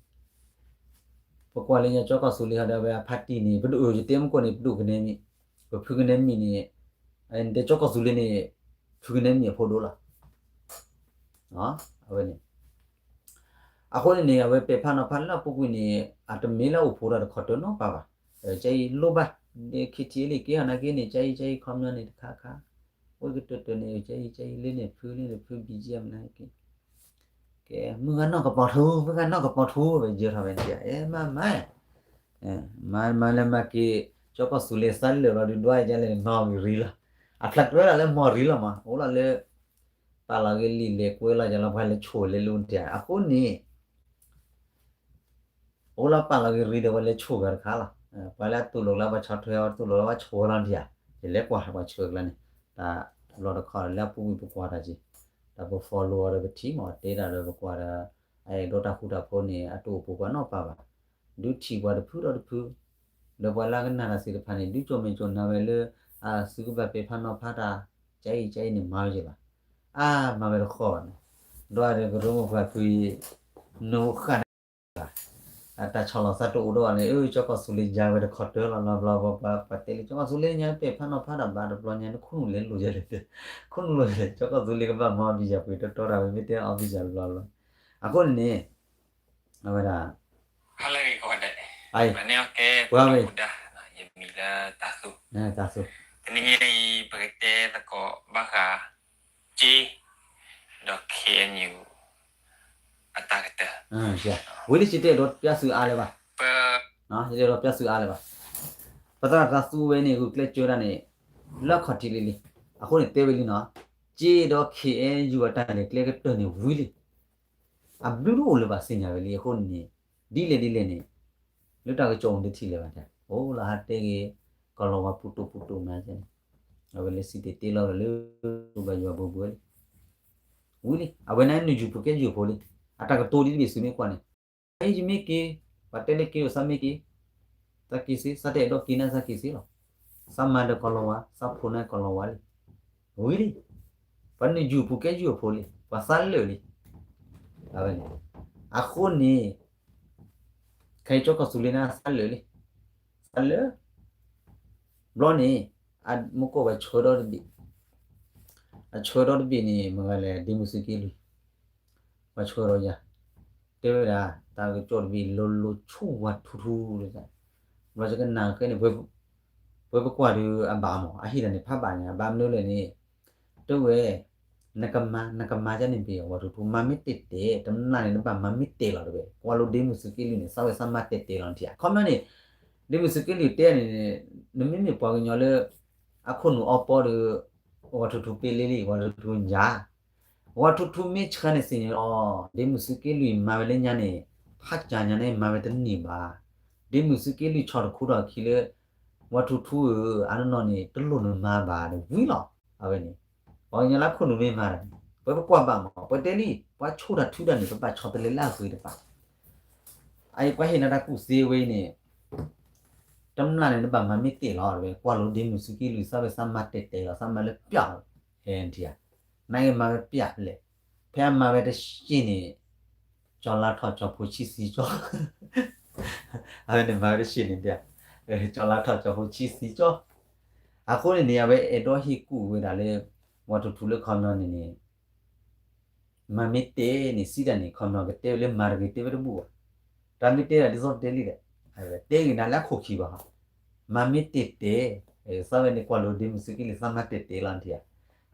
ပကွၢ်လၢညါကၠီကီၢ်သူလ့ၤဟီဒီး အဝဲအဖါတံၢ်န့ၣ် ပဒိၣ်ယတဲမုၢ်ကိၣ်န့ၣ် ပဒိၣ်ကနဲမံၤ, ပဖုကနဲမံၤန့ၣ်, တဲကၠီကီၢ်သူလ့ၤန့ၣ် ဖုကနဲမံၤအဖိဒိၣ်လီၤ. အဝဲန့ၣ် အဃိန့ၣ်န့ၣ် အဝဲပဲာ်ဖးနီၤဖးလၢအပူၤကွံာ်န့ၣ် အတမ့ၢ်လၢအိၣ်ဖှိၣ်ဒီးတခီတၢၢ်နီတပၤဘၣ်. ကၠဲအံၤလိၣ်ဘၣ် ဒ် ခ့ထံလံ က့ၤဟီနာ်က့န့ၣ် ကၠဲအံၤ ကၠဲအံၤ ခီပညီန့ၣ်တခါခါ အိၣ်ကတၢၢ်တၢၢ်န့ၣ် ကၠဲအံၤ ကၠဲအံၤ လၢန့ၣ်ဖု လၢန့ၣ်ဖု ဘံၣ်ကၠံမနုၤက့ ကဲ မုၢ်ဂၤနီၢ်ကပီၤထူ မုၢ်ဂၤနီၢ်ကပီၤထူ ဝဲယၢၤထီၣ်ဝဲန့ၣ် အဲ မၤမၤ မၤလၢမၤက့ၤ ကၠီကီၢ်သူလ့ၤသးလၢာ်လီၤဒုးဒွးယလဲၣ်နီၢ်ဂ့ၤရံလီၤ. အဖျါကြၢးဒၣ်လၢမီၢ်ရံလီၤမး အိၣ်လီၤလၢ ပာ်လီၤဂ့ၤလံာ်လဲၤကွဲလီၤယလီၤ ပှၤလဲၤဆိၣ်လဲၤလူၤတၢ် အဃိန့ၣ် အိၣ်လီၤပာ်လီၤဂ့ၤရံဒီး ပှၤလဲၤဆိၣ်ဂၤတခါလီၤ. ပှၤလၢအတူၢ်လိာ်လၢပှၤဆီၣ်ထွဲအီၤ တူၢ်လိာ်လၢပှၤဆိၣ်ဝဲလီၤတၢ် ယလဲၤကွၢ်ပှၤဆှၢကျါန့ၣ် တၢ်ဘျီတခီလၢအပူၤကွံာ်ပကွၢ်တၢ်က့ၤ တၢ်ပ follow အီၤဒီးပထံၣ်မး တဲဒၣ်ဒီးပကွၢ်ဒီး အအဲၣ်ဒိးတၢ်ဃူတၢ်ဖိးန့ၣ် အတအိၣ်ပူၤပှၤနီတပၤဘၣ်. ဒုးထံၣ်ပှၤတဖုဒီးတဖု ဒီးပှၤလၢကနၣ်တၢ်သ့ၣ်တဖၣ်န့ၣ် ဒုးကၠိမဲာ်ကၠိနါဝဲလၢ အသုကဘၣ်ပဲာ်ဖးနီၤဖးတၢ် ကၠဲအံၤကၠဲအံၤန့ၣ် မၤဝဲက့ၤဘၣ်. အါ မၤဝဲတဃီဘၣ်န့ၣ် ဒီးအကရၢမိၢ်ပှၢ်ကွံာ် နဃၣ်န့ၣ် အတၢ်ဆီၣ်လီၤသးတအိၣ်ဒီးဘၣ်န့ၣ် အၢ ကၠီကီၢ်သူလ့ၤယၤဝဲတခီတၢၢ်လီၤ ဘျီဘျီ ပှၤတဲလၢ ကၠီကီၢ်သူလ့ၤညါပဲာ်ဖးနီၤဖးတၢ်ဘၣ်တဘျီညါ နခိၣ်နူာ်လဲၤလိာ်ယဲလဲၣ် ခိၣ်နူာ်လိာ်ယဲလဲၣ် ကၠီကီၢ်သူလ့ၤကဘၣ်မၤဘံယၤပှ့ၤတီတီတၢ်ဝဲ မ့ၢ်တဲအီဘံယၤဘျီဘျီ အဃိန့ၣ်န့ၣ် အဝဲဒၣ် ဟါလၢအဂ့ၤကိးဂၤဒဲး, ပှၤန့ၣ်အီၤကဲ ပှၤမုၢ်ဒါ, ယမံၤလၢတၢ်သူ, တၢ်သူ, တနံၤညါအံၤ ပကတဲသကိးဘၣ်ဃး က့ ဒီး ခ့ၣ်အဲၣ်ယူၣ် အတၢ်ကတၢၢ်, ဝံၤလံ ယတအဲၣ်ဒိးပျၢ်သုအါလၢၤဘၣ်, ယတအဲၣ်ဒိးပျၢ်သုအါလၢၤဘၣ်, ပသရၣ်သးသူဝဲန့ၣ် ဂုာ်ကျဲးစၢးတၢ်န့ၣ် လၢအခီၣ်ထံးလံလံ, အဃိန့ၣ်တဲဝဲလံနီၤ, က့ဒီး ခ့ၣ်အဲၣ်ယူၣ် အတၢ်လဲၤကျဲကတၢၢ်န့ၣ်ဝံၤလံ အဘျုးတအိၣ်လၢၤဘၣ်သ့ၣ်ညါဝဲလံ အဃိန့ၣ်န့ၣ် ဒ်လဲၣ်ဒ်လဲၣ်န့ၣ် လၢတၢ်ကစီၣ်အိၣ်တထံၣ်လၢၤဘၣ်, အိၣ်လၢဟးတဲဂ့ၤ ကီၢ်လီၤဝါပူၤတူၢ်ပူၤတူၢ်မးန့ၣ် အဝဲလဲၤစံၣ်တဲၤတဲလီၤဒီးလၢ ဘၣ်ယွၤဘိဘိလံ ဝံၤလံ အဝဲန့ၣ်နုာ်ယူၢ်ဖိကဲယူၢ်ဖိလံ, အတၢ်ကတိၤဒ်တဘ့ၣ်သုမ့ၢ်ကွၢ်န့ၣ်, အံၤယမ့ၢ်က့ၤ, ပှၤတဲလၢက့ၤအိၣ်သးမ့ၢ်က့ၤ, သးက့ၤစ့ သးတအဲၣ်ဒိးက့ၤနၤသးက့ၤစ့လီၤ, သးမၤဒီးကီၢ်လီၤဝါ သးဖိန့ၣ်ကီၢ်လီၤဝါလံ, ဝံၤလံ, ပှၤနုာ်ယူၢ်ဖိကဲယူၢ်ဖိလံ ပှၤသးလၢာ်လံ, အဝဲန့ၣ် အဃိန့ၣ် ခဲအံၤကၠီကီၢ်သူလ့ၤန့ၣ် အသးလၢာ်လံ, သးလၢာ်, ဘျီန့ၣ် အမူကီၢ်ပှၤဆှၢဒီတဘ့ၣ်, အဆှၢဒီတဘ့ၣ်န့ၣ် မ့ၢ်ဂၤလဲၣ် ဒ့မုၣ်သုးက့လွံၢ်, ပှၤဆှၢဒီယၤ, တဲဝဲဒၣ် တၢ်ကစီၣ်တဘ့ၣ် လိၤလိၤဆူၣ်ဝၤထူထူ, ဘျီယကနၣ်ဃဲန့ၣ် ပှၤပကွၢ်ဒီးအဘၣ်မး အဟ့ၣ်တၢ်န့ၣ် ဖးဘၣ်ညါ ဘၣ်မနုၤလဲၣ်န့ၣ် တဲဝဲ နကမၤ နကမၤဒ်န့ၣ်ဘၣ် ဝၤထူထူ မၤမ့ၢ်တဲာ်တဲာ် တမျၢ်န့ၣ် နဘၣ်မၤမ့ၢ်တဲာ်လီၤတဝဲ ကွၢ်လိဒ့မုၣ်သုးက့လွံၢ်န့ၣ် သးဝဲသးမၤတဲာ်တဲာ်လီၤထံဧါ ခီပညီန့ၣ် ဒ့မုၣ်သုးက့လွံၢ်တဲန့ၣ် နမ့မ့ၢ်ပှၤကညီလၢ အခိၣ်နူာ်အီပီဒီး ဝၤထူထူပ့လ့လံ ဝၤထူထူညါ ဝၤထူထူမ့ၢ်ဆှၢန့ၣ်စ့ၢ်န့ၣ်လီၤ ဒ့မုၣ်သုးက့လွံၢ်မၤဝဲလၢညါန့ၣ် ဖးကၠၤညါန့ၣ် မၤဝဲတန့ၢ်ဘၣ် ဒ့မုၣ်သုးက့လွံၢ်ဆီၣ်တခူထီၣ်အခံလၢ ဝၤထူထူဧၢ အနီၢ်နီၢ်န့ၣ် တလိၣ်နမၤဘၣ်ဒီးဝံၤလီၤ အဝဲန့ၣ် ပှၤကညီလၢခိၣ်နူာ်မ့ၢ်မၤတၢ်န့ၣ် ပဝဲပကွၢ်ဘၣ်မး ပတဲလံ ပှၤဆိၣ်တၢ်ထုတၢ်န့ၣ် ပဘၣ်ဆီၣ်တလဲလၢအဂ့ၤတဖၣ် အအံၤပှၤဟ့ၣ်နၤတၢ်ကူၣ်သ့ဝဲအံၤန့ၣ် တမျၢ်န့ၣ် နဘၣ်မၤမ့ၢ်တဲာ်လီၤတဝဲ ကွၢ်လိဒ့မုၣ်သုးက့လွံၢ် သးဝဲသးမၤတဲာ်တဲာ်လီၤ သးမၤလၢပျၢ်လီၤ ဟဲထံဧါ နက့မၤဝဲပျၢ်ဖဲလဲၣ် ဖဲအမၤဝဲတရှ့ၣ်န့ၣ် ကၠီလါထီၣ်ကၠီဖိဆံးသံကၠီ အဝဲန့ၣ်မၤဝဲတရှ့ၣ်န့ၣ် ကၠီလါထီၣ်ကၠီဖိဆံးသံကၠီ အဃိန့ၣ်န့ၣ် အဝဲအဲၣ်ဒိးဟ့ၣ်ကူၣ်ဝဲဒၣ်လၢ ဝၤထူထူလၢခီပညီန့ၣ်န့ၣ် မၤမ့ၢ်တဲာ်န့ၣ် စံးတၢ်န့ၣ် ခီပညီကတဲဝဲလၢမၤတဂ့ၤတဲဝဲတဘူၣ်ဘၣ်. တၢ်မ့ၢ်တဲဒၣ်ဒ်သိးတဲလံဒီး တဲဂ့ၤနၤလၢအခိၣ်ခံဘၣ်ဟီ မၤမ့ၢ်တဲာ်တဲာ် သးဝဲန့ၣ်ကွၢ်လိဒ့မုၣ်သုးက့လွံၢ်သးမၤတဲာ်တဲာ်လီၤနထံၣ်ဧါ.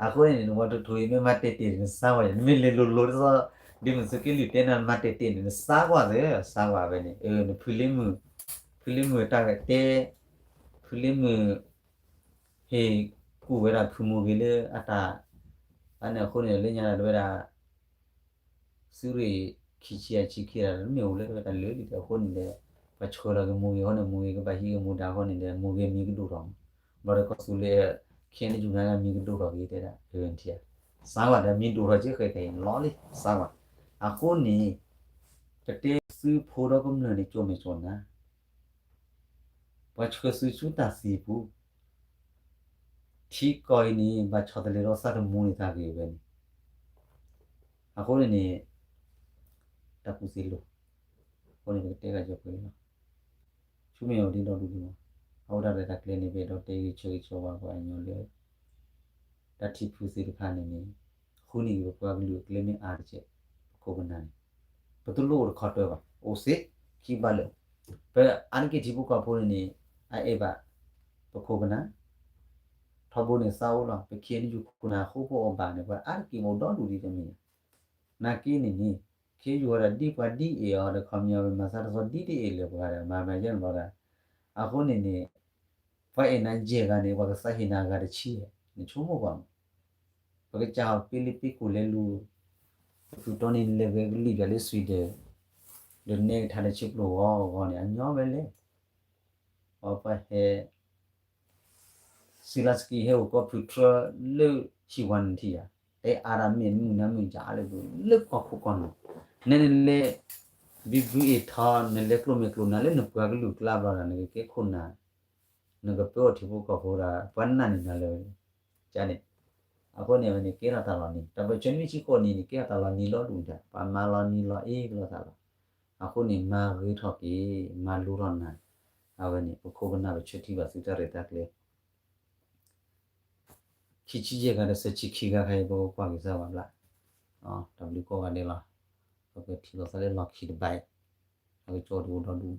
အဃိန့ၣ် နဝၤထူထူအံၤမ့ၢ်မၤတဲာ်တဲာ်န့ၣ် နစါကွၢ်ယၤ နမ့ၢ်လဲၤလိၤလိၤဒ်သိး ဒ့မုၣ်သုးက့လွံၢ်တဲနၤမၤတဲာ်တဲာ်န့ၣ် နစါကွၢ်သ့ စါကွၢ်ဝဲန့ၣ် နဖုလ့မုၢ် ဖုလ့မုၢ်တၢ်ဂဲၤတဲ ဖုလ့မုၢ် ဟ့ၣ်ကူၣ်ဝဲဒၣ်ဖုမိၢ်ဂ့ၤလၢအတၢ် အန့ၣ်အဃိန့ၣ် လၢညါဒၣ်တဝဲဒၣ် သုးရ့ၣ်ခံဆံယဲၢ်ဆံခံဒၣ် တမ့ၢ်အိၣ်လၢတၢ်လၢာ်လံဒီး အဃိန့ၣ်ဒီး ပှၤဆှၢလီၤက့ၤမိၢ်ဂ့ၤအဃိန့ၣ် မိၢ်ဂ့ၤကဘၣ်ဟံးက့ၤမူဒါအဃိန့ၣ်ဒီး မိၢ်ဂ့ၤမံၤကဒိၣ်ထီၣ်မး ဘျီဒီးကီၢ်သူလ့ၤ ခဲန့ၣ်ယူၤနၤလၢမံၤကဒိၣ်ထီၣ်က့ၤ တဲဒၣ် ထံၣ်ဧါ စါကွၢ်ဒီးမံၤဒိၣ်ထီၣ်က့ၤဃဲၤကဲၤအံၤလီၤလံ စါကွၢ် အဃိန့ၣ် တတဲသုးဖိဒီးကမျၢၢ်န့ၣ် ကၠိၣ်မဲာ်ကၠိၣ်နါ ပှၤဆှၢသုးဆူတၢ်သံပူၤ ထံကီၢ်အံၤန့ၣ် ဘၣ်ဆီတလဲဒီးသးတမူန့ၣ်တၢ်ဂ့ၢ်ဝဲန့ၣ် အဃိန့ၣ်န့ၣ် တၢ်ကူၣ်သ့လိၤ အဃိန့ၣ် ပကတဲဂၤယဲၢ်ပှဲၤလီၤ ဆူမဲာ်ညါဒ်ဒီဒူၣ်ဒံးမး အဝဲဒၣ်ဒီးတၢ်ကျဲန့ၣ် ပအဲၣ်ဒိးတဲဂ့ၤဆၢဂ့ၤဆၢဝါပှၤကညီလၢ တၢ်ထံၣ်ဖုးသ့ၣ်တဖၣ်န့ၣ်န့ၣ် ဃုနံၣ်ဂ့ၤ ပပှၤကလုာ်အကျဲမ့ၢ်အါတက့ၢ် ပခိၣ်ပနၢ်န့ၣ် ပတလိၣ်အိၣ်တခီတၢၢ်ဘၣ် အိၣ်သ့ ခံဘၣ်လၢာ် ပအါတက့ၢ်ထံဖိကီၢ်ဖိန့ၣ်န့ၣ် အအဲၣ်ဘၣ် ပခိၣ်ပနၢ် ထီဘိန့ၣ်သးအိၣ်လီၤ ပခံနယူၢ်ခိၣ်နၢ်အဃိဖိအီၤဘၣ်န့ၣ် ပှၤအါတက့ၢ်မ့ၢ်အိၣ်ဒီဒူၣ်ဒံးတမံၤ နာ်က့န့ၣ်န့ၣ် ခ့ယုၢ်ဝဲဒၣ်ဒ်ပှၤဒ်အ့ၣ်အီၤဒီး ခီပညီဝဲမၤသးတသီဒ်တအ့ၣ်လၢၤပှၤဒီး မၤမၤယဲၢ်န့ၣ်ဘၣ်ဒီး အဃိန့ၣ်န့ၣ် ပှၤအဲၣ်နၤယဲၢ်ဂၤန့ၣ် ပှၤကသးဟ့ၣ်နၤဂၤတဆံ နဆိကမိၣ်ကွၢ်မး ပကစၢ်ဟီၣ်ပ့လ့ပ့ကိၣ်လဲၤလူၤ ပသူၣ်တီန့ၣ် နလဲၤဂဲၤကလံၣ်ပၠးလၢ Sweden ဒီးနဲကထါဒီးဆ့ပျိၢ်ဂီၤဂီၤန့ၣ် အညီဝဲလဲၣ် ပှၤပှၤဟဲ စံလါစကံဟဲအိၣ်ကီၢ်ဖုထြၢလၢဟံၣ်ဝါနထံၣ်ယၤ တဲအါဒၣ်မ့ၢ်မုၢ်နၤမုၢ်ယါလၢပူၤ လၢကီၢ်ခိၣ်ကီၢ်နူာ် နဲနလဲၤ ဘံဘုအ့ၣ်ထီ နလဲၤကျိၣ်မဲာ်ကျိၣ်နၤလၢနပှၤကလုာ်ကျါဘျီဒီး နကကဲခိၣ်နၢ် နကပၢအီၣ်ထံဖိကီၢ်ဖိဒီး ပှၤနာ်န့ၢ်နၤလၢာ် ကန့ၣ် အဃိန့ၣ် အဝဲန့ၣ်ကဲထီၣ်တၢ်လီၤနံၤ တၢ်ပၢၢ်ဆၢနွံဆံဃိးနံၣ်န့ၣ် ကဲထီၣ်တၢ်လီၤနံၤလီၤဒူၣ်တၢ် ပှၤမၤလီၤနံၤလီၤအ့လီၤတၢ်လီၤ အဃိန့ၣ် မၤဂ့ၤထီၣ်က့ၤ မၤလိထီၣ်နၤ အဝဲန့ၣ် ပခိၣ်ပနၢ်ပဆၢထံဘၣ်သုတၢ်ရဲၣ်တၢ်ကျဲၤ ခံဆံယဲၢ်ဂၤဒီးသၢဆံခံဂၤခါအံၤ ပကကွၢ်က့ၤစၢ်ဝဲဘျၣ် တၢ်ဘျုးကိးဂၤဒဲးလီၤ ပကထံၣ်လိာ်သးလၢလီၢ်ခံတဘၣ်အံၤ အကကၠီဒိၣ်ဒီဒူၣ်